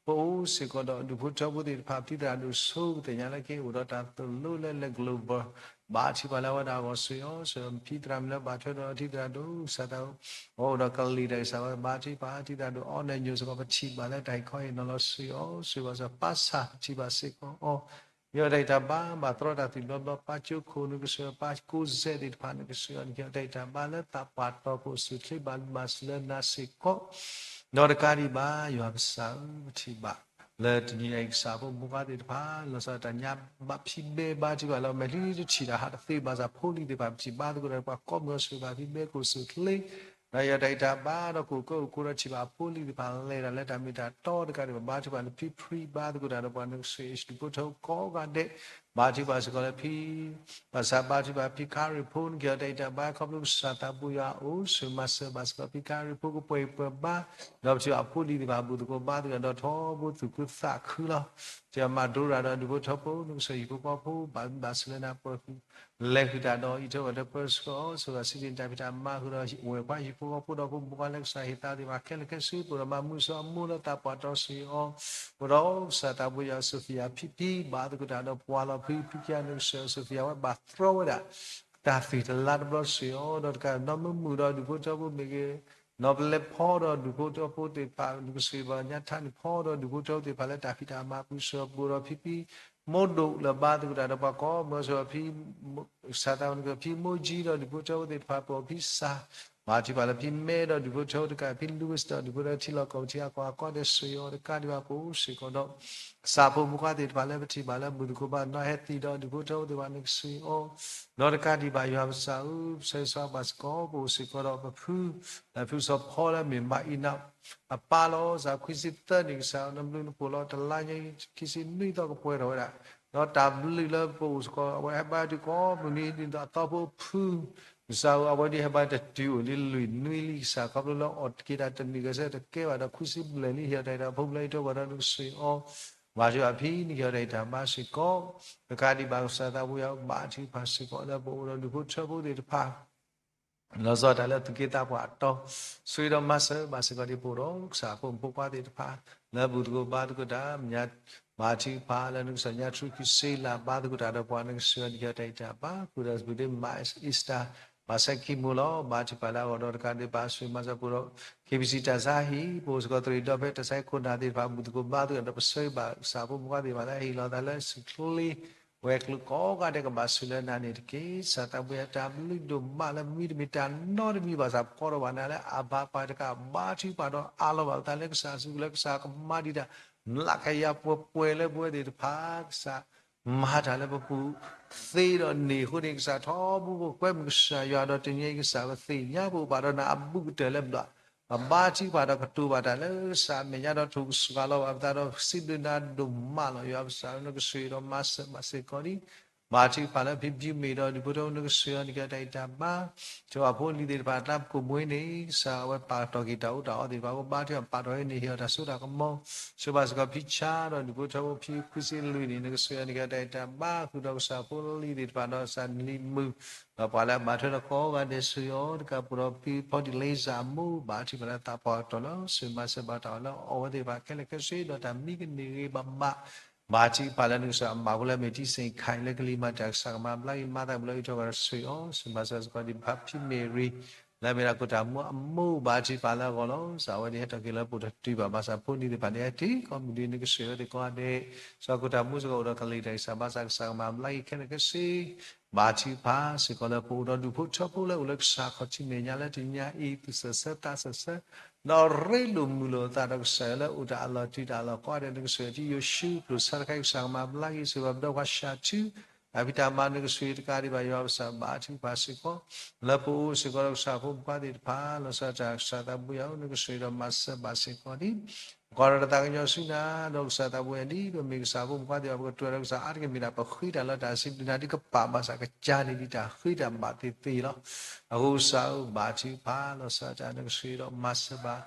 ပအိၣ်စ့ၢ်ကီးဒီးဒူၣ်ဖိထၢဖိသ့ၣ်တဖၣ် ပထံၣ်သရၣ်ဒိၣ်ဆိ ပသ့ၣ်ညါလၢက့ၤအိၣ်ဒီးတၢ်သိၣ်လိလၢ လၢ global ဘါထုကဖၣ်လၢအဝဲဒၣ်အဂီၢ် ဆိၣ်ဂ့ၤအီၤ, ဆိၣ်ဂ့ၤအီၤ ပထံၣ်သရၣ်မုၣ်လၢဘၣ်ထွဲဒီးထံၣ်သရၣ်ဒိၣ် ကစၢ်သးဘိ အိၣ်ဒီးကလံၤတၢ်ကစၢ်ဝဲ ဘါထုကဖၣ် ထံၣ်သရၣ်ဒိၣ် အီၣ်နဲၣ်ညိၣ်စ့ၢ်ကီး ပထံၣ်ဘၣ်လၢတၢ်ဟ့ၣ်ခီဟ့ၣ်နီၤလီၤ ဆိၣ်ဂ့ၤအီၤ, ဆိၣ်ဂ့ၤဘၣ်စ့ၢ်ကီး ပၢ်ဆၣ် ပထံၣ်ဘၣ်စ့ၢ်ကီးအီၤ, ဟ့ၣ်အီၤတၢ်အံၣ်တၢ်ဘါ ဘၣ်သရီတၢ်သံၣ်ဘျီဘျီ ပၢ်ကၠိခိၣ် နကဆိၣ်ဂ့ၤ ပၢ်ကိးစဲးသ့ၣ်တဖၣ် နကဆိၣ်ဂ့ၤအီၤ နကဟ့ၣ်အီၤတၢ်အံၣ်တၢ်ဘါလၢသးပှၢ်တီၢ် ကအိၣ်ဆူၣ်ချ့ဘၣ် ဘၣ်စူၢ်လၢနၤစ့ၢ်ကီး, ဒီးတကးဒံးဘၣ် ယွၤကစၢ်ဧၢ ပထံၣ်ဘၣ် လၢတနံၤအံၤ ကစၢ်ဖိမုၣ်ဖိခွါသ့ၣ်တဖၣ် လီၤဆီဒၣ်တၢ်ညါဘၣ်ဖံးဘဲ ဘါထုကဖၣ်လၢ မဲာ်ချံတထံၣ်တၢ်ဟးတသ့ဘၣ်ဆၣ် ဖိလံၤသ့ၣ်တဖၣ် ပထံၣ်ဘၣ်သကိးဒီး ပှၤကိးမုၢ်ဂီၤ ဆိၣ်ဂ့ၤဘၣ်ဖံးဘဲ ကအိၣ်ဆူၣ်ချ့ ဒီးဟ့ၣ်အီၤတၢ်အံၣ်တၢ်ဘါဒီး ကအိၣ်ကၢအိၣ်ကိးဒီး ထံၣ်ဘၣ်အဖိလံၤသ့ၣ်တဖၣ် လဲၤတၢ်လၢတၢ်မ့ၢ်တၢ်တီတကးဒံးဘၣ် ဘါထုကဖၣ်လၢ ဖံဖှံဘါသကိးတၢ်ဒီးပှၤ နကဆိၣ်ဂ့ၤ ဒူၣ်ဖိထၢဖိကိးဂၤဒဲး ဘါထုကဖၣ်စ့ၢ်ကီးလၢဖံ ဘၣ်ဆၣ်ဘါထုကဖၣ်ဖံခရံာ်ဖိ နကဟ့ၣ်အီၤတၢ်အံးတၢ်ဘါ ခီဖျိကစၢ်သးဘိယွၤအအိၣ် ဆိၣ်ဂ့ၤမၤစၢၤဘၣ်စ့ၢ်ကီးဖံခရံာ်ဖိကပှဲၤအံၤပှဲၤဘါ, ဒီးပထံၣ်ဘၣ်အဖိအလံၤသ့ၣ်တဖၣ် ဘူၣ်သကိးဘါသကိးဒီးထီဘိသူၣ်ခုသးခုလီၤ. တၢ်မၤဒိရၤဒီးဒူၣ်ဖိထၢဖိ နကစၢ်ဟံၣ်ဖိဃီဖိ ဘၣ်မုာ်ဘၣ်စၢၤလၢနၤပၢၢ်ဃုာ် လဲၤဃုာ်တၢ်ဒီးအံးထွဲကွၢ်ထွဲပၢဆှၢအီၤ ဆိၣ်ဂ့ၤစံးဘျုးနၤတၢ်ဖံးတၢ်မၤဃုာ်ဒီး ဝဲၢ်ခွါဟံၣ်ဖိဃီဖိဒီးဖိမုၣ်ဖိခွါလၢကစၢ်ဟ့ၣ်သးသ့ၣ်တဖၣ်ခဲလၢာ်ခဲဆ့ ပအိၣ်ဒီးမၤမုာ်စၢၤအမိၢ်လၢသးပှၢ်တီဆှၢအီၤ, ပအိၣ်ဒီးကစၢ်သးဘိယွၤစီၤဖံယၤဖံဖံ ဘၣ်သကိးတၢ်ဒီးပှၤလီၤဖံဖံကယၤ နကစၢ်စီၤဖံယၤဝဲဘၣ်တြီဝဲဒၣ် တၢ်သွံၣ်တလါတဘျီဆှၢအီၤ ဒီးတကးနီၢ်မုာ်မုာ်ဒီးဒူၣ်ဖိထၢဖိမ့ၢ်ဂ့ၤ, နီၢ်ပလဲဖီဒီးဒူၣ်ဖိထၢဖိသ့ၣ်တဖၣ် နကစၢ်ဘၣ်ညါထါန့ၣ်ဖီဒီးဒူၣ်ဖိထၢဖိသ့ၣ်တဖၣ်လၢတၢ်ဖံးတၢ်မၤပူၤဆှၢ ပအိၣ်ဒီးဖံဖံ မိၢ်ဒိၣ်လၢဘါသကိးတၢ်ဒီးပှၤကိးမုၢ်ဆှၢဖံ ကစၢ်သးဝဲနကဖံမိၢ်ကၠံဒီးဒူၣ်ဖိထၢဖိသ့ၣ်တဖၣ် ပအိၣ်ဖံစၢ် ဘါထုကဖၣ်လၢဖံမဲဒီးဒူၣ်ဖိထၢဖိတကး ဖံလူဝဲစ့ၣ်ဒီးဒူၣ်ဖိထၢဖိထံလီၢ်ကီၢ်ပူၤထံအကီၢ်အကီၢ်ဒဲးဆှၢအီၤ တကးဒံးဘၣ်ပအိၣ်စ့ၢ်ကီးဒီး ကစၢ်ဖိမုၣ်ခွါသ့ၣ်တဖၣ်လၢပထံၣ်ဘၣ်လၢ ဘူၣ်သကိးဘါနီၢ်ဟဲသံဒီးဒူၣ်ဖိထၢဖိသ့ၣ်တဖၣ် နကစၢ်အီၤ ဒီးတကးဒံးဘၣ်ယွၤပစၢ်ဧၢ ပဆၢဂ့ၤဆၢဝါဘၣ်စ့ၢ်ကီး ပအိၣ်စ့ၢ်ကီးဒီးပဖု လၢဖုစီၤဖီလၢမ့ၢ်မၤအံၤနၤ အပၢ်လီၤ စးခွံဆံသၢနံၣ် ကစၢ်နဘျုးနဖှိၣ်လီၤ တလါညါအံၤ ခံဆံနွံသီကပှဲၤထီၣ်ဝဲဒၣ် ဒီးတၢ်ဘျုးလၢပအိၣ်စ့ၢ်ကီး အဝဲဟဲဘါထုကိးမုၢ်နံၤဒ်သိးအသီဖိဖု ကစၢ်ဧၢ အဝဲဒ်ဟဲဘါတတုၤအိၣ်လံလွံၢ်နွံလံ ကစၢ်ခီဖျိလၢအီၣ်တက့ၤတၢ်တနံၣ်ဂဲၤဆၢတကဲဘၣ်ဒီး ခွံဆံဘျဲၣ်လံ ဟ့ၣ်အီၤတၢ်အံးတၢ်ဖိဘျၢအံးထွဲကွၢ်ထွဲ နကစၢ်အီၤ ဘါထုကဖၣ်ဖံ နကဟ့ၣ်အီၤတၢ်အံးတၢ်ဘါစ့ၢ်ကီး တကးဒံးဘၣ်ကစၢ်သးဘိယွၤ ဘါထုကဖၣ်စ့ၢ်ကီးလၢပအိၣ်ဒီးဒူၣ်ဖိထၢဖိသ့ၣ်တဖၣ် လီၤဆီဒၣ်တၢ်လၢသူၣ်က့သးပှၢ်အတီၤ ဆိၣ်ဂ့ၤဒီးမၤစၢၤဘၣ်စ့ၢ်ကီးဒ်ပအိၣ်ဒီးကစၢ်ဖိမုၣ်ဖိခွါသ့ၣ်တဖၣ် လၢဘူၣ်သကိးဘါသကိးတၢ် မ့ၢ်ညါ ဘါထုကဖၣ်လၢနကစၢ်ညါထူခံစ့လၢဘါသကိးတၢ်ဒီးပှၤ နကစၢ်အီၤ နကဟ့ၣ်အီၤတၢ်အံးတၢ်ဘါ ဃုာ်ဒီးစဘူးဒ့မး Easter ဘၣ်ဆၣ်ခံမူလီၤ ဘါထုကဖၣ်လၢအဂီၢ်ဒီးတကးဒံးဘၣ် ဆိၣ်ဂ့ၤမၤစၢၤပအိၣ်ဒီး KBC တၢ်ဆါဟံၣ် ပအိၣ်စ့ၢ်ကီးသရံးဒီဖဲတၢ်ဆါဟံၣ်ခိၣ်နၢ်သ့ၣ်တဖၣ် ဘူၣ်သကိးဘါသကိးဒီး ပဆၢဂ့ၤဘၣ်ကစၢ်ဖိမုၣ်ဖိခွါသ့ၣ်တဖၣ်လၢဟ့ၣ်လီၤသးလၢစုချ့ ဝဲၤကျိၤကိးဂၤဒဲးကဘၣ်ဆူၣ်လၢနၤန့ၣ်တက့ၢ်. ကစၢ်သးဘိယွၤ တၢ်ဘျုးဒိၣ်မးလၢမ့တမ့ၢ်တၢ်နီတမံၤဘၣ်ဆၣ် ပကိးထီၣ်ဘၣ်နၤလၢအဘၣ်ပှၤတကး ဘါထုကဖၣ်ဒီးအးလီၤဘၣ်ပသးလၢကစၢ်အစုပူၤလၢကစၢ်ကမၤဒံးတၢ် မျးကယၤပှဲၤပှဲၤလၢပဝဲသ့ၣ်တဖၣ် ကစၢ် မၤတၢ်လၢပပူၤသ့ဒီးန့ၣ်အဃိန့ၣ် ကစၢ်ထီဘိပကွဲမုာ်ကစၢ်ယွၤဒီးတနံၤအံၤ ကစၢ်ပသ့ၣ်ညါပအိၣ်ဘၣ်ဒီးနၤအဘူးကတၢၢ်လၢဘျီ ပဘါထုကဖၣ်ဒီးကတိၤဘၣ်တၢ်လၢကစၢ်အမဲာ်ညါဒီးထိၣ်ကစှၤလီၤဘၣ်ပသးဒီးစံးဘျုးနၤဒိၣ်မးလီၤ. ယွၤပကစၢ် နကစၢ်ဒီးမၤစၢၤဘၣ်စ့ၢ်ကီးန့ၣ် ဘါထုကဖၣ်လၢဖံဖံမ့ၢ်ဒီးဒူၣ်ဖိထၢဖိ နကစၢ်အီၤ နကဟ့ၣ်အီၤတၢ်အံးတၢ်ဘါ ကစၢ်ဖိလံၤသ့ၣ်တဖၣ်တၢ်ကိးမူန့ၣ် ကစၢ်အဝဲပာ်ထီၣ်က့ၤတၢ်အိၣ်တၢ်အီသ့ၣ်တဖၣ် ကဘါထုကဖၣ်ပာ်ထီၣ်အံၤန့ၣ် ဟ့ၣ်အီၤတၢ်စိတၢ်ကမီၤ ဆိၣ်ဂ့ၤဘၣ်စ့ၢ်ကီးဖံဆါဒီးဒူၣ်ဖိထၢဖိဖံခွံဆံလွံၢ်န့ၣ် နကစၢ်အီၤ နကဟ့ၣ်အီၤတၢ်အံးတၢ်ဘါ ဃုာ်ဒီးကစၢ်ဖိလံၤသ့ၣ်တဖၣ်ဒီးကစၢ်နလံၤမုၣ် ဒီးပှၤလၢအဘါထုကဖၣ်ဒီးကိးဂၤဒဲးစ့ၢ်ကီး တကးပူၤဒီးဖံဖီဒံးလ့စၢ်အမိၢ် ဘါထုကဖၣ်လၢသးပှၢ်အတီၤလီၤ ဆိၣ်ဂ့ၤမၤစၢၤဘၣ်တၢ်အီၣ်လၢအီဝဲသ့ၣ်တဖၣ်ခဲလၢာ်ခဲဆ့ ဒီးတၢ်မံကန့ၢ်ဂ့ၤဘၣ်ဘၣ် ဘါထုကဖၣ်လၢနကစၢ်အမၤဖိလၢ မ့ၢ်တံစ့ၣ်ခၣ်လၢကလံၤမၤတၢ်ကစၢ်ကမၤဘျါက့ၤမၤသးမုာ်လၢအံးထွဲကွၢ်ထွဲစ့ၢ်ကီး ဆိၣ်ဂ့ၤမၤစၢၤစ့ၢ်ကီးဒ်ဖံဖံမ့ၢ်ရံ လၢအမ့ၢ်ဒၣ်ခိၣ်တၢ်မူအမိၢ် ဘါထုကဖၣ်လၢအဂီၢ်လီၤ. ကစၢ်အဝဲန့ၣ်ဟဲထီၣ်က့ၤလၢပအိၣ်တတုၤဘၣ်ဘၣ်ဆၣ်ဖိလံၤသ့ၣ်တဖၣ်န့ၣ် ဟဲတုၤကိးမုၢ်နံၤ နကစၢ်အဝဲသ့ၣ်ကိးဂၤဒဲး ကစၢ်ခိၣ်တၢ်မူစ့ၢ်ကီးအိၣ်ဒီးကလံၤတၢ်ကစၢ်ဘါစၢ်ကစၢ်ကမၤဘျါက့ၤခဲလၢာ်ခဲဆ့ ဘါထုကဖၣ်စ့ၢ်ကီးလၢပအိၣ်ဒီးဒူၣ်ဖိထၢဖိလၢအိၣ်လၢကစၢ် ခီၣ်ထံးမဲာ်ညါလၢတနံၤညါအံၤ သူၣ်စၢၢ်ဆၢသးစၢၢ်ဆၢ ဒီးရ့လိာ်မုာ်လိာ်အသးဒီးကစၢ်လၢအိၣ်တၢ်အလီၢ်တုၤတၢ်အလီၢ်ကိးဂၤဒဲး နကစၢ်ထံယိၤၡူ ကျိၣ်စၢ်တခါအံၤ ကစၢ်ကမၤဘျါက့ၤ စ့ၢ်ကီးပဒီကွၢ်ဆၢထူ တၢ်ဖံးတၢ်မၤ နကစၢ်တကးဒံးဘၣ် ယွၤပကစၢ်ဘါထုကဖၣ်စ့ၢ်ကီး လၢပအိၣ်စ့ၢ်ကီးဒီးကစၢ်ဖိမုၣ်ဖိခွါသ့ၣ်တဖၣ် လီၤဆီဒၣ်တၢ်ကစၢ်သးဘိယွၤဧၢ နကစၢ်ဒီးမၤစၢၤဘၣ်စ့ၢ်ကီးဒ် ပကိးဒီးတၢ်သးကညီၤဆူနၤ ဒီးကစၢ်သးဘိယွၤ ဒ်ပမ့ၢ်ကစၢ်ဖိမုၣ်ဖိခွါသ့ၣ်တဖၣ် ပကတိၤဒီးကစၢ်အါတက့ၢ်မ့ၢ်ဒၣ် ပဃ့တၢ်လၢတၢ်စံးဘျုးနၤဒ်ကပာ်ဘၣ်ဆၣ် ကစၢ်န့ၣ်ဒ်တၢ်ဃ့တၢ်ဘၣ်သ့ၣ်သ့ၣ်လီၤ. အဃိကစၢ်ဧၢ ဘါထုကဖၣ် လီၤဆီဒၣ်တၢ် နကစၢ်ဒီးမၤစၢၤဘၣ်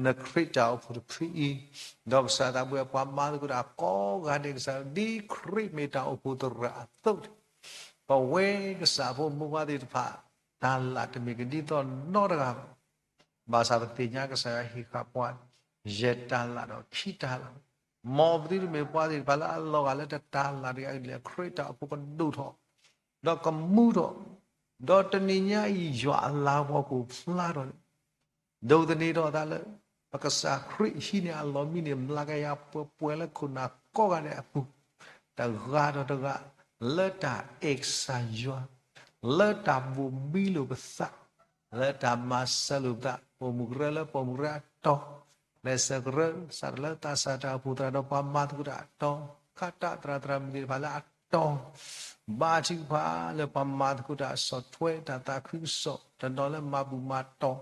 နခရံာ်တၢ်အိၣ်ဖှိၣ်တဖုအံၤ ဒီးကစၢ်သးဘိယွၤ ပှၤမၤသကိးတၢ်ကိးဂၤဒဲး ကစၢ် ဒ်ခရံာ်မ့ၢ်တၢ်အိၣ်ဖှိၣ်သရၣ်အသိးန့ၣ် ပဝဲကစၢ်ဖိမုၣ်ဖိခွါသ့ၣ်တဖၣ် တၢ်လၢ်တမ့ၢ်ကဒ်သိးနီတဂၤဘၣ်. ဘၣ်ဆၣ်ပသ့ၣ်ညါကစၢ်ယွၤဟ့ၣ်ဃာ်ပှၤ ယဲၢ်တၢ်လၢ်ဒီးခံတၢ်လၢ်, မ်ပသုတမ့ၢ်ပှၤသ့ၣ်တဖၣ်လၢအလီၤဂာ်လၢတတၢ်လၢ်တဂၤအံၤလဲၣ်. ခရံာ်တၢ်အိၣ်ဖှိၣ်ကဒိၣ်ထီၣ် ဒီးကမူထီၣ်, ဒီးတနံၤညါအံၤယွၤအလၤကပီၤကအိၣ်ဖျါထီၣ်န့ၣ် ဒိးသန့ၤထီၣ်အသးလၢ ပကစၢ်ခရံာ်ဟံးန့ၢ်အလီၢ်မံန့ၣ် မျးကယၤပှဲၤပှဲၤလၢခိၣ်နၢ်ကိးဂၤဒဲးအပူၤ, တဂၤဒီးတဂၤ လၢတၢ်အဲၣ်ကစၢ်ယွၤ, လၢတၢ်ဘိၣ်ဘံလိာ်ပသး, လၢတၢ်မၤစၢၤလိာ်ပသး, ပိာ်မုၣ်ကရၢလၢပိာ်မုၣ်ကရၢအတီၤ, ကျဲးစၢးကရၢစးထီၣ်လၢသးစၢ်တၢ်အိၣ်ဖှိၣ်သရၣ်ဒီးပှၤမၤသကိးတၢ်အတီၤ, ခါတၢ်သရၣ်သရၣ်မုၣ်သ့ၣ်တဖၣ်လၢအတီၤ ဘါထုကဖၣ်လၢပှၤမၤသကိးတၢ်အစီၣ်ထွဲ တၢ်သးခုကစီၣ်, တနီၤလၢမၤဘူၣ်မၤတီၢ်,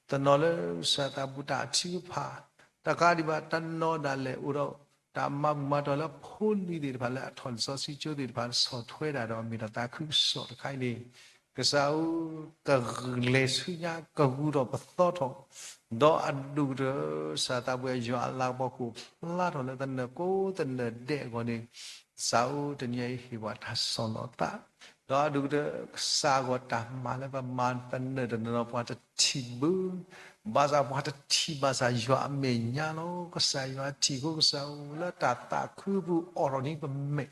တနီၤလၢကစၢ်သးဘိတၢ်ထုကဖၣ်, တကးဒံးဘၣ်တနီၤဒၣ်လဲာ်အိၣ်ဒီး တၢ်မၤဘူၣ်မၤတီၢ်လၢဖိလံၤသ့ၣ်တဖၣ်လၢအထီၣ်လံာ်စီဆှံကၠိသ့ၣ်တဖၣ်ဆီၣ်ထွဲတၢ်ဒီးမ့ၢ်ဒီးသးခုကစီၣ်တခါအံၤန့ၣ်, ကစၢ်ဧၢ, ကလဲၤဆူညါကဂုာ်ထီၣ်ပသီထီၣ်, ဒီးအဒိၣ်ကတၢၢ် ကစၢ်သးပှၢ်ယွၤအလၤကပီၤကအိၣ်ဖျါထီၣ်လၢသနၢၣ်ကိးသနၢၣ်ဒဲးအဂီၢ်န့ၣ်, ကစၢ်ဧၢ, တနံၤအံၤဟ့ၣ်ပှၤတၢ်ဆီၣ်လီၤသး, ဒီးအဒိၣ်ကတၢၢ် ကစၢ်အဂီၢ်တၢ်မၤလၢပမၤသနၢၣ်တနီၤနီၤပှၤတထံၣ်ဘၣ်, ဘၣ်ဆၣ်ပှၤတထံၣ်ဘၣ်ဆၣ်ယွၤအမဲာ်ညါလီၤ. ကစၢ်ယွၤထံၣ်အဃိကစၢ်ဧၢ လၢတၢ်သးခုပူၤအိးထီၣ်န့ၢ်ပမဲာ်,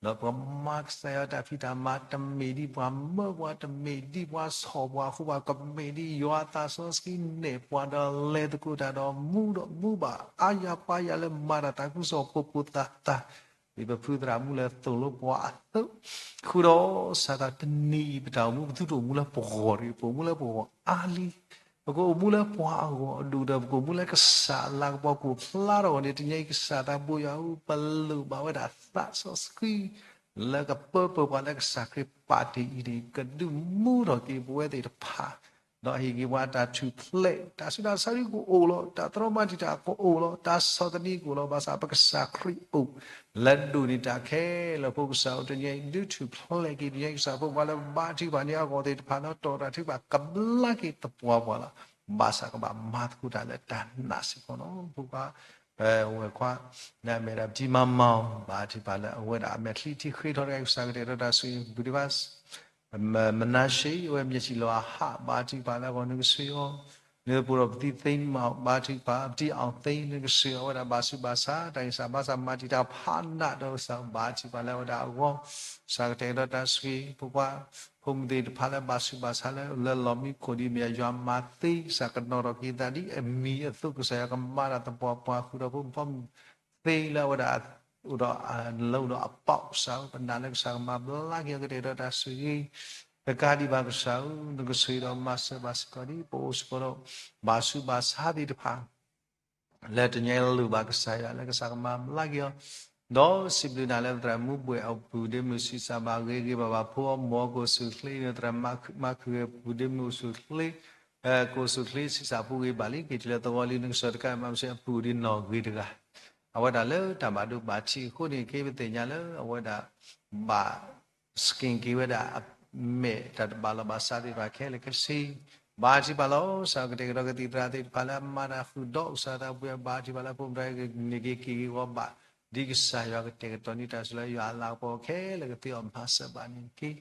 ဒီးပမၤကစၢ်ယွၤတၢ်ဖံးတၢ်မၤ တမ့ၢ်ဒ်ပှၤမၢပှၤ တမ့ၢ်ဒ်ပှၤဆီၣ်ပှၤအဃိဘၣ်, ကမ့ၢ်ဒ်ယွၤအသးစီဆှံနဲၣ်ပှၤဒီးလဲၤသကိးတၢ်ဒီးမူဒီးမူဘၣ် အါယၤပှၤယၤလၢမၤတၢ်သးခုကစီၣ်ဖိဖိသၣ်သၣ် ဒ်ပဖုသရၣ်မူလၢသိၣ်လိပှၤအသိး, ဃုာ်ဒီးစးထီၣ်တနံၤအံၤ ပတၢ်အိၣ်မူပသုတအိၣ်မူလၢပဂီၢ်တဂ့ၤ, ပအိၣ်မူလၢပဂီၢ်အါလံ. ပကအိၣ်မူလၢပှၤအဂီၢ်အဒိၣ်ဒီး ပကအိၣ်မူလၢကစၢ်အလၤကပီၤကအိၣ်ဖျါထီၣ်အဂီၢ်န့ၣ်, တနံၤအံၤကစၢ်သးဘိယွၤဧၢ, ပလိၣ်ဘၣ်ဝဲဒၣ်သးစီဆှံ လၢကပၢပၢၢ်ပှၤလၢကစၢ်ခရံာ်ပာ်တ့ၢ်အံၤန့ၣ် ကဒုးမူထီၣ်က့ၤပဝဲသ့ၣ်တဖၣ် ဒီးဟ့ၣ်က့ၤပှၤတၢ်ထူၣ်ဖျဲး, တၢ်ဆူးတၢ်ဆါကအိၣ်လီၤ, တၢ်သရီမၤတံာ်တာ်ကအိၣ်လီၤ, တၢ်ဆီၣ်သနံးကအိၣ်လီၤ, ဘၣ်ဆၣ်ပကစၢ်ခရံာ်အိၣ်လၢဒိၣ်န့ၢ်တၢ်ခဲလၢာ်အဃိ ကစၢ်ဧၢ တနံၤအံၤ ဒုးထူၣ်ဖျဲးက့ၤ တနံၤအံၤ ကစၢ်ဖိခွါလၢဘါထုကဖၣ်န့ၢ်အဂီၢ်သ့ၣ်တဖၣ် ဒီးတီၢ်တၢ်ထုကဖၣ်ကဘျါက့ၤသပှၢ်ပှၢ်လီၤ. ဘၣ်ဆၣ်ကဘၣ်မၤသကိးတၢ်လၢတၢ်နာ်စ့ၢ်ကီးလီၤ. ဖိခွါ ဝဲၢ်ခွါ နမဲာ်ဒၣ်ပတံၤမၤမၤအီၤ ဘါထုကဖၣ်လၢအဝဲဒၣ်အမဲာ်ချံထံၣ်ဃ့ထီၣ်တဂၤ ကစၢ်ကတဲာ်ကတီၤတၢ်ဆိၣ်ဂ့ၤ ပူၤဒံးဘၣ် မနၤၡ့ အဝဲမျၢၢ်ထံၣ်လီၤအဟး ဘါထုကဖၣ်လၢအဂီၢ် နကဆှၢအီၤ, နပူၤဒီးပတံၤသ့မး ဘါထုကဖၣ် ပတံၤအီၣ်သ့ နကဆှၢအီၤ အဝဲဒၣ်ဘၣ်ဆူးဘၣ်ဆါ တၢ်ဂံၢ်စၢ်ဘါစၢ်မၤတံာ်တာ်ဖးနးဒီးကစၢ် ဘါထုကဖၣ်လၢအဝဲဒၣ်အဂီၢ်, ကစၢ်ကတဲာ်ကတီၤတၢ်ဆိၣ်ဂ့ၤ ဖိခွါ ဖိမုၣ်သ့ၣ်တဖၣ်လၢဘၣ်ဆူးဘၣ်ဆါလၢ လၢလီၢ်မံခိၣ်ဒ်မ့ၢ်ယွၤမၤသ့ ကစၢ်ကနီၤထီၣ်က့ၤသးဒ်အမံၤအသိး ကစၢ်ယွၤကမၤတၢ်သပှၢ်ပှၢ်ဃုာ်ဒီးဖိမုၣ်ဖိမုၣ် သ့လၢအဝဲဒၣ် အိၣ်ဒီးအလီၢ်ဒီးအပီၢ် ကစၢ်ဧၢ ပနာ်လၢကစၢ်ကမၤဘျါက့ၤအီၤ ကတဲာ်ကတီၤတၢ်ဆိၣ်ဂ့ၤ, တကးဒံးဘၣ်ကစၢ်ဧၢ နကဆိၣ်ဂ့ၤဒီးမၤစၢၤဘၣ်စ့ၢ်ကီးဒ် ပအိၣ်စ့ၢ်ကီးဒီး ဘၣ်ဆူးဘၣ်ဆါသ့ၣ်တဖၣ် လၢတနံၤအံၤလိၣ်ဘၣ်ကစၢ်ယွၤလၢကစၢ်ကမၤဘျါက့ၤအီၤ, ဒီးစံးဘျုးနၤလၢပသရၣ်မူဘှဲၣ်အပူၤဒ့မုၣ် ဆံးစၢ်ဘၣ်ဂ့ၤဂ့ၤဘၣ်ဘၣ် ဖိအီၣ်မုၢ်အီၣ်ကအိၣ်ဆူၣ်ချ့ နသရၣ်မၤခုၣ်ဂ့ၤပူၤဒ့မုၣ်အိၣ်ဆူၣ်ချ့ ကအိၣ်ဆူၣ်ချ့ဆံးစၢ်ဖိဂ့ၤဘၣ်လံ က့ၤတုၤလၢသဝီလံ နကစၢ်တကးမၤမ့ၢ်စ့ၢ်အပူၤဒ်နီၢ်ဂ့ၤတဂၤ, အဝဲဒၣ်လၢတၢ်ဘၣ်ဒိဘၣ်ထံးအဃိန့ၣ် က့ပသ့ၣ်ညါလၢအဝဲဒၣ် ဘၣ် screen က့ၤဝဲဒၣ်အမဲာ်တၢ်တဘၣ်လီၤဘၣ်စးသ့ၣ်တဖၣ်ခဲလၢာ်ခဲဆ့, ဘါထုကဖၣ်လီၤ ကစၢ်ကတဲာ်ကတီၤကသံၣ်သရၣ်သ့ၣ်တဖၣ်လၢအမၤတၢ်ဃုာ်ဒီးကစၢ်သးပှၢ် ဘါထုကဖၣ်လၢဖိမုၣ်တဂၤန့ၣ်က့ၤက့ၤဂ့ၤဂီၤဘၣ်, ဒ်ကစၢ်ယွၤကတဲာ်ကတီၤန့ၢ်တၢ်ဆိၣ်လၢယွၤအလၤကပီၤခဲလၢာ်ကသ့အီၤမၤစၢၤဘၣ်န့ၣ်တက့ၢ်.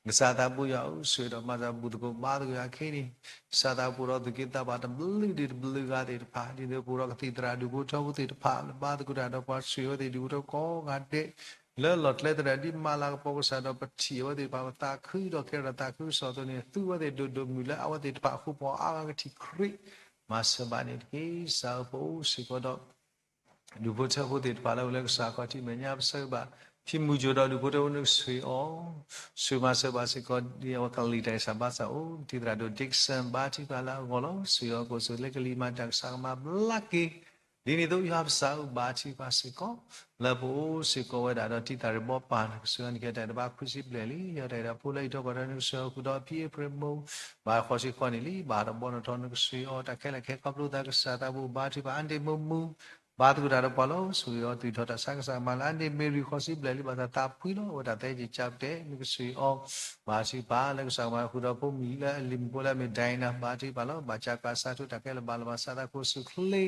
ကစၢ်သးဘိယွၤဧၢ ဆိၣ်ဂ့ၤဒီးမၤစၢၤဘူၣ်သကိးဘါသကိးယွၤခဲအံၤန့ၣ်, ကစၢ်သးပူၤဒီးသူၣ်က့သးပှၢ်တဘျုးဒံးတဘျုးဂၤသ့ၣ်တဖၣ် ဒ်သိးပအိၣ်ဒီးကသံၣ်သရၣ်ဒူၣ်ဖိထၢဖိသ့ၣ်တဖၣ်လၢဘါသကိးတၢ်ဒီးပှၤဆိၣ်ဂ့ၤအဝဲသ့ၣ်ဒူၣ်ဖိထၢကိးဂၤဒဲး လၢလီၢ်ကျဲသရၣ်ဒ်မၤလၤကပီၤကစၢ်ဒီးပထံၣ်အဝဲသ့ၣ်တဖၣ်ပသးခုဒီးကဲထီၣ်သးခုကစီၣ်အသိးန့ၣ် သူဝဲသ့ၣ်ဒိၣ်ဒိၣ်မုၢ်လၢအဝဲသ့ၣ်တဖၣ်အဃိပှၤအါဂၤကထံၣ်ခရံာ် မၤစၢၤဘၣ်န့ၣ်တက့ၢ်. ကစၢ်ဧၢ ပအိၣ်စ့ၢ်ကီးဒီး ဒူၣ်ဖိထၢဖိသ့ၣ်တဖၣ်လၢအိၣ်လၢကစၢ်ခီၣ်ထံးမဲာ်ညါ ပဆၢဂ့ၤဘၣ် ဖံမုၢ်ကိၤဒီးဒူၣ်ဖိထၢဖိနကဆိၣ်ဂ့ၤအီၤ, ဆိၣ်ဂ့ၤမၤစၢၤဘၣ်စ့ၢ်ကီးဒ်အဝဲကလံၤတၢ်ဂံၢ်စၢ်ဘါစၢ်အိၣ် ဒ်သရၣ်ဒိၣ် Dixon ဘါထုကဖၣ်လၢအဂီၢ်လီၤ. ဆိၣ်ဂ့ၤအီၤကအိၣ်ဆူၣ်လၢကလံၤမၤတၢ်ကစၢ်ကမၤဘျါက့ၤ ဒ်န့ၣ်အသိးယွၤပစၢ်ဧၢ ဘါထုကဖၣ်စ့ၢ်ကီး လၢပအိၣ်စ့ၢ်ကီးဝဲဒၣ်ဒီးတံၢ်သးရ့ဘီပၢ် နကဆိၣ်ဂ့ၤအီၤ နကဲတၢ်တဘါခွံဆံဘျဲၣ်လံ ယွၤတၢ်အဲၣ်ဒိးဖိလၢဟံၣ်ထီၣ်ကီၢ်ထီၣ် နကဆိၣ်ဂ့ၤအီၤဃုာ်ဒီးဖံအ့ဖြ့ၣ်မိၢ် ဘၣ်ဃိးဆံဃိးနံၣ်လံ ဘၣ်တဘီနီၣ်ထီၣ် နကဆိၣ်ဂ့ၤအီၤ တၢ်ခဲလၢာ်ခဲခီဖျိသးကစၢ်သးပူၤ ဘါထုကဖၣ် အါန့ၢ်မိၢ်မူ ဘါသကိးတၢ်ဒီးပှၤလီၤ. ဆိၣ်ဂ့ၤအီၤ သူၣ်ထီၣ်တၢ်ဆါကစၢ်ကမၤလၢ အါန့ၢ်မ့ၢ်ရံၣ်ဃိးဆံဘျဲၣ်လံ ဘၣ်ဆၣ်သးဖှံလီၤ အဝဲတၢ်သဲက့ၤကၢပတဲာ် နကဆိၣ်ဂ့ၤအီၤ ဘါထုကဖၣ် လၢကစၢ်ကမၤဃုာ်ဒီးဖိမုၣ်လၢအလံၤမုၣ်ဖိလၢအမ့ၢ် Diana ဘါထုကဖၣ်လီၤ. ဘၣ်ကၢ်ကၢ်ဆါထူတၢ်ခဲလၢာ်ဘၣ်လီၤဘၣ်စးသးကအိၣ်ဆူၣ်ချ့ ဒီ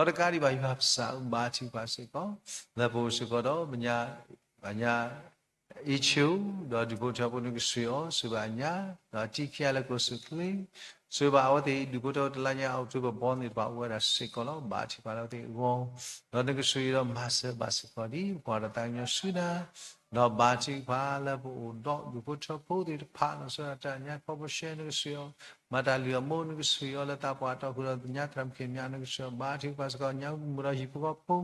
းတကးဒံးဘၣ်ယွၤပစၢ်ဧၢ ဘါထုကဖၣ်စ့ၢ်ကီး လၢပအိၣ်စ့ၢ်ကီးဒီး ဘၣ်ညါ အ့ၣ်ဆူၣ် ဒီးဒူၣ်ဖိထၢဖိနကဆိၣ်ဂ့ၤအီၤ ဆိၣ်ဂ့ၤဘၣ်ညါ ဒီးတံၢ်ခံဂၤလၢကအိၣ်ဆူၣ်ချ့ ဆိၣ်ဂ့ၤဘၣ်အဝဲသ့ၣ်ဒူၣ်ဖိထၢဖိတလါညါ October born သ့ၣ်တဖၣ်အိၣ်ဝဲဒၣ်စ့ၢ်ကီးလီၤ. ဘါထုကဖၣ်လၢအဝဲသ့ၣ်အဂီၢ် ဒီးနကဆိၣ်ဂ့ၤဒီးမၤစၢၤဘၣ်စ့ၢ်ကီးဒ်ပှၤဒီးသးကညီၤဆူနၤ ဒီးဘါထုကဖၣ်လၢပအိၣ်ဒီးဒူၣ်ဖိထၢဖိသ့ၣ်တဖၣ် လီၤဆီဒၣ်တၢ်ညါ ခီဖျိရှဲ နကဆိၣ်ဂ့ၤအီၤ မၤတၢ်လုၢ်အမိၢ် နကဆိၣ်ဂ့ၤအီၤ လၢသးပှၢ်တီၢ်ဃုာ်ဒီးညါသရၣ်မုၣ်ခံမၠၣ် နကဆိၣ်ဂ့ၤအီၤ ဘါထုကဖၣ်စ့ၢ်ကီး ညါမုၣ်ဒီးဟံၣ်ဖိဃီဖိ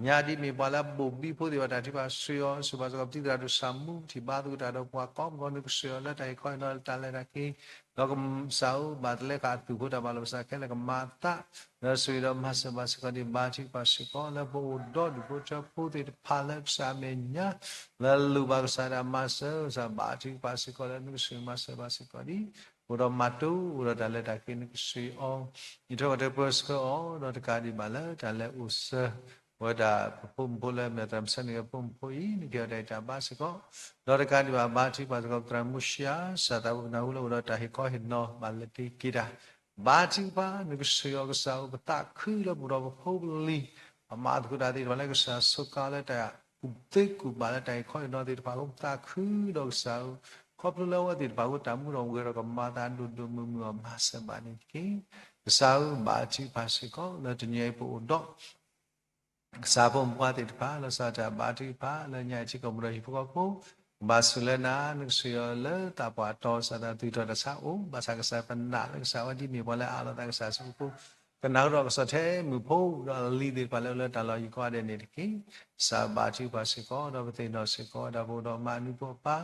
ညါဒ်မ့ၢ်ပှၤလၢအဘိၣ်ဘံဖိသ့ၣ်တဖၣ် တၢ်ထုကဖၣ်ဆိၣ်ဂ့ၤအီၤ ဆိၣ်ဂ့ၤဘၣ်စ့ၢ်ကီး ပတံၢ်သရၣ်ဒိၣ်ဆၣ်မူ ထံၣ်ဘါသကိးတၢ်ဒီးပှၤကိးမုၢ်ဂီၤ နကဆိၣ်ဂ့ၤအီၤ လၢတၢ်ဟ့ၣ်ခီဟ့ၣ်နီၤလၢတၢ်လဲၤတၢ်က့ၤ ဒီးကစၢ်ဧၢ ဘၣ်တလဲခးအသူၣ်ဖိတၢ်ဘၣ်လီၤဘၣ်စးခဲလၢာ်ကမၤသး ဒီးဆိၣ်ဂ့ၤဒီးမၤစၢၤဘၣ်စ့ၢ်ကီးဒ် ဘါထုကဖၣ်စ့ၢ်ကီး လၢပအိၣ်ဒီးဒူၣ်ဖိထၢဖိသ့ၣ်တဖၣ်လၢကစၢ်အမဲာ်ညါ လၢလိၣ်ဘၣ်ကစၢ်ဒၣ်မၤစၢၤ ကစၢ်ဘါထုကဖၣ်စ့ၢ်ကီး လၢနကဆိၣ်ဂ့ၤမၤစၢၤဘၣ်စ့ၢ်ကီးဒ် အိၣ်ဒီးမၤတိၢ် အိၣ်ဒီးတၢ်လဲၤတၢ်က့ၤ နကဆိၣ်ဂ့ၤအီၤ ယထီၣ်ကတၢၢ်ပၢဆှၢအီၤ ဒီးတကးဒံးဘၣ်လၢတၢ်လဲၤအိၣ်ဆၢ ပဝဲဒၣ်ပဖိမုၣ်ဖိလၢမ့ၢ်သရၣ်မုၣ်ဆၢန့ၣ်ဂ့ၤ ဖိမုၣ်ဖိအံၤ နကဲအီၤတၢ်အံၤတၢ်ဘါစ့ၢ်ကီး, ဒီးတကးဒံးဘၣ် ဘါထုကဖၣ်စ့ၢ်ကီး ပသရၣ်မုၣ်မူၡံယၤ စၢ်သးဖိကနၢ်ဟူလၢအိၣ်ဒီးတၢ်ဟ့ၣ်ခီဟ့ၣ်နီၤ ဘၣ်လဲၤတ့ၢ်က့ၤတၢ် ဘါထုကဖၣ် နကစၢ်ယွၤကစၢ်ဧၢ ပသးခုလၢပအိၣ်ဒီးပဖိပလံၤ, ပမၤသကိးတၢ်သ့ၣ်တဖၣ်လၢကစၢ်စူးကါလၢတၢ်ကူၣ်သ့ကူၣ်ဘၣ်လၢတၢ်ဟ့ၣ်ခီဟ့ၣ်နီၤသ့ၣ်တဖၣ်အဃိ ပသးခုဒီးကစၢ်ဧၢ, ခီဖျိလၢအဝဲသ့ၣ်တဖၣ်အဃိ တၢ်မူဒီးဂဲၤဒီးကမၤသးဒိၣ်ဒိၣ်မုၢ်မုၢ်အီၤ မၤစၢၤဘၣ်န့ၣ်တက့ၢ်. ကစၢ်ဧၢ ဘါထုကဖၣ်စ့ၢ်ကီး လၢတနံၤအံၤပအိၣ်ဒီး ကစၢ်ဖိမုၣ်ဖိခွါသ့ၣ်တဖၣ် လီၤဆီဒၣ်တၢ်ဘါထုကဖၣ် လၢညါအံၤထံကီၢ်ပူၤဒီးဟံၣ်ဖိဃီဖိ, ဘၣ်ဆိၣ်လၢနၤ နကစၢ်ယွၤလၢသးပှၢ်တီ စၢ်သးသုးထီၣ်တၢ်ဆါအိၣ်, ဘၣ်ဆၣ်ကစၢ်ပနာ်လၢကစၢ်ဝဲဒ်မ့ၢ်ပှၤလၢအအးလီၤသးကစၢ်အစုပူၤ, ကနၢ်ဟူဒီးကဆီၣ်ထွဲမုၣ်ဖိဒီးလံၤသ့ၣ်တဖၣ်လၢအိၣ်လၢတၢ်လီၢ်ယံၤကိးဂၤဒဲးန့ၣ်တက့ၢ်. ကစၢ်ဘါထုကဖၣ်စ့ၢ်ကီး ဒီးပသ့ၣ်နီၣ်စ့ၢ်ကီး ဒီးပအိၣ်ဒီးမါအနူဖိအပၢ်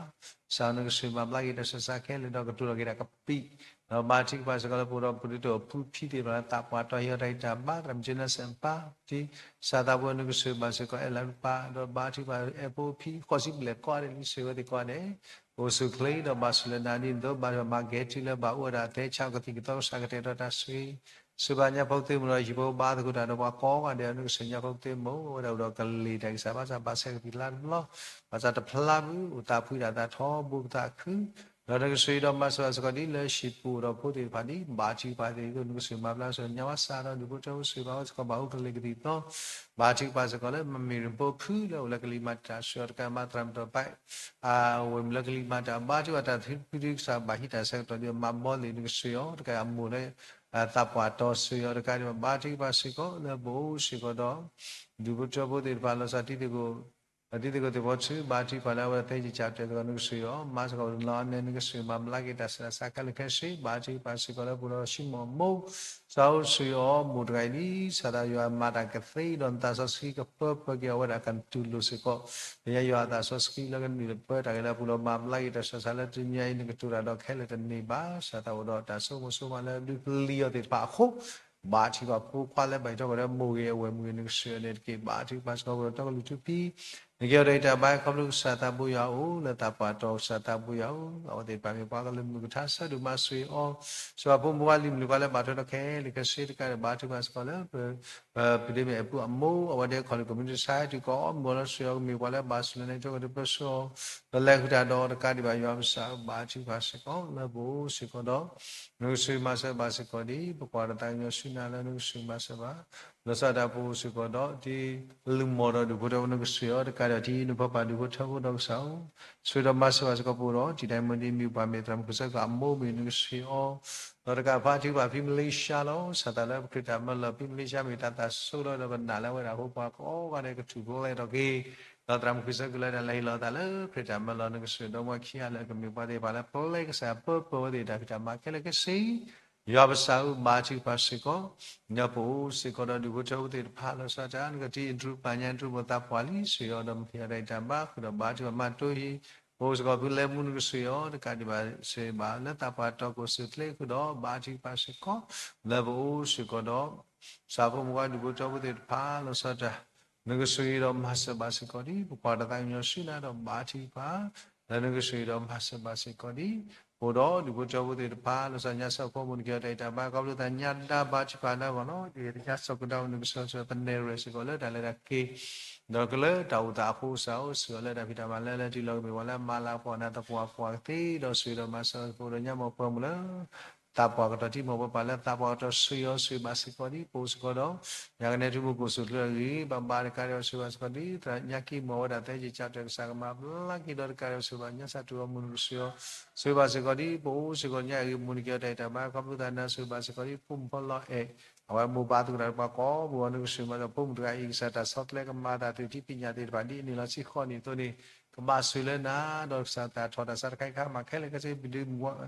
ကစၢ်နကစၢ်မၤဘျါက့ၤတၢ်ဆူးတၢ်ဆါခဲလၢာ်ဒီးကတိၤထီၣ်က့ၤတၢ်ကပံာ်, ဒီးဘါထုကဖၣ်စ့ၢ်ကီးလၢပအိၣ်ဒီးပဒုးတၢ်အိၣ်ဖှိၣ်ဖံသ့ၣ်တဖၣ်လၢသးပှၢ်တီ ဟ့ၣ်အီၤတၢ်ဂံၢ်တၢ်ဘါ သရၣ်မုၣ်ကၠ့နၢစဲးပၢ် စၢ်သးဖိနကစၢ်ဘၣ်စ့ၢ်ကီး အဲၣ်လၤပၢ် ဒီးဘါထုကဖၣ်အဲၣ်ဖိဖံ ဃိးဆံဘျဲၣ်ကိးဂၤဒဲး နကစၢ်ဝဲသ့ၣ်ကိးဂၤဒဲး အိၣ်ဆူၣ်ချ့ဒီးဘၣ်ဆိၣ်လၢနၤဒ်သိး ဘၣ်မၤကဟဲတုၤလၢဘၣ်အိၣ်ဝဲဒၣ်သဲဆါကသံၣ်ကသီကစၢ်ကတဲာ်ကတီၤတၢ်ဆိၣ်ဂ့ၤ ဆိၣ်ဘၣ်ညါဖိသ့ၣ်မုၢ်ဒီးဟံၣ်ဖိဘါသကိးတၢ်ဒီးပှၤကိးဂၤဒဲး နကစၢ်ညါဖိသ့ၣ်မုၢ် အိၣ်ဝဲဒၣ်အိၣ်ဒီးကလံၤတၢ်ဂံၢ်စၢ်ဘါစၢ် ဘၣ်ဆၣ်ကသံၣ်လါတဘျီ ဘၣ်ဆၣ်တဖျါဘၣ် အိၣ်သးဖှံဒၣ်သးထီဘိပသးခု ဒီးနကစၢ်ဒီးမၤစၢၤဘၣ်စ့ၢ်ကီးဒ်လၢဟံၣ်ပူၤအိၣ်ဒီးဖိသ့ၣ်တဖၣ်ဒ် ဘါထုကဖၣ်သ့ၣ်အသိး နကစၢ်မၤဘျါစ့ၢ်ကီးညါဝဲစၢ်ဒီးဒူၣ်ဖိထၢဖိ ဆိၣ်ဂ့ၤဘၣ်ဝဲစ့ၢ်ကီးဘၣ်အိၣ်ကလံၤကသံၣ်ကသီ ဘါထုကဖၣ်စ့ၢ်ကီးလၢမမ့ၢ်ရ့ၣ်ဖိဖုလၢအိၣ်လၢကလံၤမၤတၢ် ဆိၣ်ဂ့ၤအီၤတကးမၤသရၣ်မုၣ်ဒီးဘၣ် အဝဲမုၢ်လၢကလံၤမၤတၢ် ဘါထုကဖၣ်တၢ်သံကွံဒ်ကစၢ်ဘၣ်ဟံးတၢ်ဆၢကတီၢ်ဒ်အမၤဘီလံာ် နကစၢ်အီၤ တကးအမိၢ်လၢ သးပှၢ်တီ ဆိၣ်ဂ့ၤအီၤတကးဒံးဘၣ် ဘါထုကဖၣ်စ့ၢ်ကီးလၢပအိၣ်စ့ၢ်ကီးဒီး ဒူၣ်ဖိထၢဖိသ့ၣ်တဖၣ် လီၤဆီဒၣ်တၢ် တံၤသကိးသ့ၣ်ဖိဆူ ဘါထုကဖၣ်လၢအဝဲသ့ၣ်ကစၢ်တဲာ်သကိး နကစၢ်အီၤ မၤစ့ၢ်ကီးလီၤန့ၣ် နကစၢ်မၤဘျါက့ၤတၢ်ဆူးတၢ်ဆါခဲလၢာ်ခဲဆ့ ဘါထုကဖၣ်စ့ၢ်ကီးလၢပအိၣ်ဒီးဆိကမိၣ်အမိၢ် စၢ်ဧၢ ဆိၣ်ဂ့ၤအီၤမိၢ်တဂၤအံၤဒ် စၢ်သးယွၤမၤတၢ်ကသ့ဒီးနသးစီဆှံကပၢပၢက့ၤအဝဲဒၣ်ကတူၢ်လိာ်စ့ၢ်ကီး လၢညါယွၤအသးစီဆှံလၢကနုာ်လီၤပၢတၢ်ဂ့ၤလၢအပူၤဒီး မၤဘျါက့ၤတၢ်ဆူးတၢ်ဆါလၢတနံၤအံၤ နကတိၤတၢ်ဒီးခဲလၢာ်တန့ၢ်ဘၣ် စၢ်သးအိၣ်ဒီးတၢ်ဆိကမိၣ်ဆိကမးလၢဒုးပျံၤအီၤသ့ၣ်တဖၣ်အဃိ ဘါထုကဖၣ်ဖိခွါလၢဘၣ်ယတီၢ်ကီၢ်ဒီးမိၢ်ဂ့ၤအဝဲၢ်မုၣ်ဂ့ၤ နကစၢ်အီၤန့ၣ်တက့ၢ် ဘါထုကဖၣ်စ့ၢ်ကီးပဒီးတီကလုာ်ထူဖံ နကဲအီၤတၢ်ဂံၢ်တၢ်ဘါ ခီဖျိကစၢ်သးဘိယွၤအိၣ်လၢသးပှၢ်တီ ကစၢ်သးဘိယွၤအိၣ် အဝဲသ့ၣ်တဖၣ်မ့ၢ်ပှၤကလုာ်မုၢ်ကထါ ဆၢဒိၣ်မးဆိၣ်ဂ့ၤအီၤ ဆိၣ်ဂ့ၤဖိမုၣ်ဖိခွါလံၤမုၣ်လံၤခွါလၢဘၣ်ထွဲဒီးခဲလၢာ်ခဲဆ့တကးဒီး ဘါထုကဖၣ်စ့ၢ်ကီးလၢ ပဒ့မ့ၢ်အဲၣ်ပူအမိၢ် အဝဲဒၣ်ခီလ့ၣ်ကမံၤတဆါ တုၤကီးအီၣ်မုၢ်အီၤလၢဆိၣ်ဂ့ၤအီၤ ကမ့ၢ်ပှၤလၢဘၣ်ဆိၣ်လၢနထီကတၢၢ်ပၢဆှၢအီၤ ဒီးလဲၤဃုာ်တၢ်ဒီးတကးဒံးဘၣ် ယွၤပစၢ်ဧၢ ဘါထုကဖၣ်စ့ၢ်ကီးလၢပအိၣ်စ့ၢ်ကီးဒီး နကစၢ်မၤစၢၤဘၣ်စ့ၢ်ကီးဒ် ပကွၢ်တၢ်သးကညီၤဆူနၤလၢနကစၢ်မၤစၢၤဘၣ် လီၤဆီဒၣ်တၢ်ပအိၣ်စ့ၢ်ကီးဒီး တံၤလံၤမီၢ်ဒီးဒူၣ်ဖိထၢဖိ နကစၢ်အီၤတကးဒီး တံၤနဖီပာ်ဒူၣ်ဖိထၢဖိဒီးကစၢ်ဧၢ ဆိၣ်ဂ့ၤဒီးမၤစၢၤဘၣ်စ့ၢ်ကီးပအိၣ်ဒီး တံၤဒၣ်မုၢ်ဒ်မ့ၢ်ပှၤမ့ၢ်သရၣ်မုၣ်ခုၣ်ဆၢကတီၢ်အမိၢ်မ့ၢ် နကစၢ်အီၤ ဒီးတကးဘၣ် ဘါထုကဖၣ်ဖံမလ့ၡါလီၤ စၢ်သးလၢပခရံာ်တၢ်မၢလီၤ ဖံမလ့ၡါမ့ၢ်တၢ်သးဆိလီၤ ဒီးပနာ်လၢအဝဲဒၣ်အဃိ ပှၤကိးဂၤဒဲးကထူၣ်ဖျဲးထီၣ်က့ၤ ဒီးသရၣ်မုၣ်ခုၣ်ဆၢကတီၢ်လၢတၢ်လဲၤဟ့ၣ်လီၤအသးလၢခရံာ်တၢ်မၢလီၤ နကစၢ်ဒီးမ့ၢ်ခံဂၤလၢကမ့ၢ်ပှၤသ့ၣ်တဖၣ်လၢပျဲကစၢ်ပၢပၢဝဲသ့ၣ်တၢ်ဖံးတၢ်မၤခဲလၢာ်ခဲဆ့ ယွၤပစၢ်ဧၢ ဘါထုကဖၣ်စ့ၢ်ကီး ဒီးပအိၣ်စ့ၢ်ကီးဒီးဒူၣ်ဖိထၢဖိသ့ၣ်တဖၣ် လီၤဆီဒၣ်တၢ် နကထံၣ် intro ပာ်ညါ intro မိၢ်သးပှၢ်လံ ဆိၣ်ဂ့ၤအီၤဒီးမ့ၢ်ခံဂၤတၢ်ဂံၢ်တၢ်ဘါ ဃုာ်ဒီးဘါထုကဖၣ်မၤတိၢ်ဟံၣ် ပအိၣ်စ့ၢ်ကီးဖုလဲၤမူ နကစၢ်အီၤ တကးဒံးဘၣ် ဆိၣ်ဂ့ၤဘၣ်လၢသးပှၢ်တီ ကိးဆူၣ်ချ့ဃုာ်ဒီးဘါထုကဖၣ်စ့ၢ်ကီး လၢပအိၣ်စ့ၢ်ကီးဒီး စၢ်ဖိမုၣ်ဖိခွါဒူၣ်ဖိထၢဖိသ့ၣ်တဖၣ် လီၤဆီဒၣ်တၢ် နကဆိၣ်ဂ့ၤဒီးမၤစၢၤဘၣ်စ့ၢ်ကီးဒ် ပကွၢ်တၢ်သးကညီၤဆူနၤဒီးဘါထုကဖၣ် လၢနကဆိၣ်ဂ့ၤဒီးမၤစၢၤဘၣ်စ့ၢ်ကီးဒ် ပအိၣ်ဒီးဒူၣ်ဖိထၢဖိသ့ၣ်တဖၣ် လီၤဆီဒၣ်ညါစၢ်ဖိမုၣ် နကဲအီၤတၢ်ဂံၢ်တၢ်ဘါ ခီဖျိသးညါဒါဘါထုကဖၣ်နၤဂီၢ်လီၤ ဒ်တညါစၢ်ကဒါဝဲ နကစၢ်ဆိၣ်ဂ့ၤပနဲၣ်ရွဲၣ်စ့ၢ်ကီးလၢတၢ်လဲၤတၢ်က့ၤ ဒီးကလၢတၢ်အိၣ်သးအဃိ စၢ်ဧၢ ဆိၣ်ဂ့ၤအီၤလၢတၢ်ဖံးတၢ်မၤလၢလၢတုၤလီၤ ကမ့ၢ်ပှၤလၢအမၤလၤကပီၤနၤသပှၢ်ပှၢ်ကသ့ဒီး ဆိၣ်ဂ့ၤဒီးမၤစၢၤပှၤဒီးညါမိၢ်ပှၢ်မုၣ်လၢ သးပှၢ်ကတီၢ်ထံမိၢ်ပှၢ်ပၢ်လၢသးပှၢ်ကတီၢ် ဆိၣ်ဂ့ၤအီၤဆိၣ်ဂ့ၤဘၣ်စ့ၢ်ကီးဒ် ပအိၣ်စ့ၢ်ကီးဒီး ညါကနဲထူမူကိၣ်စူၣ်ကျၢၢ်ဂ့ၤ ဘၣ်ဘၣ်တကးဒီးဆိၣ်ဂ့ၤဘၣ်စ့ၢ်ကီးဒ် သရၣ်ညါက့မိၢ်ဝဲဒၣ်သဲက့ၤကၠီတဲာ်ကစၢ်ကမၤဘျါက့ၤဒီးတကးဒီးဆိၣ်ဂ့ၤဘၣ်ညါစၢ်တူၢ်အီၤမုၢ်နကစၢ်အီၤ ဆိၣ်ဂ့ၤဘၣ်စ့ၢ်ကီးဒ် ပအိၣ်စ့ၢ်ကီးညါအဂ့ၢ်မူနကဲအီၤတၢ်ဂံၢ်တၢ်ဘါ ခီဖျိသးနၤဆိၣ်ဂ့ၤဘၣ်စ့ၢ်ကီးဒ် ဖိမုၣ်ဖိလီၤအဲၣ် အဝဲမိၢ်ဘါသကိးတၢ်တပှၤကိးပူၤအီၤ နကဆိၣ်ဂ့ၤမၤစၢၤဖိမုၣ်တဂၤအံၤ ကစၢ်တၢ်ဆီတလဲကမၤတၢ်သ့ၣ်ထံပညၣ်သ့ၣ်တဖၣ်ဒ်အန့ၣ်လီၤဆံဃီန့ၣ်အသိးန့ၣ် ကဘၣ်ဆိၣ်လၢနၤ ဒီးကစၢ်တၢ်ထီၣ်တၢ်ဆါတခါခါမၤခဲလၢာ်ခဲဆ့ ပဒုး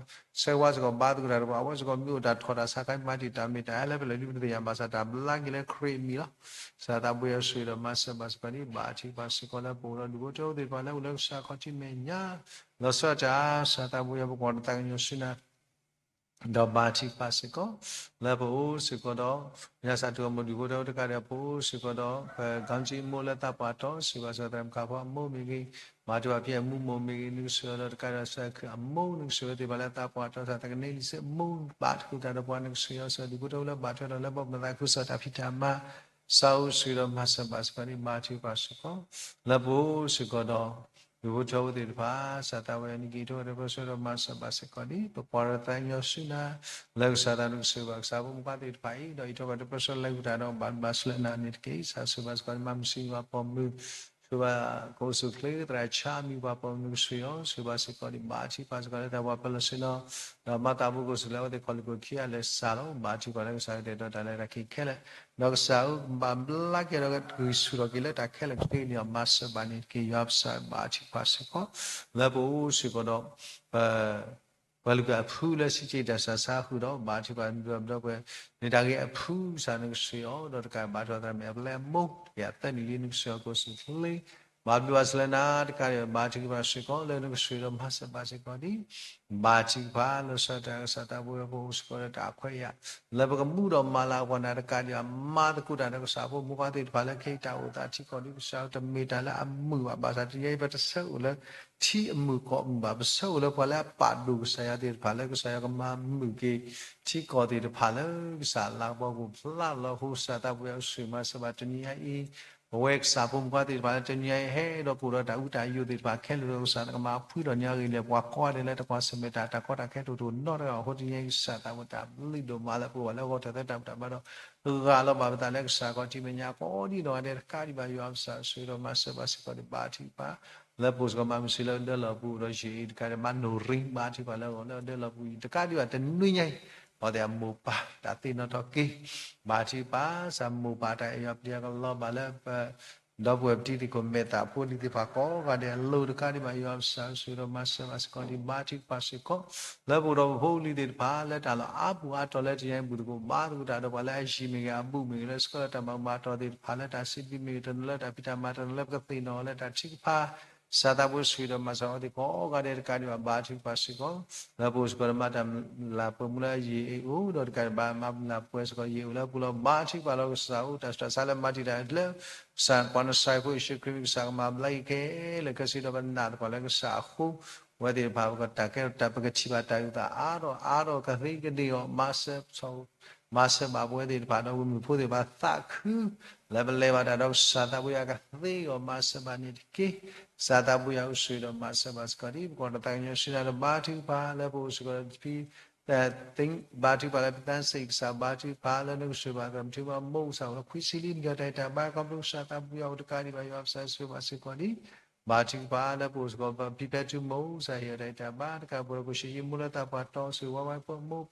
ဆၢဝါစ့ၢ်ကီးဘါသကိးတၢ်တပှၤ အဝဲစ့ၢ်ကီးမ့ၢ်အိၣ်တၢ်ထီၣ်တၢ်ဆါခါမၤတံာ်တာ်မ့ၢ်တၢ်ဟဲလၢပလဲၤဒုးပတသ့ၣ်ညါဘၣ်ဆၣ်တၢ်ဘျါက့ၤလၢခရံာ်အမံၤလီၤ ကစၢ်သးဘိယွၤဆိၣ်ဂ့ၤဒီးမၤစၢၤဘၣ်စ့ၢ်ကီးဒ် ဘါထုကဖၣ်စ့ၢ်ကီးလၢပအိၣ်ဒီးဒူၣ်ဖိထၢဖိသ့ၣ်တဖၣ်လၢအိၣ်လၢကစၢ်ခီၣ်ထံးမဲာ်ညါ လီၤဆီဒၣ်တၢ် ကစၢ်သးဘိယွၤပကွၢ်တၢ်သးကညီၤဆူနၤ ဒီးဘါထုကဖၣ်စ့ၢ်ကီး လၢပအိၣ်စ့ၢ်ကီးဒီး ညါစၢ်တူၢ်အီၤမုၢ်ဒူၣ်ဖိထၢဖိတကးဒီးပအိၣ်စ့ၢ်ကီးဒီး ပ ကီၤကၠံအမိၢ်လၢသးပှၢ်တီ ဆိၣ်ဂ့ၤဘၣ်စ့ၢ်ကီးသရၣ်မုၣ်ခါဖီအမိၢ်မ့ၢ်ဂ့ၤ ဘါထုကဖၣ်ဖံအမူမိၢ်မ့ၢ်ဂ့ၤ နကဆိၣ်ဂ့ၤဒီးတကးဒီးစၢ်ခုၣ်အမိၢ် နကဆိၣ်ဂ့ၤဝဲသ့ၣ်တဖၣ်လၢသးပှၢ်တီ စၢ်သကန့လံာ်စ့အမိၢ် ဘါထုကဖၣ်တၢ်ဒီးပှၤ နကဆိၣ်ဂ့ၤအီၤစ့ၢ်ကီးဒူၣ်ဖိထၢဖိလၢဘၣ်ထွဲဒီးလၢဘီပနသးခုစၢ်တၢ်ဖံးတၢ်မၤ စးအိၣ်ဆှၢဒီးမၤစၢၤဘၣ်စ့ၢ်ကီးဒံး ဘါထုကဖၣ်စ့ၢ်ကီး, လၢပအိၣ်စ့ၢ်ကီးဒီး ဒူဖိထၢဖိသ့ၣ်တဖၣ် စၢ်သးဝဲ နက့ၤထိၣ်ဒီးပၢဆှၢဒီးမၤစၢၤဘၣ်စ့ၢ်ကီးဒံး ပကွၢ်ဒီးသးကညီၤဆူနၤ လၢကစၢ်သးနကစၢၢ်ဘၣ်ကစၢ်ဖိမုၣ်ခွါသ့ၣ်တဖၣ်အံၤ ဒီးအံးထွဲကွၢ်ဒီးပၢဆှၢလၢဂုၢ်တၢ်ဒီးဘၣ်ဘၣ်ဆှၢနၤန့ၣ်တက့ၢ်. စၢ်ဆှၢဘၣ်စ့ၢ်ကီးဒံး မၤမုၢ်ဆံးယွၤပိာ်မုၣ် ဆှၢဘၣ် ကအိၣ်ဆူၣ်ချ့သရၣ်ဆါမံၤပှၤပိာ်မုၣ်ကစၢ်ယွၤ ဆှၢဘၣ်စ့ၢ်ကီးဒံး ဘါထုကဖၣ်စ့ၢ်ကီးလၢတၢ်ပှၤပၢလီၤဆ့ၣ်နီၤ ဒီးမၤသးဖိကအိၣ်ဆူၣ်လၢအဝဲသ့ၣ်ခီၣ်လ့ၢ်ခိၣ်ခံဂၤလၢာ်စၢ်လီၤ. ဘါထုကဖၣ်လၢကစၢ်ကတဲာ်ကတီၤတၢ်လၢတၢ်ခံခဲလၢာ် ဒီးကစၢ်ဧၢ ဘၣ်ဘျါက့ၤဒီးကဂံၢ်ဆူၣ်ထီၣ်က့ၤလၢတၢ်ခဲလၢာ်ကသ့န့ၣ် မၤစၢၤဘၣ်န့ၣ်တက့ၢ်. ယွၤပစၢ်ဘါထုကဖၣ်စ့ၢ်ကီး လၢပအိၣ်စ့ၢ်ကီးဒီး ပ ပှၤလုၢ်ပှၤအဖုလၢစံးက့ၤတၢ်စၢ်ဆါဃုာ်ဒီး ဘါထုကဖၣ်မ့ၢ်ဒီးပှၤ န့ၣ်တၢ်ဂ့ၢ်အဖုစၢ်နကစၢ်အီၤ ဒီးတကးဘါထုကဖၣ်သရၣ်မ့ၢ်အပျဲၢ်အမိၢ် တကယၤသၢနံၣ်လံနကစၢ်အီၤကအိၣ်ဆူၣ်ချ့ ဘၣ်ဘျုးဘၣ်စၢၤလၢနၤတကးဒံး ဘါထုကဖၣ်စ့ၢ်ကီး လၢနကစၢ်ဒီးမၤစၢၤဘၣ်စ့ၢ်ကီးဒံး ဘါထုကဖၣ်လၢဆၢတၢ်ကစၢ်သးဘိယွၤပအိၣ်စ့ၢ်ကီးလၢတၢ်အခွဲးအယာ် လၢပကမူဒီးမၤလၤကပီၤနၤတကးဒံးဘၣ် မၤသကိးတၢ်ဒီးကစၢ်ဖိမုၣ်ခွါသ့ၣ်တဖၣ်လၢခဲအံၤတၢ်အိၣ်သးထံကီၢ်ဒံး ကစၢ်တမ့ၢ်တၢ်လၢအမုာ်ဘၣ် ဘၣ်ဆၣ်တနံၤအံၤပတဆၢအိၣ်လၢ ထံအမုာ်ကီၢ်အမုာ်ဘၣ် ပဆၢအိၣ်လၢပှၤလၢအပာ်ဒိၣ်ကစၢ်ယွၤသ့ၣ်တဖၣ်လၢ ကစၢ်ယွၤကမၤမုာ်က့ၤ ထံကီၢ်သ့ၣ်တဖၣ်လၢ ကစၢ်လၤကပီၤကအိၣ်ဖျါလီၤ ဃိစၢ်သးဘိယွၤအိၣ်ဆူၣ်မၤစၢၤဘၣ်တနံၤအံၤ ပဝဲကစၢ်ဖိမုၣ်ခွါသ့ၣ်တဖၣ်လၢတနံၤအံၤ ဟဲဒီးကအိၣ်ဒီးတၢ်အူတၢ်ယိာ်သ့ၣ်တဖၣ်ခဲလၢာ်ဒီး ကစၢ်နကမၤဖှံထီၣ်န့ၢ်အဂ့ၢ်လၢ ပှၤကိးဂၤဒဲးလၢတကွၢ်ဆၢၣ်မဲာ်တၢ် တၢ်ကီတၢ်ခဲတအိၣ်နီတဂၤအဃိ တနံၤအံၤကစၢ်သးဘိတၢ်ဘျုးဒိၣ်မးလၢပဂီၢ်လၢအဂီၢ်တၢ်သၢတၢ်မုာ်တၢ်ဘၣ်ဒီး ဂၢ်လီၤဘၣ်ပသးလၢကစၢ်ခီၣ်ထံးမဲာ်ညါကိးဒံနီၢ်ဂၤဒဲးတကးဒံးဘၣ် ယွၤပစၢ်ဆှၢဒီးမၤစၢၤဘၣ်စ့ၢ်ကီးဒံး ဘါထုကဖၣ် လၢပအိၣ်စ့ၢ်ကီးမၤမုၢ်ဆံးလၢအဒၢလီၤပူၤဒီးယံာ်အံၤတကးဒံး မၤနိၣ်ရံ ဘါထုကဖၣ်လၢအဂီၢ်လၢအဒၢလီၤပူၤအံၤတကးဒံးဘၣ် တနွံညါအံၤ အဝဲသ့ၣ်အမိၢ်ပၢ်တၢ်သ့ၣ်နီၣ်ထီၣ်က့ၤ ဘါထုကဖၣ် စၢ်မိၢ်ပၢ်တၢ်အဲၣ်ယွၤပျံၤအကလီၤဘၣ်လၢပ ဒီပုၢ်ဝဲၢ်ပတံၤသကိးမဲာ်သၣ်ဖိလံၤသ့ၣ်တဖၣ်ကိးဂၤဒဲးအလိၤတကးဒံးဘၣ် ယွၤပစၢ်ဆှၢဒီးမၤစၢၤဘၣ်စ့ၢ်ကီးဒံး ဘါထုကဖၣ်စ့ၢ်ကီး လၢပအိၣ်ဒီးပဖိပလံၤသ့ၣ်တဖၣ် လၢတၢ်လီၢ်အါပူၤအါတီၤလၢတနံၤအံၤ ဘူၣ်သကိးဘါသကိးတၢ်ဒီးပှၤလၢအယံၤမ့ၢ်ဂ့ၤ အဘူးမ့ၢ်ဂ့ၤ လၢဆှၢလၢတၢ်မၤဘူၣ်မၤတီၤသ့ၣ်တဖၣ် လၢတၢ်စံးဘျုးမ့ၢ်ဂ့ၤ တနီၤလၢတၢ်ဖံးတၢ်မၤ တနီၤလၢပကသ့ၣ်နီၣ်အီၤလၢတၢ်ထုကဖၣ် ကစၢ်သးဘိဆှၢဒီးမၤစၢၤအဝဲသ့ၣ်ကိးဂၤဒဲးတကးဒံးဘၣ် ဘါထုကဖၣ်စ့ၢ်ကီး လၢပအိၣ်စ့ၢ်ကီးဒီးမၤတၢ်လၢ်ပှဲၤမူလၢယံာ်အအိၣ်ဒီးတကးဒံးဘၣ် မၤလၢ်ပှဲၤစ့ၢ်ကီးယံာ်အိၣ်လၢပူၤလီၤ ဘါထုကဖၣ်လီၤ ကစၢ်အိၣ်တၢ်ဆူးတၢ်ဆါလၢမၤတံာ်တာ်လၢ ကစၢ်ပှၤနစၤရ့းဖိယ့ၣ်ၡူးခရံာ် ကစၢ်ကမၤဘျါက့ၤခဲလၢာ်ခဲဆ့ဒီးပနာ်သပှၢ်လၢကစၢ်အဃိ ပဝဲသ့ၣ်တဖၣ်ပကတၢ်ကဲထီၣ်တၢ် ပကထံၣ်ဘၣ်တၢ်အုၣ်သးအါထီၣ်အါထီၣ်ကသ့ကဒ့ၣ်အီၤ မၤစၢၤ မၤစၢၤဘၣ်ပဝဲသ့ၣ်တဖၣ် ဒီးဝံမုၣ်ဖိသ့ၣ်တဖၣ်သးခု လၢပလဲၤဘၣ်တၢ်ဒီးကစၢ်သးဘိယွၤကသ့အီၤ မၤစၢၤဘၣ်န့ၣ်တက့ၢ်. ကစၢ်သးဘိယွၤအိၣ်ဆူၣ်ဒီးမၤစၢၤဘၣ်စ့ၢ်ကီးဒံး ပကွၢ်တၢ်သးကညီၤဆူနၤဒီးဘါထုကဖၣ် လၢပအိၣ်စ့ၢ်ကီးဒီးတဖံ ဘါထုကဖၣ်လၢပသးစ့ၢ်ကီး ကစၢ်ဘါထုကဖၣ်လၢနကစၢၢ်ဘၣ်ကထံဘၣ်မိၢ်ကစၢ်အိၣ်လၢခွံဆံလံ နကတၢ်အံၤတၢ်ဘါ ခီဖျိကစၢ်သးဘိယွၤအိၣ်တကးဒံးဘၣ် ယွၤပစၢ်ဆှၢဘၣ်စ့ၢ်ကီးဒံး ဘါထုကဖၣ်လၢပအိၣ်စ့ၢ်ကီး ဖံဖဲထူမိၢ်ကစၢ်ဟ့ၣ်အီၤတၢ်အံၤတၢ်ဘါ တကးဘၣ်ဒီးကိၣ်ၡ့ၣ်ယံမူလၢသးပှၢ်တီ ဆူၣ်ဝါဝါဖိမိၢ်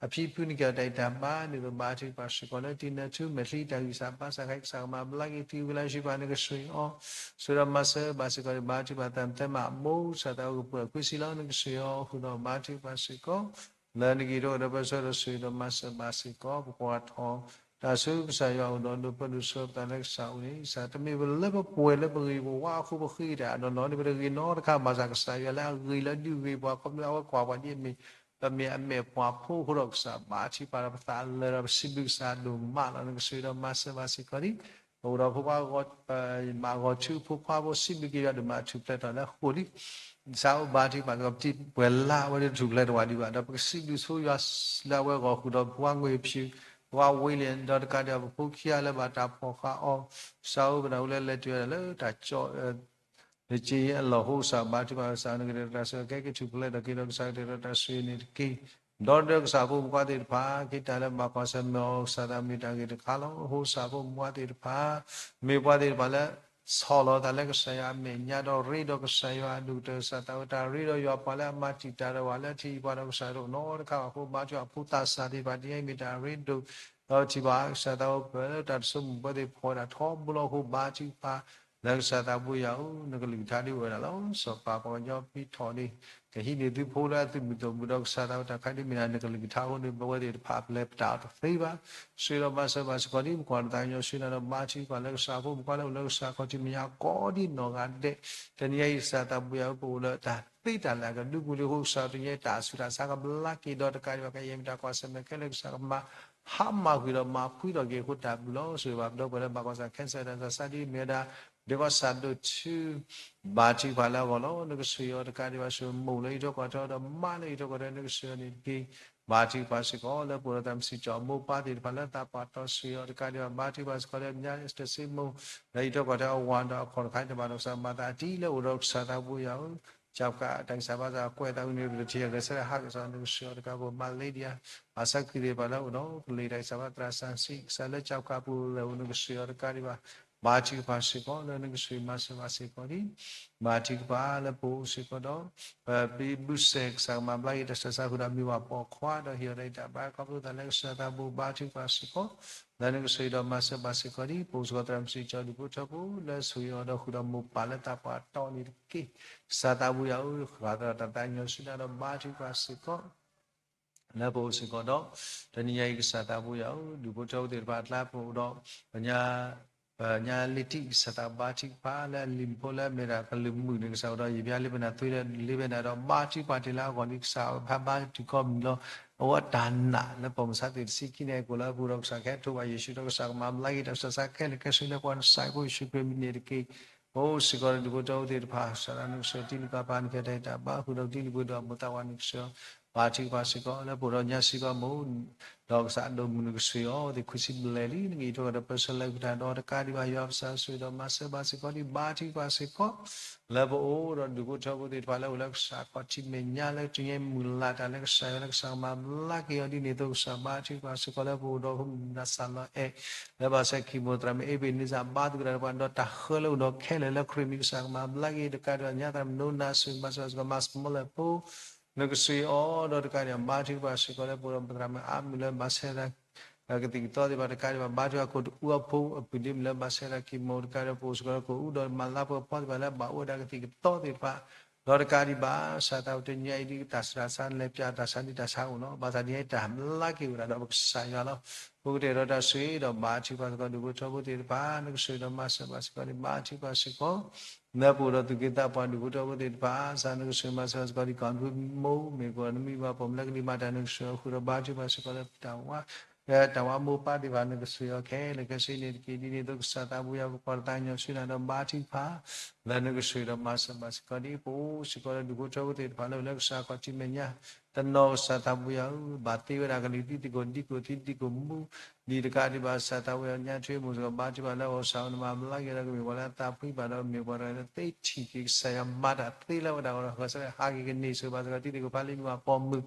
အဖံဖုနက့ၤအီၤတၢ်အံၤတၢ်ဘါန့ၣ်ဒီး ဘါထုကဖၣ်စ့ၢ်ကီးလၢတံၤနၢၤထူ မဲာ်ချံတၢ်ဂံၢ်စၢ်ဘါစၢ်ခါ ကစၢ်ကမၤဘျါက့ၤ တံၤဝံၤလၢအဟံၣ်ဘၣ်နကစၢၢ်အီၤ ဆှၢဒီးမၤစၢၤဘၣ်စ့ၢ်ကီးန့ၣ် ဘါထုကဖၣ်သးမသဲမး မိၢ်ကစၢ်သးအိၣ်ကပၢၤခွံဆံလီၤ နကစၢၢ်အီၤဃုာ်ဒီးဘါထုကဖၣ်စ့ၢ်ကီး လၢနက့ၤထီၣ်ကဒီးပၢဆှၢဒီးဆှၢဒီးမၤစၢၤဘၣ်စ့ၢ်ကီး ပကွၢ်ထီၣ် တၢ်ဆူကစၢ်ယွၤအိၣ်ဒီးဒိးပၢဒိးဆှၢပသးလၢကစၢ်အိၣ်န့ၣ် ကစၢ်တမ့ၢ်ပလၢပပှဲၤလၢပဂ့ၤပဝါအဃိပဃ့တၢ်ဒီးနီၢ်န့ၣ် ပတဂ့ၤနီတခါ ဘၣ်ဆၣ်ကစၢ်ယွၤလၢအဂ့ၤလၢအဒုးဂ့ၤပှၤ ခီဖျိအဝဲကွၢ်ပှၤဒ်အမ့ၢ် ပမ့ၢ်အမဲာ်ပှၤဖိအဃိဒီး ကစၢ်ဘါထုကဖၣ်ဒီးပသးလၢာ်ဒီးပစံးဘျုးကစၢ်ဒိၣ်မးလီၤ နကစၢ်ဒီးမၤစၢၤဘၣ်စ့ၢ်ကီးန့ၣ် ပအိၣ်ဒီးဖိခွါ မၤဂီၤထူဖိခွါဖိ စံးဘျုးက့ၤယွၤဒိၣ်မး ထူၣ်ဖျဲးထီၣ်လၢအဃိလံ စးအိၣ်ဘါထုကဖၣ်စ့ၢ်ကီး ပှဲၤလၢ်ဝဲဒၣ်ထူၣ်ဖျဲးတဝၢ်ဒံးဘၣ် ဒီးပကစံးဘျုးဆိယွၤလၢအဝဲဂီၢ်ဃုာ်ဒီးဖိခွါငွေဖြူ ဖိခွါဝ့လံ ဒီးတကးဒံးဘၣ်ပဖိခံဂၤလၢဘၣ်တၢ်ဖီၣ်ဃာ်အီၤ စးအိၣ်ပနၢ်ဟူလၢလဲၤတုၤဝဲဒၣ်လၢတၢ်ကၠီ လၢက့အလီၢ် ဃိကစၢ်ဘါထုကဖၣ်ကစၢ် နကတဲာ်ကတီၤတၢ်ဆိၣ်ဂ့ၤ ကဲက့ၤထူၣ်ဖျဲးထီၣ်က့ၤဒီးကစၢ်ကတဲာ်ကတီၤတၢ်ဆိၣ်ဂ့ၤန့ၣ်တက့ၢ်. ဒီးဒီးကစၢ်ဖိမုၣ်ခွါသ့ၣ်တဖၣ် က့ၤတၢ်လၢဘၣ်ကွၢ်ဆၢၣ်မဲာ်အီၤ ကစၢ်သးမ့ၢ်တၢ်ဂ့ၤတခါလီၤ. ဃိကစၢ်ဖိမုၣ်ခွါသ့ၣ်တဖၣ် မ့ၢ်ပှၤသ့ၣ်တဖၣ်လၢ ဆီၣ်လီၤသးလၢကစၢ်ယွၤအမဲာ်ညါဒီးရ့ဒီးကစၢ်ယွၤအဒိၣ်ကတၢၢ် ကစၢ်သးဝဲတၢ်ရ့ဒီးယွၤ ပှၤလၢအမၤတံာ်တာ်ဒီးပှၤလၢအထံၣ်ပှၤဒီးကစၢ်ဒိၣ်နီတခါဘၣ်အဃိ ဘါထုကဖၣ်ဖိသးစၢ်သ့ၣ်တဖၣ် တနံၤအံၤမ့ၢ်တၢ်ရ့ဒိၣ် ဒီးထံၣ်ဘၣ်ကစၢ်သးဝဲပၢၢ်လၢတၢ်တဆိမိၣ်ပှၤသ့ၣ်ဖီၣ်တၢ်ထီဘိလီၤအဃိ ဘါထုကဖၣ် လၢကစၢ်သးဘိယွၤဧၢ နကလုၢ်ကထါဒ်ဝဲဒၣ်လီၤ. စီၤပၤပှၤကညီဖံးထီၣ်န့ၣ် ကဟံးန့ၢ်သုဖိလၢအသုးမုၢ်သံၣ်ဘိဒီးကစၢ်သးဝဲတၢ်ခါဒ်မ့ၢ်ဒၣ်နကလုၢ်ကထါအဃိန့ၣ် ပဝဲသ့ၣ်တဖၣ်ပလဲၤပတာ်အီၤတသ့ဘၣ်. ဆှၢဒီးမၤစၢၤဘၣ်စ့ၢ်ကီးဒ် ပကွၢ်တၢ်သးကညီၤဆူနၤဒီး ဘါထုကဖၣ်လၢကစၢ်ဖိမုၣ်ခွါလၢအိၣ်လၢကစၢ်ခီၣ်ထံးမဲာ်ညါကိးဒ်နီၢ်ဂၤဒဲး တနံၤအံၤကစၢ်သးဘိယွၤဧၢ ပအိၣ်လၢတၢ်သ့တၢ်လၢ်ကဒုပူၤလံအဃိ ကစၢ်တနံၤအံၤတၢ်ဆူးတၢ်ဆါကဘျါက့ၤဒီးတကးဒံးဘၣ် ကယဲၢ်မ့ၢ်တၢ်ကွၢ်ဆၢၣ်မဲာ်ခဲလၢာ် ကစၢ်ကမၤ ဟါမၢ်ကွံာ်ဒီးမၤဖှံထီၣ်က့ၤအဃိ တၢ်ဘျုးလီၤ. ဆိၣ်ဂ့ၤဘၣ်ပဒီပုၢ်ဝဲၢ်လၢဘၣ်ကွၢ်ဆၢၣ် cancer တၢ်ဆါဒ်မ့ၢ်ဝဲဒၣ် ဒ်ကီၢ်ဆၣ်ဒိၣ်ထူ ဘါထုကဖၣ်လၢအဂီၢ်လီၤ. နကဆှၢအီၤတကးဒံးဘၣ် ဆှၢမိၢ်လၢအံးထွဲကွၢ်ထွဲဒီးမါလၢအံးထွဲကွၢ်ထွဲ နကဆှၢအီၤန့ၣ်တက့ၢ်. ဘါထုကဖၣ်စ့ၢ်ကီး လၢပအိၣ်ဒီးသရၣ်မုၣ်စံကၠီ မိၢ်ပၢ်သ့ၣ်တဖၣ်လၢသးပှၢ်တီဆှံအီၤတကးဒံးဘၣ် ဘါထုကဖၣ်စ့ၢ်ကီးလၢညါတစ့မိၢ် လၢအံးထွဲကွၢ်ထွဲအဝၤဒီးအခီၣ်တခါတဘၣ်ဒီး ကစၢ်မၤသးအတံၤလၢအိၣ်ဒီးကစၢ်သးဘိယွၤဧၢ, ကၠီကးတၢ်ကစၢ်ဘါစၢ်ကွဲးသးဝံၤန့ၣ် ပတထံၣ်ဂဲၤဆၢထၢၣ်ဟးကစီၣ်နကစၢ်အီၤတကးဘၣ် မၤလ့ဒံယါ ဘၣ်ဆၣ်ကသ့ၣ်တဖၣ်လၢအိၣ်ဒီးကလ့ၢ်တၢ်ကစၢ်ဘါသရၣ်စၢ်စံး ကစၢ်လၢကၠီကးပူၤလၢအိၣ်နကစၢ်အီၤတကးဒံးဘၣ် ဘါထုကဖၣ်စ့ၢ်ကီးလၢနကစၢ်မၤစၢၤဘၣ်စ့ၢ်ကီးလံ ဘါထုကဖၣ်လၢပအိၣ်စ့ၢ်ကီးဒီး ပဘုစဲးကစၢ်ကမၤဘျါက့ၤတၢ်ဆၢဆါဃုာ်ဒီးမ့ၢ်ဝဲပိာ်ခွါဒီးဟ့ၣ်အီၤတၢ်အံးတၢ်ဘါခီဖျိသးလၢကစၢ်သးဘိ ဘါထုကဖၣ်စ့ၢ်ကီး လၢနကစၢ်ဒီးမၤစၢၤဘၣ်စ့ၢ်ကီးလံ ပအိၣ်စ့ၢ်ကီးသရၣ်မုၣ်စံကၠီဒုးဖိထၢဖိ လၢဆိၣ်ဂ့ၤအီၤဒီးဃုာ်ဒီးမိၢ်ပၢ်လၢသးပှၢ်တီန့ၣ်တက့ၢ်. ကစၢ်သးဘိယွၤဧၢ ဃၣ်သရၣ်တၢ်သးကညီၤဆူညါဒီးဘါထုကဖၣ်စ့ၢ်ကီး လၢပအိၣ်စ့ၢ်ကီးဒီး တနံၤညါအံၤကစၢ်သးဘိယွၤဧၢ ဒုးဖိထၢဖိသ့ၣ်တဖၣ်အကျါပအိၣ်ဒီး ပ ပညါလ့ၤတံၢ်ကစၢ်သးဘါထုကဖၣ်လၢအလံၤဖိလၢအမ့ၢ်ဒၣ်ကလုၢ်မုာ်န့ၣ် ကစၢ်အိၣ်ဒီးယဘၣ်လ့ပနၢ်သွံဒီးလ့ပနၢ်ဒီး ဘါထုကဖၣ်တ့ၢ်လၢအဂီၢ်လံ ကစၢ်ဟးဘါထုကဖၣ်မုာ်လီၤ အဝဲတၢ်နာ်လၢပမုၢ်ဆါသ့ၣ်တဆံခံန့ၣ် ကိးလၢအပူၤဒီးကစၢ်ကဟဲထိးဘၣ်ယ့ၣ်ၡူးဒီးကစၢ်ကမၤဘျါက့ၤတၢ်ဆၢဆါခဲလၢာ်ခဲဆ့လၢပှၤကစၢ်ဖိယ့ၣ်ၡူးခရံာ်မံၤန့ၣ်တက့ၢ်. ပအိၣ်စ့ၢ်ကီးဒီးဒုးဖိထၢဖိသ့ၣ်တဖၣ် စးဒၣ်နကစၢ်တံၤနကပၤနကဲတၢ်အံးတၢ်ဘါဃုာ်ဒီးတံၤနပှ့ၤဒီးအမိၢ်သးဝးနကစၢ် ဘါထုကဖၣ်စ့ၢ်ကီး လၢပအိၣ်ဒီးညါစ့ၢ်ကီးမ့ၢ် ဒီးကစၢ်အဒိၣ်မုၢ်နကစၢ်အီၤသ့ၣ်ခွံဆံဘျဲၣ်လံ နကအံးထွဲဒီးပၢဆှၢလၢကတၢၢ်ဒီးတကးဒံးဘၣ် ယွၤပစၢ်ဆိၣ်ဂ့ၤဒီးမၤစၢၤဘၣ်စ့ၢ်ကီးဒ်ဘါထုကဖၣ်စ့ၢ်ကီး လၢပအိၣ်ဒီးဒုးဖိထၢဖိသ့ၣ်တဖၣ်လၢအိၣ်လၢကစၢ်ခီၣ်ထံးမဲာ်ညါလၢတနံၤညါအံၤ မုၢ်လၢ်တၢ်လၢကစၢ်ယွၤလၢကစၢ်ကမၤဘျါက့ၤအီၤဒ်န့ၣ်အသိး ကစၢ်ဘါထုကဖၣ်စ့ၢ်ကီး လၢပအိၣ်ဒီးမုၢ်နၤစၢ်လီၤအဲၣ် လၢဘၣ်ဆၣ်ခံမိၢ်သရၣ်မုၣ်အ့ဘ့ၣ်နံစၢ်ဘါသဂၢၢ်တၢ်ဒီးပှၤဒီးတၢ်ဃၢလၢအိၣ်ဒီးခဲလၢာ်လၢခရံာ်မံၤ ကစၢ်ကမၤဘျါက့ၤတကးဒံးဘၣ် ညါသရၣ်မုၣ်နိနၤစၢ်မၤစၢၤဘၣ်စ့ၢ်ကီး မၤစမီလၢဖိ နကစၢ်အီၤဒီးတကးဒံးဘၣ် ဘါထုကဖၣ်စ့ၢ်ကီးလၢပအိၣ်ဒီးပသရၣ်မုၣ်အါမုၢ်လၢဘၣ်ဆၣ် ကသံၣ်ကသီသ့ၣ်တဖၣ်တကးဒံးဘၣ် ဘါထုကဖၣ်ခိၣ်တအူအဖိအပုၢ်ဒ့မုၣ်လၢဘၣ်ဆၣ်ဒၣ်က့ၤမိၢ်တကးဒီး ပအိၣ်စ့ၢ်ကီးလၢကအိၣ်ဒီးမၤလၤပှဲၤဖီသ့ၣ်တဖၣ်လၢဘၣ်အိၣ်ဝဲဒၣ်ကသံၣ်ကသီသ့ၣ်တဖၣ် ဒီးတကးဒံးဘၣ် ကစၢ်သးဝဲတနံၤညါအံၤဒ်တၢ်ဆူးတၢ်ဆါ နလဲၤပျးတၢ်ဆါဒံးတၢ်ဆါအိၣ်လီၤ. ဘၣ်ဆၣ်တနံၤညါအံၤတၢ်ဘျါက့ၤဝဲဒၣ်ဒီးပကစၢ်ယွၤလီၤ. ပကတဲာ်ဒီးတၢ်ဆိၣ်ဂ့ၤဒီးဘါထုကဖၣ်စ့ၢ်ကီးဒုးဖိထၢဖိသ့ၣ်တဖၣ် နကစၢ်ဒီးမၤစၢၤဘၣ်စ့ၢ်ကီးန့ၣ် ဘါထုကဖၣ်စ့ၢ်ကီး လၢပအိၣ်ဒီးသူၣ်က့သးပှၢ်ဒုးဖိထၢဖိသ့ၣ်တဖၣ် ကစၢ်နကစၢ်မၤစၢၤဘၣ်စ့ၢ်ကီး ဒ်ကီၢ်ဒုးမိၢ်မ့ၢ်ကီးနမံၤဘၣ်ပိာ်မုၣ်လၢကလံၤမၤတၢ်နကစၢ်အဃုာ်ဒီးဘါထုကဖၣ်စ့ၢ်ကီးလၢတၢ်ဝါ တၢ်ဝါမိၢ်ပၢ်သ့ၣ်တဖၣ် နကစၢ်အီၤခဲလၢာ်ခဲဆ့န့ၣ်တက့ၢ်. ဒ်န့ၣ်အသိးကစၢ်သးဘိယွၤ ပကွၢ်တၢ်သးကညီၤဆူနၤဒီးဘါထုကဖၣ် လၢနကစၢ်ဒီးမၤစၢၤဘၣ်စ့ၢ်ကီးဒ်ပအိၣ်စ့ၢ်ကီးလၢဒုးဖိထၢဖိသ့ၣ်တဖၣ်လၢအိၣ်လၢကစၢ်ခီၣ်ထံးမဲာ်ညါ တနီၤကစၢ်သးဘိယွၤဧၢ ဘၣ်သ့ဝဲဒၣ်ကလုၢ်သံသကိးဒံကိးသံသကိးမူ ဒ်တကးဒံးဘၣ် ကစၢ်သးဘိယွၤညါထွ့မိၢ်စ့ၢ်ကီး ဘါထုကဖၣ်လၢအီၣ်စၢ်အိၣ်နမၤဘျါက့ၤဒီးကမ့ၢ်ပှၤလၢအသးဖှံဘၣ်ဒီးမ့ၢ်ပှၤတဂၤလၢသ့ထံၣ်က့ၤ ကစၢ်ယွၤမၤတၢ်သ့လၢဝဲဒၣ်အဂီၢ်ဒီး ဟးဂီၤဆၢထၢၣ်ဟးက့ၤကန့ၢ်စ့ၢ်ကီးဘၣ်စ့ၢ်ကီး တံၤသကိးဖးလံမ့ၢ်ပှၤပိာ်မုၣ်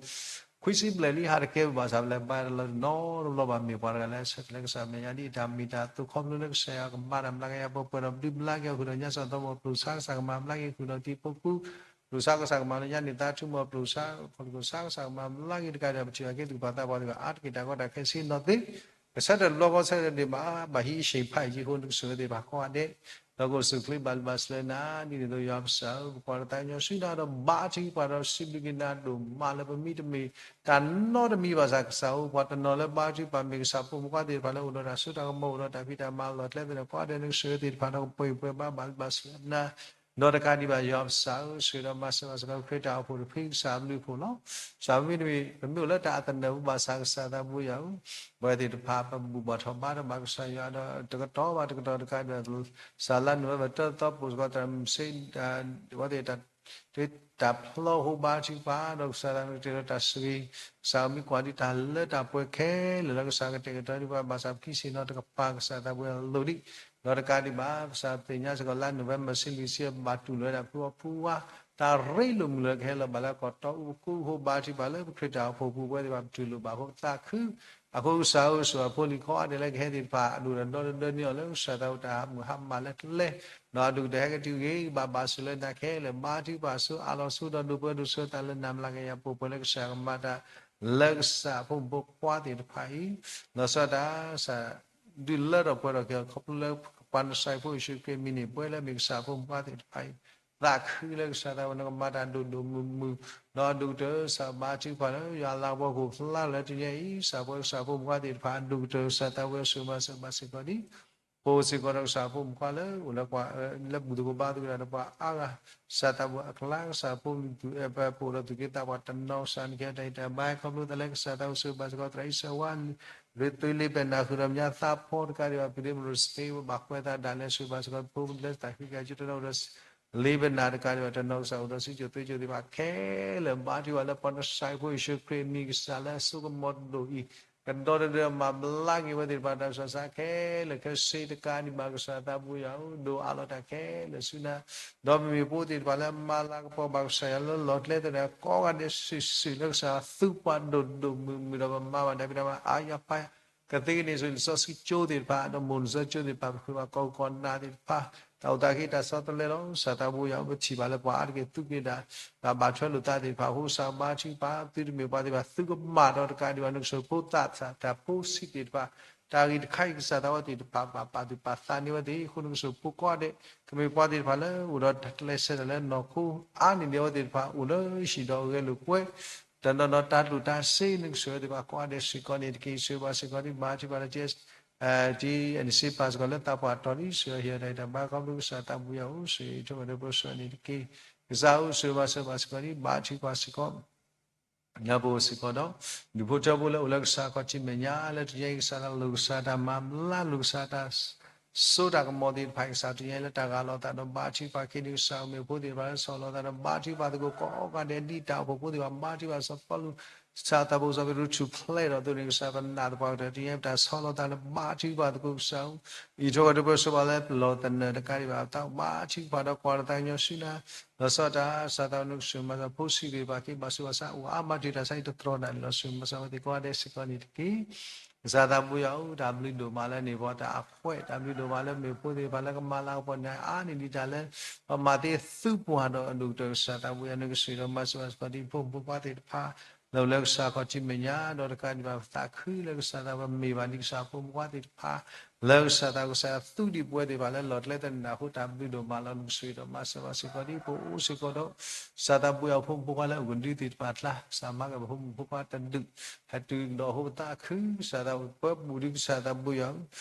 ခွံဆံဘျဲၣ်လံ ဟးတကဲဘၣ်ဆၣ် ပလဲၤဘါတလၢတနီၤတဘျီဘၣ် မ့ၢ်ပှၤတဂၤလၢအဆၢထၢၣ်လၢကစၢ်မဲာ်ညါ ဒ်တၢ်မ့ၢ်တၢ်သိၣ်ခီဖျိလၢကစၢ်ယွၤကမၤတၢ်ဘျါက့ၤ ပှဲၤပှဲၤဒီးပဒုးဘျါက့ၤအီၤဃုာ်ဒီးညါစ့ၢ်ကီး ပျူၢ်ဆါကစၢ်ကမၤဘျါက့ၤဃုာ်ဒီးတံၤဖိကူ ပျူၢ်ဆါကစၢ်ကမၤလၢညါန့ၣ် သးထူမီၤပျူၢ်ဆါ ခီၣ်တကီၢ်ဆါကစၢ်ကမၤဘျါက့ၤ တကးဒံးဘၣ် ပထံၣ်ဘၣ်က့ၤသူၣ်က့သးပှၢ်သ့ၣ်တဖၣ် အါတက့ၢ်တၢ်ကီတၢ်ခဲဆ့နီၢ်သ့ ကဆၢထၢၣ်တဘျီဃီဆၢထၢၣ်ဒံးဘၣ် ဘၣ်ဟံးအ့ၣ်ဖးအံၤက့ၤဃိ နကစၢ်ဝဲသ့ၣ်တဖၣ်ကိးဂၤဒဲး ဒီးကအိၣ်ဆူၣ်ချ့ဘၣ်လၢဘၣ်စၢၤလၢနၤ ဒ်န့ၣ်အသိးယွၤပစၢ်ဧၢ ပကွၢ်တၢ်သးကညီၤဆူနၤဒီးဘါထုကဖၣ်ဒီးစံးဘျုးက့ၤနၤဒိၣ်မးလၢပမံတမ့ၢ် တၢ်နီတမံၤဘၣ်ဆၣ် ကစၢ်ဧၢ ပှၤတနီၤလၢဘါထုကဖၣ်မ့ၢ်ကစၢ်ဖိမုၣ်ဖိသ့ၣ်တဖၣ်လၢအိၣ်ဒီးတၢ်စိတၢ်ကမီၤ အိၣ်ဒီးတၢ်ဖံးတၢ်မၤလီၢ်ကျဲသ့ၣ်တဖၣ် ကိးဂၤဒဲး နကစၢ်ဝဲသ့ၣ်တဖၣ်ဒီးကပှဲၤပှဲၤဘၣ်ဘၣ်လၢဘၣ်စၢၤလၢနၤ ဒီးတကးဒံးဘၣ်ယွၤပစၢ်ဧၢ ဆှၢဒီးမၤစၢၤဘၣ်စ့ၢ်ကီးခရံာ်တၢ်အိၣ်ဖှိၣ်တဖု ကစၢ်အဘျုးအဖှိၣ်လီၤ. ကစၢ်မ့တမ့ၢ် ပမ့ၢ်အိၣ်လၢတၢ်အသနၢၣ်ပူၤဘၣ်ဆၣ် ကစၢ်သးဘိယွၤဧၢ ပဝဲသ့ၣ်တဖၣ် ပဘူၣ်ဘၣ်ထီၣ်ဘါထီၣ်ဘၣ်ကစၢ်ယွၤဒီး တကတီၢ်ဘၣ်တကတီၢ်တကးဒံးဘၣ် စးလါနိၣ်ဝ့ဘၢၣ် တၢသီပိၣ်စ့ၢ်ကီး သရၣ်မုၣ်စ့ ဝဲသ့ၣ် တၢ်ဖျီဟိဘါထုကဖၣ်ဒီး ကစၢ်သးနကတဲာ်ဒီးတၢ်ဆိၣ်ဂ့ၤ ကစၢ်မ့ၢ်ကွၢ်ဒံးတၢ်လၢတၢ်ပှဲၤခဲလၢာ်လၢကစၢ်ကတဲာ်ကတီၤဒံးဘၣ် ဘၣ်ဆၣ်ပခံဆ့ၣ်နီၤတကပၤ ကစၢ်သးဘိယွၤလိၣ်ဒံး ဒီးတကးဒံးဘၣ် ကစၢ်သ့ၣ်ညါစ့ၢ်ကီးလါနိၣ်ဝ့ဘၢၣ် မုၢ်ဆ့ၣ်လွံၢ်ဆံ ဘၣ်တူၢ်လိာ်ဝဲဒၣ်ဖုအီၣ်ဖုအါ တၢ်ရ့လိာ်မုာ်လိာ်ကဟဲလီၤဘၣ်လၢကီၢ်တီအူပကိးဟိဘါထုကဖၣ်လၢပခရံာ်တၢ်အိၣ်ဖှိၣ်ပူၤ ပဝဲသ့ၣ်တဖၣ်ပတူၢ်လိာ်ဘၣ်အဃိသးခု အဃိကစၢ်ဧၢ ဆိၣ်အဖိလံၤကိးဂၤဒဲးလၢကဟဲသ့ၣ်တဖၣ် အဒိၣ်ဒီးဒီဒီနံၤအီၤလၢကစၢ်သးဝဲတၢ်ဟးမုၢ်ဟးမးလၢကျဲ ဒီးအဒိၣ်ကတၢၢ်ဟဲက့ၤတုၤဂ့ၤ ဘၣ်ဘၣ်စၢၤလၢနၤခဲလၢာ် ဘါထုကဖၣ်ဆိအါလီၤဆိဒီးဒိၣ်ပှဲၤဒိၣ်ဆၢတၢ်လၢနၤမျးကယၤပှဲၤပှဲၤလၢကစၢ်ကမၤတၢ် လၢကစၢ်အဖိမုၣ်ဖိခွါသ့ၣ်တဖၣ်အံၤ လီၤဆီဒၣ်တၢ် ကစၢ်ဒုးလၢထီၣ်ပှဲၤထီၣ်က့ၤအီၤ ခီဖျိလၢပှၤနစၤရ့းဖိယ့ၣ်ၡူးခရံာ်အမံၤန့ၣ် ပဝဲလၢမ့ၢ်ကစၢ်အဖိမုၣ်ဖိခွါသ့ၣ်တဖၣ်အံၤ သးခုလၢကစၢ်သးဝဲနကမၤတၢ်ဒိၣ်ဒိၣ်မုၢ်မုၢ် ဒီးအဒိၣ်ကတၢၢ်ကစၢ်ဘါထုကဖၣ်လၢ ယွၤလၤကပီၤခိၣ်ဖျါလၢတနံၤအံၤ ကစၢ်ပဝဲကစၢ်ဖိမုၣ်ဖိခွါသ့ၣ်တဖၣ် အဒိၣ်ကတၢၢ်ကစၢ်သးဝဲဆိၣ်မၤစၢၤဘၣ်စ့ၢ်ကီးဒံး ပအိၣ်စ့ၢ်ကီးဒီးကစၢ်ဖိမုၣ်ဖိခွါလၢ အိၣ်လၢပှၤ လၢဘူၣ်သကိးဘါသကိးဒီးပှၤအါဂၤ ကစၢ်သးဝဲအကျါ ကစၢ်ဖိမုၣ်သူ ပအိၣ်ဒီးသူၣ်က့သးပှၢ်တနီၤ ကစၢ်နကဟဲတၢ်အံးတၢ်ဘါ ခီဖျိသးလၢကစၢ်သးဝဲဆိၣ်ဘၣ်စ့ၢ်ကီး သရၣ်အံၣ်စၢၤဝါ ရ့သွံလ့ပှဲၤနၢ်ဃုာ်ဒီးမညါသးဖီတကးဒံးဘၣ် ပဒ့မုၣ်ရိၣ်စ့ ဘၣ်ကွဲးသးဒၣ်လဲာ်ဆိၣ်ဘၣ်စ့ၢ်ကီး ဖိလၢတၢ်ဃံကၤကၠိတနီၤဒီး လ့ဘနၤတကးဒံးဘၣ် တနီၤကစၢ်အိၣ်ဒီးစုကၠိၣ်သွ့ကၠိၣ်သ့ၣ်တဖၣ်ခဲလၢာ် ဘါထုကဖၣ်လၢပှၤနစၢ်ဖိယ့ၣ်ၡူးခရံာ်အမံၤ ကစၢ်လၢအစိကမီၤဒိၣ်အံၤ ကဒီတဒၢမၤဘျါက့ၤဝဲသ့ၣ်တဖၣ် တၢ်ဆူးတၢ်ဆါခဲလၢာ်ခဲဆ့တကးဒံးဘၣ် ကစၢ်သးဘိယွၤဧၢ, ဒိးအးလီၤတၢ်ခဲလၢာ်ဆူနၤ, ဒီးမ့မ့ၢ်ဖိသ့ၣ်တဖၣ်လၢမၤလၤကပီၤဘၣ်ကစၢ်ယွၤလၢလီၢ်ကျဲသ့ၣ်တဖၣ် ကိးဂၤဒဲးစုာ်စုာ်လၢကစၢ်ယွၤသူပှၤဒိၣ်ဒိၣ်မုၢ်မုၢ်ဒီးပမၤဘၣ်တၢ်ဖံးတၢ်မၤအါယွၤပာ်ယွၤ ကသ့ကန့ၢ်ဆူလံာ်စီဆှံကၠိသ့ၣ်တဖၣ် ဒီးမိၢ်လံာ်စီဆှံကၠိသ့ၣ်တဖၣ် ပဃ့ဘါကိးကီးနၤသ့ၣ်တဖၣ် တၢ်အိၣ်သးက့ၤတၢ်ဆီတလဲလီၤ. ကစၢ်သးဘိယွၤဧၢ ပထံၣ်ဘၣ်လၢပှၤအါတက့ၢ်သူက့ၤဒၣ် တၢ်ဘၣ်ထွဲလိာ်သးသ့ၣ်တဖၣ်အဃိ ကစၢ်ဘါထုကဖၣ် သုတမ့ၢ်ပှၤသ့ၣ်တဖၣ် သုကမၣ်ဒီးတကးဒံးဘၣ် နကစၢ်ဖိသၣ်သးတၢ်ဖိဆံးသ့ၣ်တဖၣ် တၢ်ဂ့ၢ်တခါအံၤ ကစၢ်သးဝဲသ့ၣ်တဖၣ် ဘၣ်ပာ်သူၣ်ပာ်သးန့ၢ်ဝဲသ့ၣ်အဃိ နကစၢ်ဖိကိးဂၤဒဲး ကမ့ၢ်ပှၤသ့ၣ်တဖၣ်လၢအိၣ်ဒီးတၢ်ကျဲးစၢးတၢ်လၢနီၢ်ခိ အါန့ၢ်ဒံးအဝဲသ့ၣ်တဖၣ် အိၣ်လၢဟံၣ်ဒီးဂဲၤလိာ်ကွဲ တနီၤနီၤတၢ်ကျိၣ်တၢ်စ့ နကစၢ်ဝဲသ့ၣ်တဖၣ်ကိးဂၤဒဲးစ့ၢ်ကီးန့ၣ်တက့ၢ်. ယ့ၣ်ၡူးဘါစ့ၢ်ကီးဒ်ဘါထုကဖၣ်လၢ ကဲ တံ အနံၣ်စ့ပာ်စ့ၢ်ကီးလၢသးပှၢ်တီၤလံ ယ့ၣ်ၡူးဟ့ၣ်အီၤတၢ်ဂံၢ်တၢ်ဘါခီဖျိကစၢ်သးဘိယွၤဧၢ ယ့ၣ်ၡူးဟ့ၣ်အီၤတၢ်ဂံၢ်တၢ်ဘါန့ၣ်တက့ၢ်. ကစၢ်ဧၢ ယ့ၣ်ၡူးဘါစ့ၢ်ကီးဒ်ဘါထုကဖၣ်စ့ၢ်ကီး လၢပအိၣ်စ့ၢ်ကီးဒီး ဒူၣ်ဖိထၢဖိလၢအိၣ်လၢကစၢ်ခီၣ်ထံးမဲာ်ညါ လၢတနံၤအံၤ ကစၢ်တၢ်လိၣ်ကစၢ်တၢ်မၤဘျါလိာ်ကစၢ်တၢ်စိတၢ်ကမီၤသ့ၣ်တဖၣ် ကစၢ်တနံၤအံၤလၢတၢ်ဂၢ်လီၤသးဒီးဘါထုကဖၣ်က့ၤ ဒ်ကစၢ်အိၣ်မ့ၢ်ဖိသ့ၣ်တဖၣ်လၢဆီၣ်လီၤသးဒီးဘါထုကဖၣ်သကိးကိးဂၤဒဲး ဒ်တၢ်အိၣ်ဖှိၣ်ဖိသ့ၣ်တဖၣ် ဘါထုကဖၣ်စီၤပီလူး ကစၢ်သးဘိစီၤပ့းတရူးထူၣ်ဖျဲးဒီးအသိးန့ၣ် ကစၢ်ပနာ်သပှၢ်ကတၢၢ် တနံၤအံၤပတၢ်ဆီၣ်လီၤသးလၢဘါထုကဖၣ်သကိးကစၢ်ဧၢ အံးထွဲကွၢ်ထွဲပၢဆှၢပှၤလၢပလီၢ်သနၢၣ်တကးဒံးဘၣ် ပတၢ်ဘါထုကဖၣ်ဒီးကွၢ်လီၤသးကညီၤဆူနၤ လီၤဆီဒၣ်တၢ် ကစၢ်သးဝဲနကစၢ်မၤစၢၤဖိဆံးသ့ၣ်တဖၣ်က့ၤ ဘၣ်ဆူးဘၣ်ဆါအိၣ်အါမးတုၤတၢ်ဆါအံၤတတြီၤနၤန့ၣ်လီၤ ဆူမၤစၢၤဝဲသ့ၣ်ကိးဂၤဒဲးစ့ၢ်ကီးန့ၣ်တက့ၢ်. ကစၢ်သးဘိယွၤဧၢ တၢ်ဘျုးဒိၣ်မးလၢန့ၢ်ပှၤတၢ်အခွဲး တၢ်ဘျုးဒိၣ်မးလၢမ့ၢ်ဖိသ့ၣ်တဖၣ်လၢကမၤလၤကပီၤန့ၣ် အါန့ၢ်ဒံးတၢ်လၢ ပမၤသ့သူပှၤဒီးအဒိၣ်ကတၢၢ် ကစၢ်သးဘိယွၤနကစၢ်ဒီးမၤစၢၤဘၣ်စ့ၢ်ကီးဒ်ဖိမုၣ်ဖိခွါသ့ၣ်တဖၣ် လၢအိၣ်လၢကစၢ်ခီၣ်ထံးမဲာ်ညါ ဒီးတကးဒံးဘၣ်ပသးခုလၢကစၢ်သးဝဲမ့ၢ်ဘၣ်ဒ်ကစၢ်ဖိမုၣ်ဖိခွါသ့ၣ်တဖၣ် လၢကစၢ်သးကစၢ်သူဒံးပဝဲသ့ၣ်တဖၣ်လၢလီၢ်ကျဲသနၢၣ်အဃိ တၢ်ဘျုးဒိၣ်မးလီၤ နကစၢ်ဒီးမၤစၢၤဘၣ်စ့ၢ်ကီးဒ်ပအိၣ်စ့ၢ်ကီးဒီး ကစၢ်သးဘိယွၤဖိမုၣ်ဖိခွါလၢအဂုာ်ဒုးသ့ၣ်တဖၣ်အကျါ ကစၢ်မၤက့ၤပဖိမုၣ်ဖိခွါတဒူၣ် ဟဲတုၤဒီးအဃိပသးခု ကစၢ်သးပှဲၤပူၤဒ်ကစၢ်သးဘိယွၤ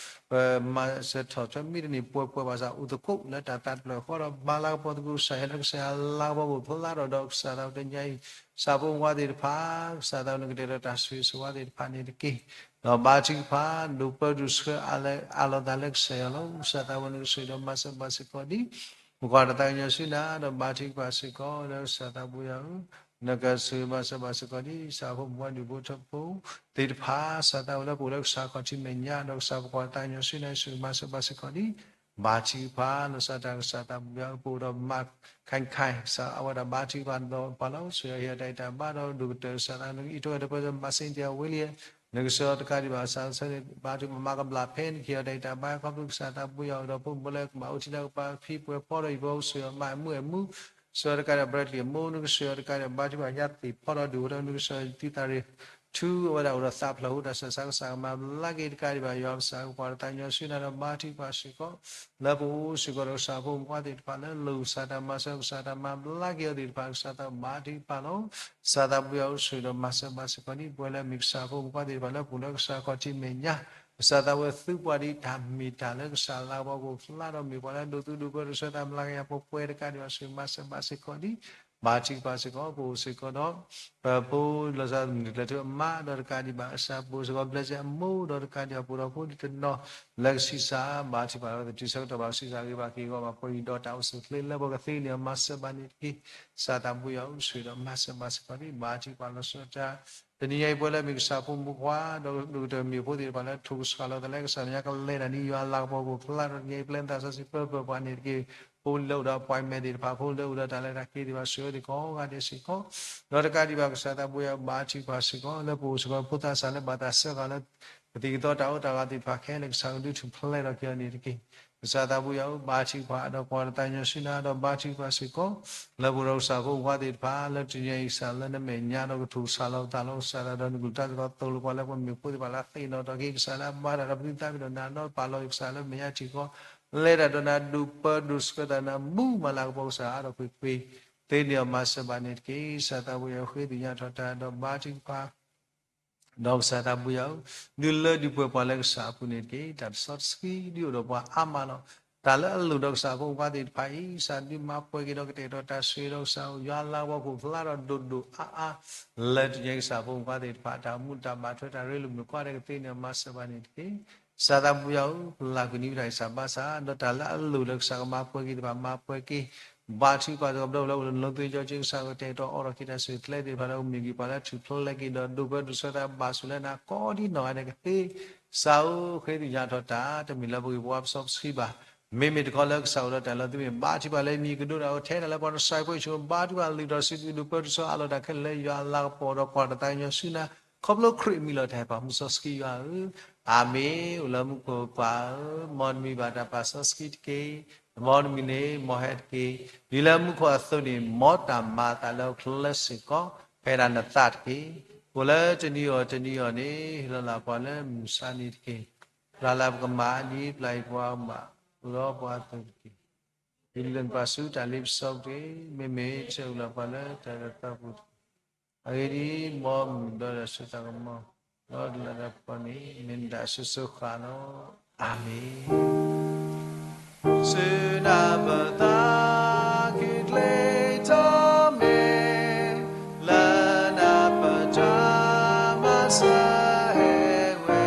ပမၤစၢၤထီၣ်ထွဲမ့ၢ်တန့ၢ်ပှဲၤပှဲၤဘၣ်ဆၣ် အိၣ်သကိးလၢတၢ်သးတဖျၢၣ်ဃီဒီး မၤလၤကပီၤသကိးကစၢ်ယွၤလၢကစၢ်ယွၤလၤကပီၤပူၤဖျါထီၣ်ဒီးကစၢ်သးဝဲတနံၤအံၤ ကစၢ်ဖိမုၣ်ဖိခွါသ့ၣ်တဖၣ် ကစၢ်သးဝဲနကတဲာ်ဒီးတၢ်ဆိၣ်ဂ့ၤဆိၣ်ဝါသ့ၣ်တဖၣ်န့ၣ်တက့ၢ်. ဒီးဘါထုကဖၣ် ဒိးပၢဒိးဆှၢအါလီၤသးလၢကစၢ်ယွၤလီၤ. ကစၢ်သးဝဲနကစၢ်ဒီးမၤစၢၤဘၣ်စ့ၢ်ကီးဒ် ပကွၢ်တၢ်သးကညီၤဆူနၤ ဒီးဘါထုကဖၣ်စ့ၢ်ကီးလၢကစၢ်သးဘိယွၤဧၢ နကဆိၣ်ဂ့ၤမၤစၢၤဘၣ်စ့ၢ်ကီးဒ် ကစၢ်ဖိမုၣ်ဖိခွါဒူၣ်ဖိထၢဖိသ့ၣ်တဖၣ် ကစၢ်သးဝဲလၢပအိၣ်လၢကစၢ်ခီၣ်ထံးမဲာ်ညါ ဒီးကစၢ်ပကွၢ်တၢ်သးကညီၤဆူနၤ ဆိၣ်ဂ့ၤမၤစၢၤဘၣ်စ့ၢ်ကီးဒ် ဘါထုကဖၣ် လီၤဆီဒၣ်တၢ် ကစၢ်သးဘိယွၤဧၢ ပအိၣ်ဒီးမၤခဲခါ ကစၢ်အဝဲဒၣ်ဘါထုကဖၣ်ဒီးပှၤလီၤ ကစၢ်ယွၤဟ့ၣ်အီၤတၢ်ဂံၢ်တၢ်ဘါဒီးဒိၣ်ကတၢၢ် ကစၢ်သးနကအံးထွဲဒီးပှၤမၤစ့ၢ်ကီးဝံၤလံ နကစၢ်အီၤတကးဒံးဘၣ် ကစၢ်ဆၢန့ၣ် ဘါထုကဖၣ်မၤကဘျၣ်ဖဲန့ၣ် ကဟ့ၣ်အီၤတၢ်ဂံၢ်တၢ်ဘါ ခီဖျိကစၢ်သးဘိယွၤအိၣ်ဒီးဖိမုၣ်ဖိခွါလၢကဘၣ်အိၣ်ထံလၢကပၤဖံပှဲၤဖီဒီး ယပှၤကစၢ်ယွၤမၤအမုာ်အမုာ် ကစၢ်ယွၤတကးဒံး ဘြဲၣ်လံၣ်အမိၢ် နကစၢ်ယွၤတကးဒံး ဘါထုကဖၣ်ညါသ့ၣ်ဖီဒီးဒုးဝဲဒီး နကစၢ်ယွၤသုသးရ့ၣ် ထူဝဲဒၣ်အိၣ်ဒီးသးဖျၢၣ်ဟူတၢ်ဆၢကဆါ ကစၢ်ကမၤဘျါက့ၤတကးဒံးဘၣ် ယွၤကစၢ်ကကွၢ်တၢ်သးကညီၤဆူနၤဒီးဘါထုကဖၣ်စ့ၢ်ကီး လၢပအိၣ်စ့ၢ်ကီးဒီးကစၢ်ဖိမုၣ်ဖိခွါသ့ၣ်တဖၣ်လၢလိၣ်ကစၢ်တၢ်မၤစၢၤ ကစၢ်တၢ်မၤဘျါက့ၤအီၤသ့ၣ်တဖၣ် ကစၢ်သးဘါထုကဖၣ်လီၤ. ကစၢ်သးဘိယွၤအိၣ်ဆိၣ်ဂ့ၤဒီးမၤစၢၤဘၣ်စ့ၢ်ကီးဒ်ပဝဲလၢမ့ၢ်ကစၢ်ဖိမုၣ်ဖိခွါသ့ၣ်တဖၣ်လၢပအိၣ်လၢကစၢ်ခီၣ်ထံးမဲာ်ညါ ကစၢ်သးဝဲသူပှၤဒ်တၢ်မ့ၢ်တၢ်လၢကစၢ်လၤကပီၤကအိၣ်ဖျါဒီးမ့ၢ်ပှၤလၢဒိးသူဒိးပၢဒိးဆှၢတၢ်မၤလၤကပီၤ ပှဲၤတကးဒံးဘၣ် ဆိၣ်ဂ့ၤမၤစၢၤဘၣ်စ့ၢ်ကီးဒ် ဘါထုကဖၣ်စ့ၢ်ကီး ပအိၣ်စ့ၢ်ကီးဒီး ပဖိလီၤဆီဒၣ်တၢ်မုၢ်နုာ်ကျဲၤထူအမါဒီးတကးဒံးဘၣ် ကစၢ်ပအိၣ်စ့ၢ်ကီးဘျဲၣ်စ့ၢ်အမိၢ်ဒီးတကးဒံးဘၣ် ပအိၣ်ဒီးဖိလံၤတနီၤ လၢကဆံးစၢ် ဘါထုကဖၣ်လီၤ သတုၤဆၢကတီၢ်ဘၣ်ဆံးစၢ်ဂ့ၤဘၣ်က့ၤဂီၢ်ဘၣ်ပှဲၤအံၤဒီးတၢ်အိၣ်ဆူၣ်အိၣ်ချ့လၢပကသ့န့ၣ် မၤစၢၤဘၣ်န့ၣ်တက့ၢ်. ကစၢ်သးဘိယွၤအိၣ်ဆိၣ်ဂ့ၤဒီးမၤစၢၤဘၣ်စ့ၢ်ကီးဒ် ဘါထုကဖၣ်လီၤဆီဒၣ်တၢ် တနံၤညါအံၤပဝဲလၢမ့ၢ်ကစၢ်ဖိမုၣ်ဖိခွါ ဒီးဒိၣ်ကတၢၢ်မ့ၢ်ဖိသ့ၣ်တဖၣ်လၢထိၣ်ကစှၤလီၤသးလၢကစၢ်မဲာ်ညါကလဲၤတၢ်န့ၣ် ယွၤလၤကပီၤကအိၣ်ဖျါထီၣ်တနံၤအံၤ ပျဲနသးစီဆှံပၢပၢၢ်ပှၤန့ၣ်တက့ၢ်. ဖိလၢအိၣ်ဒီး appointment သ့ၣ်တဖၣ် ဖိလၢအိၣ်ဒီးတၢ်လဲၤတၢ်က့ၤသ့ၣ်တဖၣ် ဆိၣ်ဂ့ၤသ့ၣ်ကိးဂၤဒဲးစ့ၢ်ကီး ဒီးတကးဒံးဘၣ် ကစၢ်သးဘိယွၤဘါထုကဖၣ်စ့ၢ်ကီး လၢပအိၣ်စ့ၢ်ကီးဖိသးစၢ်လၢဘၣ်တၢ်စၢဃာ်လၢ ကသံၣ်ကသီတၢ်အိၣ်တၢ်ဂီၤသ့ၣ်တဖၣ်ခဲလၢာ် ကစၢ်ကဒုးထူၣ်ဖျဲးထီၣ်က့ၤအီၤန့ၣ်တက့ၢ်. ကစၢ်သးဘိယွၤဧၢ ဘါထုကဖၣ်ဒီးကွၢ်တၢ်သးကညီၤဆူနၤဒီးဘါထုကဖၣ်စ့ၢ်ကီး လၢပအိၣ်ဒီးကစၢ်ဖိမုၣ်ဖိခွါသ့ၣ်တဖၣ် လၢတနံၤညါအံၤ ကစၢ်လၢနမဲာ်ညါဒီးကထိၣ်ကစှၤလီၤသးလီၤ ကစၢ်ဒီးနကလုၢ်တၢ်စ့ၢ်ကီးသိၣ်လိပှၤလၢပမ့ၢ်ဖိသ့ၣ်တဖၣ်လၢအသ့ၣ်နီၣ်ထီၣ်က့ၤ ကစၢ်လၢအဘါတၢ်ဒီးပသုသးပ့ၤနီၣ်နၤဒီးပာ်လီၤက့ၤကစၢ်လၢမဲာ်ညါထံကီၢ် လဲၤတၢ်ဒီးနၤ ဒိးပၢဒိးဆှၢတၢ်နၤ မူမၤလၤကပီၤကစၢ်အါထီၣ်ကွ့ၢ်ကွ့ၢ် သ့န့ၢ်အီၤမၤစၢၤဘၣ်န့ၣ်တက့ၢ်. ကစၢ်သးဘိယွၤဃ့သ့ၣ်ညါထီၣ်တၢ်ဒီးဘါထုကဖၣ် ဒီးကစၢ်သးဘိယွၤဧၢ, ဒုးလၢဒုးပှဲၤပှၤလၢကစၢ်အပူၤန့ၣ်တက့ၢ်. တၢ်တဆီတဆှံဒုးအိၣ်ဒီးပှၤအါမးလီၤ. တၢ်လၢအလိၣ်ဒီးကစၢ်ဖိမုၣ်ဖိခွါသ့ၣ်တဖၣ်အံၤ ကစၢ်ဒုးမၤပှဲၤက့ၤဒီးကတဲာ်ကတီၤတၢ်ဆိၣ်ဂ့ၤဒီးကစၢ်ယွၤလၤကပီၤကအိၣ်ဖျါထီၣ်ဒိၣ်ဒိၣ်အါအါ လၢတနံၤညါအံၤ ကစၢ်ဖိမုၣ်ဖိခွါသ့ၣ်တဖၣ် တၢ်အိၣ်မူတၢ်ဘၣ်ထွဲတၢ်ရ့လိာ်မုာ်ကွၢ်ဒီးကသ့န့ၢ်အီၤမၤစၢၤဘၣ်န့ၣ်တက့ၢ်. ကစၢ်သးဘိယွၤဧၢ, ပလၢ်ကွံာ်န့ၢ်ဝဲဒၣ်ကစၢ်ဘါစၢ် ဒီးတၢ်လၢအလိၣ်လၢကစၢ်ကမၤပှဲၤက့ၤသ့ၣ်တဖၣ်မၤပှဲၤက့ၤ ဘါထုကဖၣ်တကဘျီဘျီ အိၣ်လၢနလိၤသ့ကၠီက့ကစၢ် ကတဲာ်ကတီၤအိးထီၣ်က့ၤတၢ်ဆၢၣ်ချ့သ့ၣ်တဖၣ်လၢအမ့ၢ်ဂ့ၤပှၤလၢထူၣ်ဖျဲးက့ၤဒီး ဒိၣ်ပၢဒိၣ်ဆၢသးဘၣ်ဆိၣ်လၢနၤကိးဒံနီၢ်ဂၤဒဲးကသ့ ကစၢ်ဧၢဃ့သ့ၣ်ညါထီၣ်တၢ် တမ့ၢ်လၢပဂ့ၢ်ပဝါပစီပဆှံဘၣ် မ့မ့ၢ်တခီလၢကစၢ်အိၣ်ဒီးတၢ်လၢသုမ့ၢ်ဘါထုကဖၣ်လၢမံၤကဒိၣ်ဒၣ်အိၣ်ထဲဒၣ်လၢပှၤကစၢ်ဖိယ့ၣ်ၡူး ဘါထုကဖၣ်လုၢ်ထီၣ်စုကဝဲၤဒိၣ်ပၢဒိၣ်ဆၢအလီၢ်တၢ်ခဲလၢာ်လၢယွၤအလၤကပီၤ ဒီးကွၢ်တၢ်သးကညီၤဆူနၤ ခီဖျိခရံာ်အမံၤလီၤတၢ်ဟဲပာ်မူစီဆှံယွၤဧၢ အၤမ့ၣ် အိၣ်လၢမူခိၣ်ပၢ်ဧၢ မ်နမံၤဘၣ်တၢ်ပာ်စီဆှံတက့ၢ် မ်နမံၤန့ၣ် မ်ဟဲတက့ၢ် ဒ်လၢမူခိၣ်အသိးန့ၣ် မ်တၢ်မၤအသးလၢဟီၣ်ခိၣ်ချၢစ့ၢ်ကီး ပှဲၤဒၣ်နသးတက့ၢ် အိၣ်လၢတနံၤအံၤတနံၤအံၤန့ၣ် ဟ့ၣ်လီၤလၢပှၤလၢမုၢ်ဆါနံၤတက့ၢ် ပျၢ်လၢပကမၤဒ်ပျၢ်အံၤပှၤမၤ အိၣ်ဒီးပှၤအသိးတက့ၢ် ဒ်လၢနပာ်ဆူတၢ်လ့ပစီတက့ၢ် မ့မ့ၢ်တအိၣ်လၢပှၤလၢတၢ်လၢသီပူၤတက့ၢ် အဂ့ၢ်ဒ်အံၤ မ်မုၢ်ဒီးတၢ်စိတၢ်ကမီၤ ဒီးတၢ်လၤတၢ်ကပီၤန့ၣ် မ့ၢ်နတၢ်အစိၤစိၤဃၣ်လီၤ အၤမ့ၣ် စူၢ်နၤပသးခုချ့ထီၣ်မ့ၢ် လၢနပတၢ်မၤစၢၤဟဲဝဲ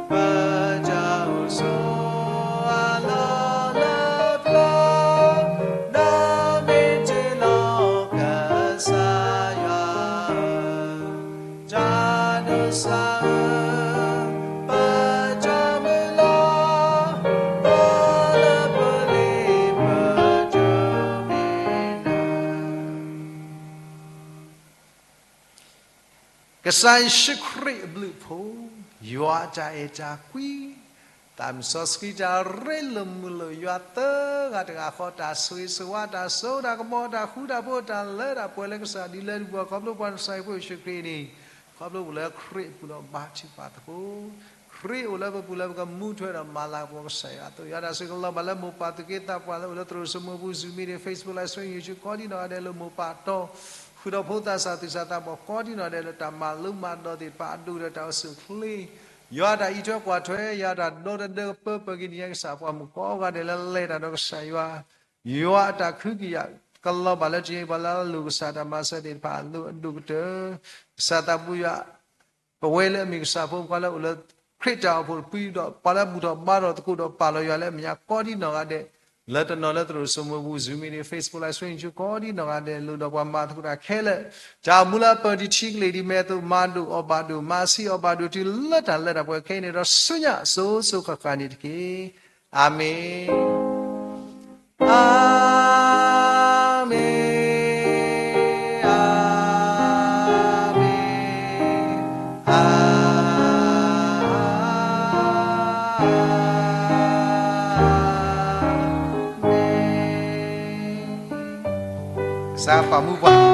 ပတၢ်အိၣ်ဆိးအလီၢ်လၢပျၢၤ ဒီးမ့ၢ်တ့ၢ်လီၤကစၢ်ယွၤ တၢ်ဒိးစၢ်ဧၢ ပတၢ်မုၢ်လၢ် ပလၢပလ့ၤပတၢ်မ့ၢ်နၤ ကစၢ်ယ့ၣ်ၡူးခရံာ်အဘျုးအဖှိၣ်, ယွၤအတၢ်အဲၣ်တၢ်ကွံ, သးစီဆှံတၢ်ရ့လိာ်မုာ်လိာ်ယွၤသၢဂၤတဂၤဃီ, တၢ်ဆိၣ်ဂ့ၤဆိၣ်ဝါ, တၢ်စိတၢ်ကမီၤ, တၢ်ဃူတၢ်ဖိး, တၢ်လၢတၢ်ပှဲၤလၢကစၢ်ဒ်လဲၣ်တပူၤ ခီဖျိပှၤနစၢ်ဖိယ့ၣ်ၡူးခရံာ်န့ၣ်, ခီဖျိပအိၣ်လၢခရံာ်အပူၤဒီးဘါထုကဖၣ်သကိး ခရံာ်အိၣ်လၢပပူၤလၢပကမူထွဲဒီးမၤလၤကပီၤကစၢ်ယွၤအသိး, ယွၤတၢ်ဆိၣ်ဂ့ၤလီၤဘၣ်လၢမိၢ်ပၢ်သုးက့သးပှၢ်လၢအိၣ်လၢသရိာ်စိမိၤပူၤ Zoom meeting, Facebook Live stream, YouTube ကိးဒံနီၢ်ဂၤဒဲးလၢမိၢ်ပၢ်တီ, ဃုာ်ဒီးဖိသၣ်ဆးသူၣ်ဆးသးဘီၣ်ကိးဒံနီၢ်ဂၤဒဲးလၢတၢ်မၤလိမၤဒိးသ့ၣ်တဖၣ်အဒိၣ်ဒီးတၢ်အိၣ်ဆူၣ်အိၣ်ချ့, ယွၤတၢ်အံးထွဲကွၢ်ထွဲ, ယွၤတၢ်ဒီတဒၢကပၢပှၤကညီကစၢ်ပှၤမုၣ်ကိးဂၤဒဲးလၢလဲၤတၢ်ဒီးကစၢ်ယွၤ ယွၤအတၢ်ခုကယာ်ကလီၤဘၣ်လၢတယံၤပှၤလၢအလိၣ်ကစၢ်တၢ်မၤစၢၤသ့ၣ်တဖၣ်အလိၤအဒိၣ်ကတၢၢ်, ကစၢ်သးပူၤယွၤ ပဝဲလၢအမ့ၢ်ကစၢ်ဖိခွါလၢအိၣ်လၢခရံာ်တၢ်အိၣ်ဖှိၣ်တဖုဒီး ပှၤလၢဘူၣ်ထီၣ်ဘါထီၣ်သကိးဒီးပာ်လီၤယွၤလၢအမဲာ်ညါကိးဒံနီၢ်ဂၤဒဲး, လၢတနီၤလၢသရိာ်စိမိၤပူၤ Zoom meeting, Facebook Live stream ကိးဒံနီၢ်ဂၤဒဲး လိၣ်ဒီးပှၤမၤသကိးတၢ်ခဲလၢာ်, တၢ်အိၣ်မူလၢအပၢၢ်တထံကလ့ၢ်ဒ်မဲာ်အသိး မၤဒိၣ်အီၣ်ဘၣ်ဒိၣ် မၤဆံးအီၣ်ဘၣ်ဒိၣ်တုၤလၢတၢ်လၢတၢ်ပှဲၤခဲအံၤန့ၣ်ဒီး ဆူညါစိၤစိၤဃၣ်ဃၣ်န့ၣ်တက့ၢ်. အၤမ့ၣ်, အၤမ့ၣ်, အၤမ့ၣ်, အၤမ့ၣ်. ကစၢ်ပာ်မူပှၤ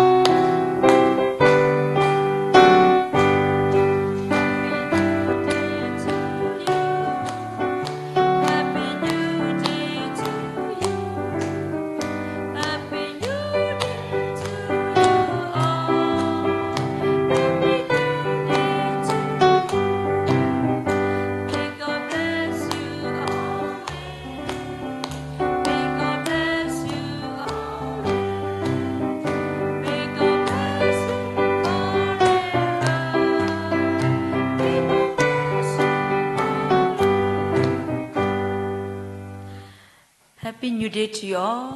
Happy New Day to you all.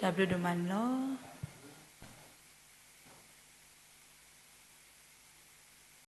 တၢ်ဘျုးဒိၣ်မးန့ၣ်လီၤ.